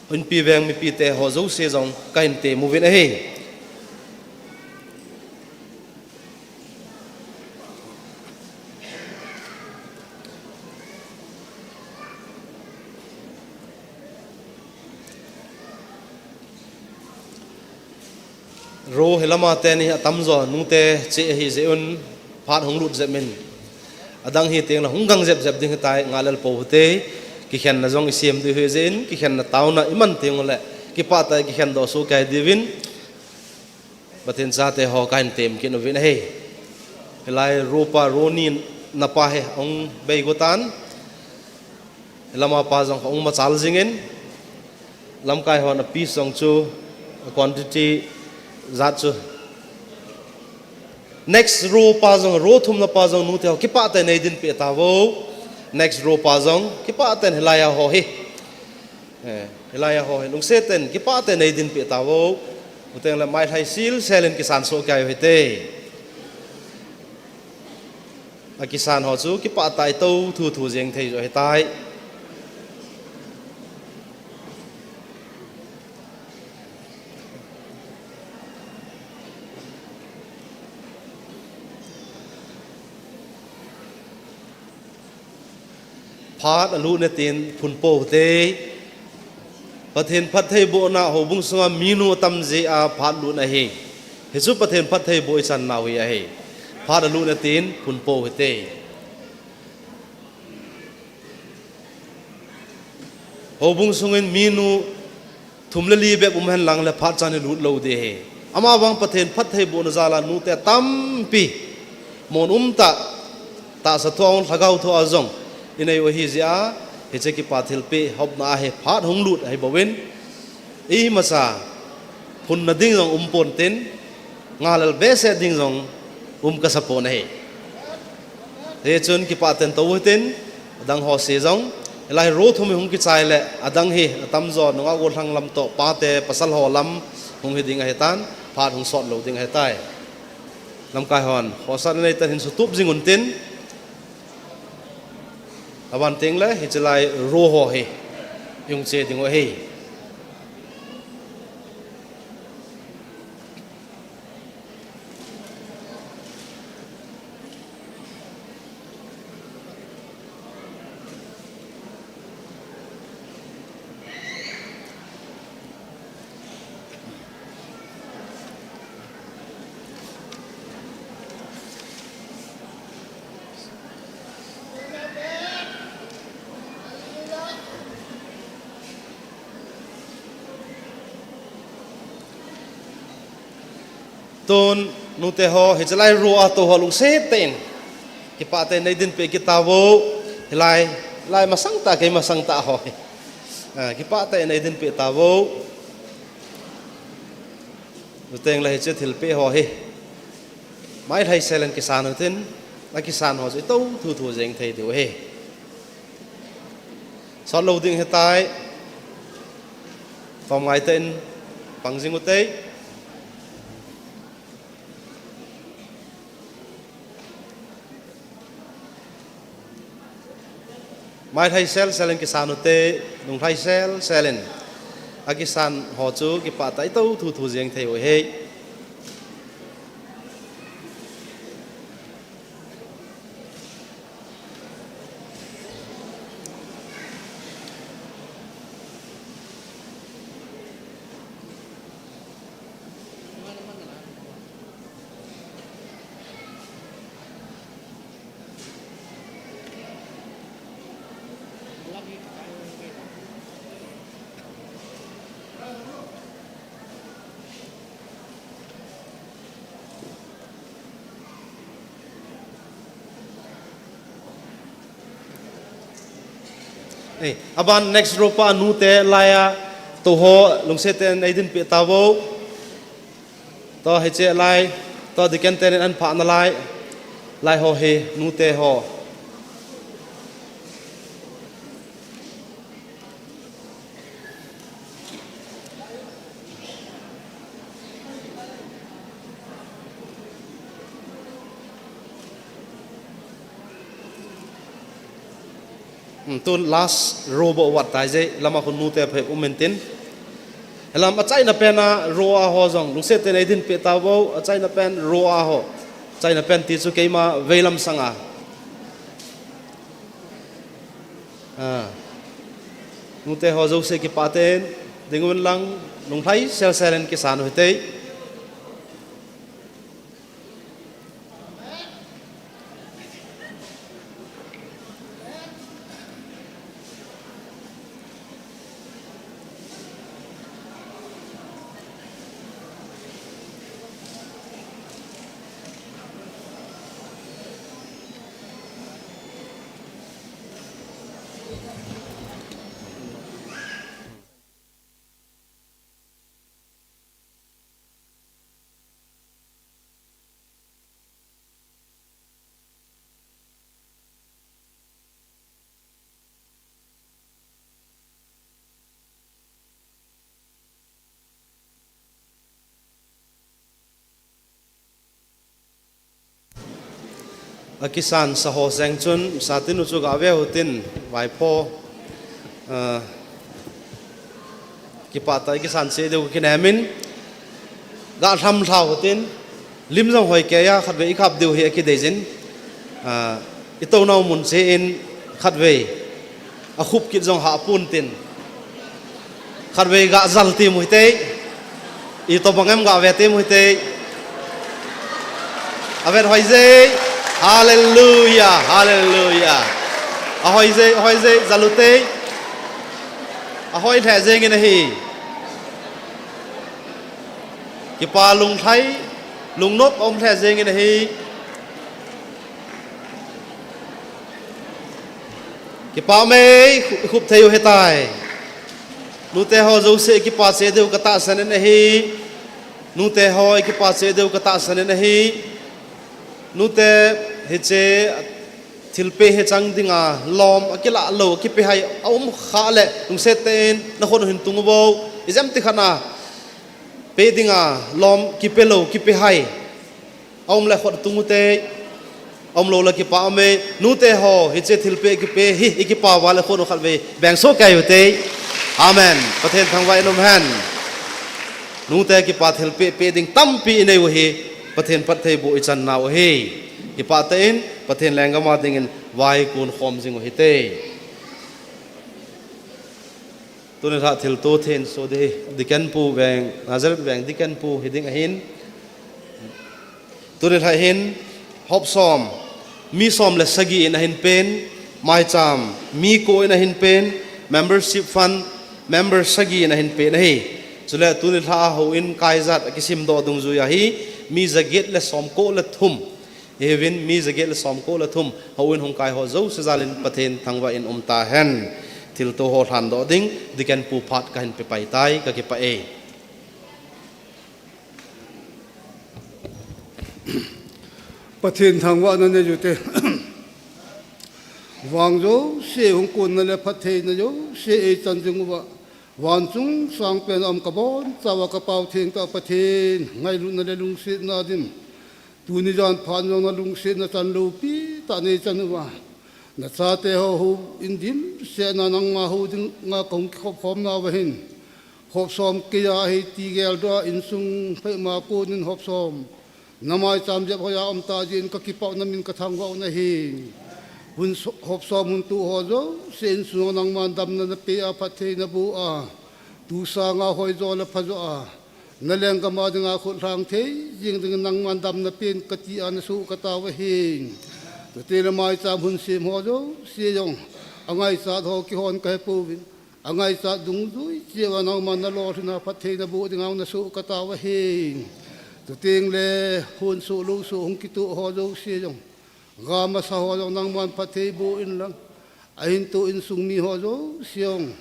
Inpi veng mipite ho jouse jong kahin tem uvin ahi. Row hilama teni atamjo nute cheh ahi jeh un phat hung lut jep in. Adang hiteng le hung gang jep jep ding hitai, ngahlel pou hite, kikhenna jong isem diu ahi jeh in, kikhenna taona iman teng ule, kipah tah a kikhen doh soh kei diuvin, Pathen chate ho kahin tem kit uvin ahi. Hilai row pa, row ni na pa hi ahung bei go tan. Hilama pa jong ahung machal jingin, lamkai hon a piece jong chu quantity jat chu Next row pa jong, row thumna pa jong, nute ho, kipah tah in nei dinpeh tauvo. Next row pa jong, kipah tah in hilai a ho hi. Eh, hilai a ho hi, lungset tah in, kipah tah in nei dinpeh tauvo. Chuteng le mailhai selsel in kisan soh kei u hite. Akisan ho chu kipah tah in tou thu thu jeng thei joh ahitai. Phat alut na tin phun pou hite. Pathen phattheibohna houbung sunga minu atam jeh a phat lut ahi. Hichu Pathen phattheiboh ichan nau hi ahi. Phat alut na tin phun pou hite. Houbung sungin minu thum le li bep um hen lang le phat chan hi lut lou ding ahi. Amavang Pathen phattheibohna jal a nute tampi mon um tah, tahsa thua jong, lhagao thua jong inei u ahi jeh a, hiche kipah thilpeh hopna a hi phat hung lut ahi bouvin, imacha phunna ding jong um pon tin, ngalel behseh ding jong um kasa pon ahi. Hichun kipah tah in tou hitin, adang ho se jong, hilai row thum hi hung kichai le, adang hi atamjo nungah gollhang lam toh, pate pasal ho lam hung hi ding ahitan, phat hung sot lou ding ahitai. Lamkai hon, khohsah na nei tah in hin sutup jing untin, aban teng le, hiche lai row ho hi, ihung che ding u ahi. Tun, nute ho, hiche lai row a tou ho lungset tah in, kipah tah in nei dinpeh kit tauvo. Hilai, lai masang tah, kei masang tah ho hi. Ah, kipah tah in nei dinpeh tauvo. Chuteng le hiche thilpeh ho hi, mailhai sel in kisan utin, akisan ho chu itou thu thu jeng thei diu ahi. Sot lou ding ahitai. Tom ngai tah in pang jing ute. Mailhai sel sel in kisan ute, lunglhai sel sel in. Akisan ho chu kipah tah in itou thu thu jeng thei u ahi. Eh, aban next row pa nute lai a tou ho lungset tah in nei dinpeh tauvo. Tua hiche lai, tua deacon tenin ahin phah nalai, lai ho hi nute ho. Hmm, tun last row bou vat tai je, lama khun nute phabep um intin. Hilam achaina pen a row a ho jong, lungset tah in nei dinpeh tauvo, achaina pen row a ho. Achaina pen ti chu keima veilam sanga. Ah. Nute ho jouse kipah tah in, ding uvin lang, lunglhai sel sel in kisan u hite. Akisan sa ho seng chun, sa tinu chu ga ve u tin, vaipho, ah, kipah tah a kisan cheh diu kinem in, ga lhamlha u tin, lim jong hoi kei a, khatvei i kap diu hi akidei jin, ah, i tou nau mun cheh in, khatvei, a khup kit jong hah pun tin. Khatvei ga jal ti mu hite. I tobang em ga ve ti mu hite. A vet hoi jei. Hallelujah, hallelujah. A hoi jei, a hoi jei, jal u te. A hoi lheh jeng in ahi. Kipa lunglhai, lungnop a um lheh jeng in ahi. Kipa mei, khu-, khup thei u hetai. Nute ho jouse kipa cheh diu ka tahsan in ahi. Nute ho kipa cheh diu ka tahsan in ahi. Nute hiche thilpeh hi chang dinga lom a kila lou, a kipe hai a um kha le, lungset tah in na khut u hin tung u vo. I jem ti khat na pe dinga lom kipe lou, kipe hai. A um le khut tung u te, a um lou le kipa um e, nute ho, hiche thilpeh kipe hi, i kipa uva le khut u khatvei, beng soh kei u te. Amen. Pathen thangvah in um hen. Nute kipa thilpeh, pe ding tampi i nei u hi, Pathen phattheiboh i chan nau ahi. Kipah tah in, Pathen lenggam a dingin vai kun khom jing u hite. Tuni lha thilto thenso di hi, Deacon Pu Veng, Nazareth Veng Deacon Pu hi ding ahin. Tuni lha hin, hop som, mi som le sagi in ahin pen, maicham, mi ko in ahin pen, membership fund, member sagi in ahin pen ahi. Chule tuni lha a houin kaijat a kisim doh dungjui a hi, mi jaget le som ko le thum. Hiuvin mi jaget le som ko le thum, houin hung kai ho jouse jal in Pathen thangvah in um ta hen. Thilto ho lhan doh ding, Deacon Pu Phat kahin pe pai tai, ka kipah e. Pathen thangvahna nei u te. Vang jouse hung kunna le phattheina jouse ei chan jing uva. Van chung sang pen a um ka bonchauva ka Pau thengtah Pathen, ngailutna le lungsetna dim. Tuni jan phat jong na lungsetna chan loupi tah nei chan uva. Na chate ho houin dimset na nangma hou dinga kahung kikhop khom nauva hin. Hop som kei a hi ti geldoh a insung phaima konin hop som. Na maicham jep hoiya um tah jeh in ka kipah u na min ka thangvah u ahi. Hun so-, hop som hun toh ho jouse insung nangman damna na pe a phatthei na boh a. Tu sanga hoijo le phajo a. Na lenggam a dinga khut lhang thei jing dingin nangman damna pen ka ti a na soh ka tao ahi. Tute le maicham hun sem ho jouse jong. A ngaichat ho kihon ka he pouvin. A ngaichat dungjui cheh uva nangman na lolhin a phatthei na boh dinga na soh ka tao ahi. Chuteng le hon soh lou soh hung kitoh ho jouse jong. Ga masa ho jong nangman phatthei boh in lang. Ahin toh insung mi ho jouse jong.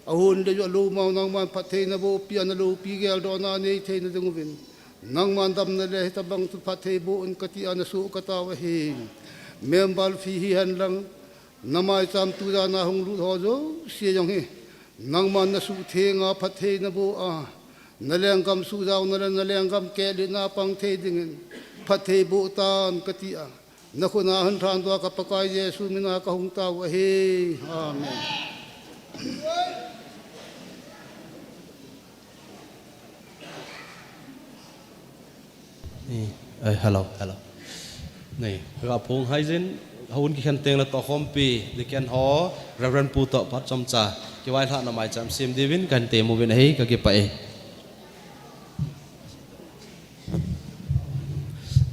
A hon le jou a lou mau nangman phatthei na boh pi a na loupi geldohna nei thei na ding uvin. Nangman damna le hitabang chu phatthei boh in ka ti a na soh ka tao ahi. Member fee hi hen lang. Na maicham tu jan a hung lut ho jouse jong hi, nangman na suhtheng a phatthei na boh a, na lenggam suhjaona le na lenggam kehlelna pang thei dingin, phatthei boh tan ka ti a, na khut a hin lhan doh a ka Pakai Jesu min a ka hung tao ahi. Amen. Ni, eh, hello, hello. Ni, ga phong hai jin, houin kikhen teng le tohkhompi, Deacon ho, Reverend Pu toh phat chomcha, kivailhahna maicham sem diuvin, kahin temmu uvin ahi, ka kipah e.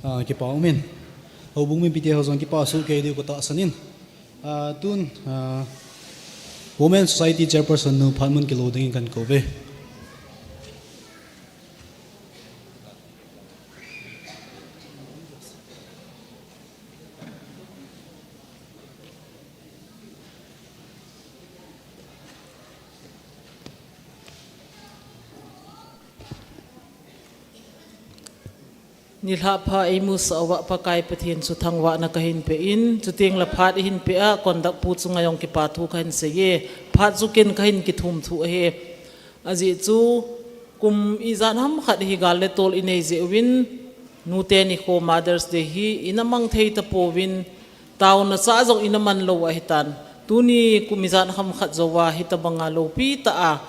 Ah, kipah umin. Houbung mipite ho jong kipah soh kei diu ka tahsan in. Ah, tun, ah, Women Society Chairperson nu Phatmun Kilou dingin kahin kou uve. Nilhah pha eimusah uva Pakai Pathen chu thangvahna kahin pe in, chuteng le phat ihin pe a, conduct pu chunga jong kipa thu kahin seiye, phat chu ken kahin kithum thu ahi. Ajeh chu kum ijat ham khat hi gal le tol inei jeh uvin, nute nikho Mother's Day hi ina mang thei tapouvin, Taona cha jong ina man lou ahitan. Tuni kum ijat ham khat jouva hitabanga loupi tah a,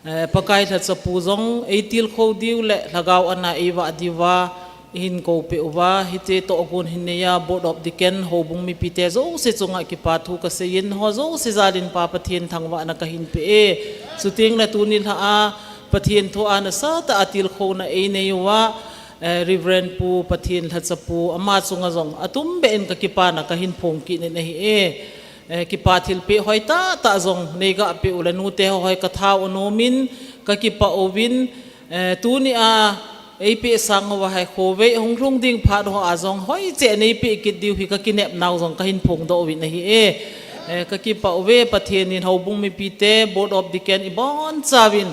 eh, Pakai lhachapu jong eitilkhou diu le lhagao ana eivah diuva, ihin koupeh uva, hiche tohgon hin neiya Board of Deacon, houbung mipite jouse chunga kipa thu kaseiyin, ho jouse jalin Pa Pathen thangvahna kahin pe e. Chutengle tuni lha a Pathen thu a nasatah a tilkhouna einei uva, eh, Reverend Pu Pathen lhachapu ama chunga jong atumbeh in kakipana kahin phong kit in ahi e. Eh, kipa thilpeh hoi tahtah jong neigah peh u le nute ho hoi kathao anom in, kakipah uvin, eh, tuni a eipeh sang uva hai khovei hung lhung ding phat ho a jong hoiche neipeh kit diu hi kakinepnau jong kahin phongdoh uvin ahi e. Eh, kakipah uve, Pathen in houbung mipite, Board of Deacon ibonchauvin,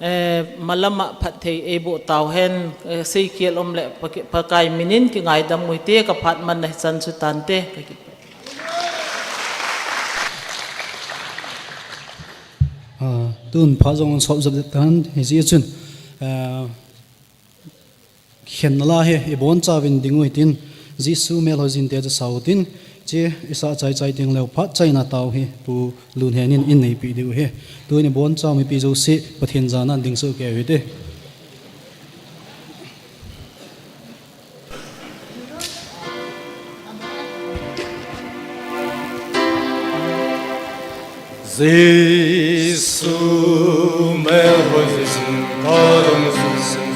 eh, malama phatthei eiboh tauhen, eh, seikhel um le Paki-, Pakai minin kingaidam u hite, kaphat manna hichan chu tante, kakipah. Ah, tun phat jong sop jep tan, hijeh chun, ah, khenna la hi ibonchauvin ding u hitin, Jesu melhoijin te chu sau tin, che isah chaichai ding leu phat chaina tao hi Pu Lunhen in eineipeh diu hi. Tun ibonchauva mipi jouse Pathen jana ding soh kei u hite. Jesu melhoijin kadong sung sung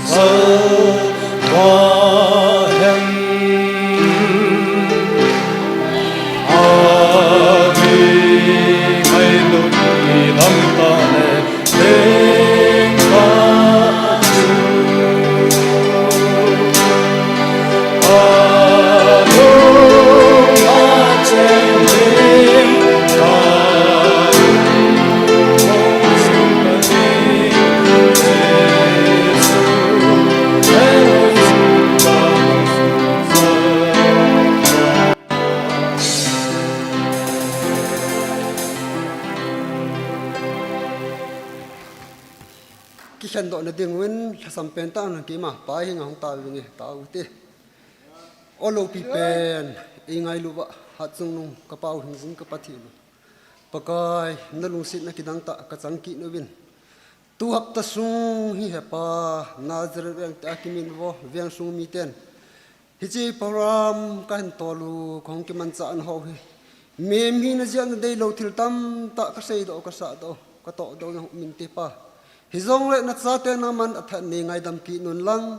Kikhendohna ding uvin lhasam pen tah in keima Pa henga hung tao vinge, tao u hite. O loupi pen, eingailu uva, hatchungnung ka Pa u hingjing ka Pathen u. Pakai, nalungsetna kidang tah kachang kit uvin. Tu hapta sung hi he Pa, Nazareth veng te a kimin vo, veng sung miten hiche program kahin tol u, kahung kimanchah na ho hi, mihem hina jeh a nadei lou thil tamtah kaseidoh, kasahdoh, katohdoh na hung um inte Pa. Hijongle nachate nangman atha in neingaidam kit un lang,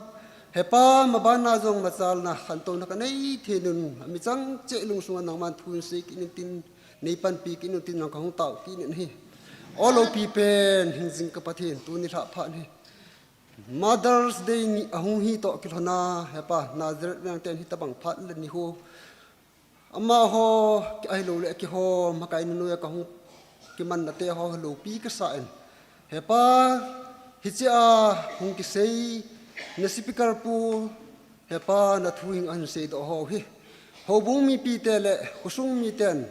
he Pa, mabanna jong machalna khantouna kanei thei un, amichang cheh lungsunga nangman thu hin sei kit un tin, neipanpi kit un tin jong kahung tao kit in ahi. O loupi pen, hingjing ka Pathen, tuni lhah phat hi Mother's Day ni ahung hi toh kilhona, he Pa, Nazareth veng ten hitabang phat le ni ho, amaho, ahilouleh keiho, makai nunung a kahung kimanna te ho loupi kasah in, he Pa, hiche a hung kisei na speaker pu, he Pa, nathu hing ahin seidoh ho hi, houbung mipite le khosung miten,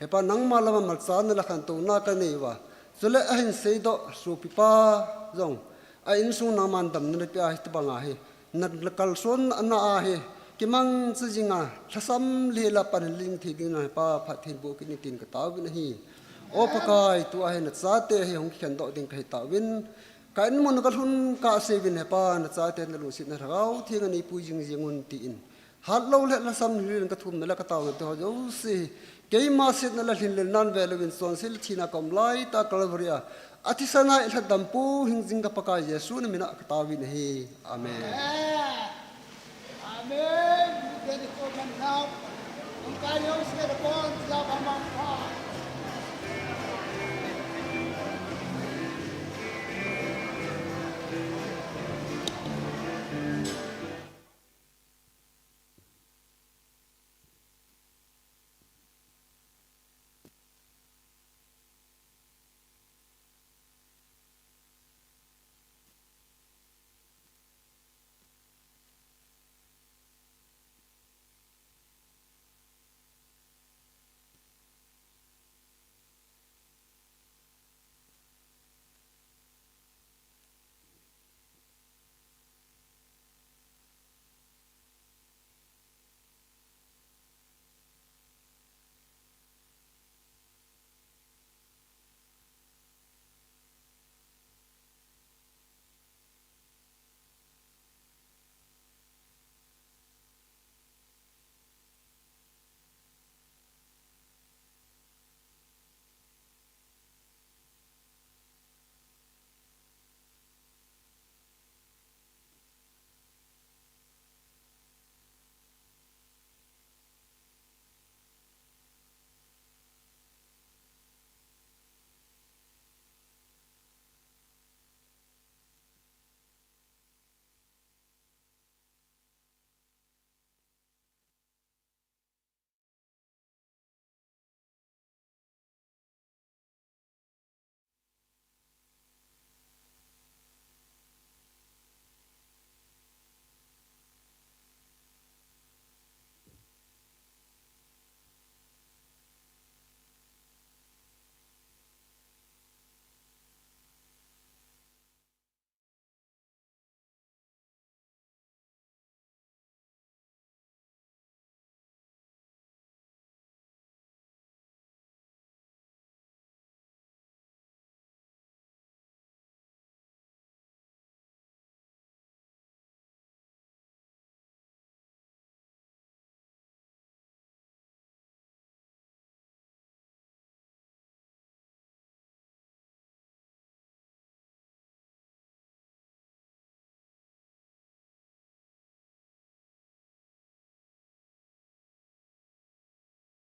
he Pa, nangma lama malchalna le khantouna kanei uva, chule ahin seidoh sopipa jong a insung nangman damna napeh a, hitabanga hi nakalsonna a hi kimangcha jinga lhasam le hel a pan ling thei dingin he Pa, phatthei boh kit in tin katao uvin ahi. O Pakai, tua hi nachate hi hung kikhendoh ding kahi tauvin, ka inmun kalhun kahse uvin, he Pa, nachate nalungsetna Lhagao Theng a neipui jingjing un tin, hatlou le lhasam le hel in kathumna le kataona te ho jouse, keima setna le lhinlelnan ve louvin chonset le thina kaum laitah Calvary a athisan a eilhatdampu hingjing ka Pakai Jesu na min a katao uvin ahi. Amen. Amen.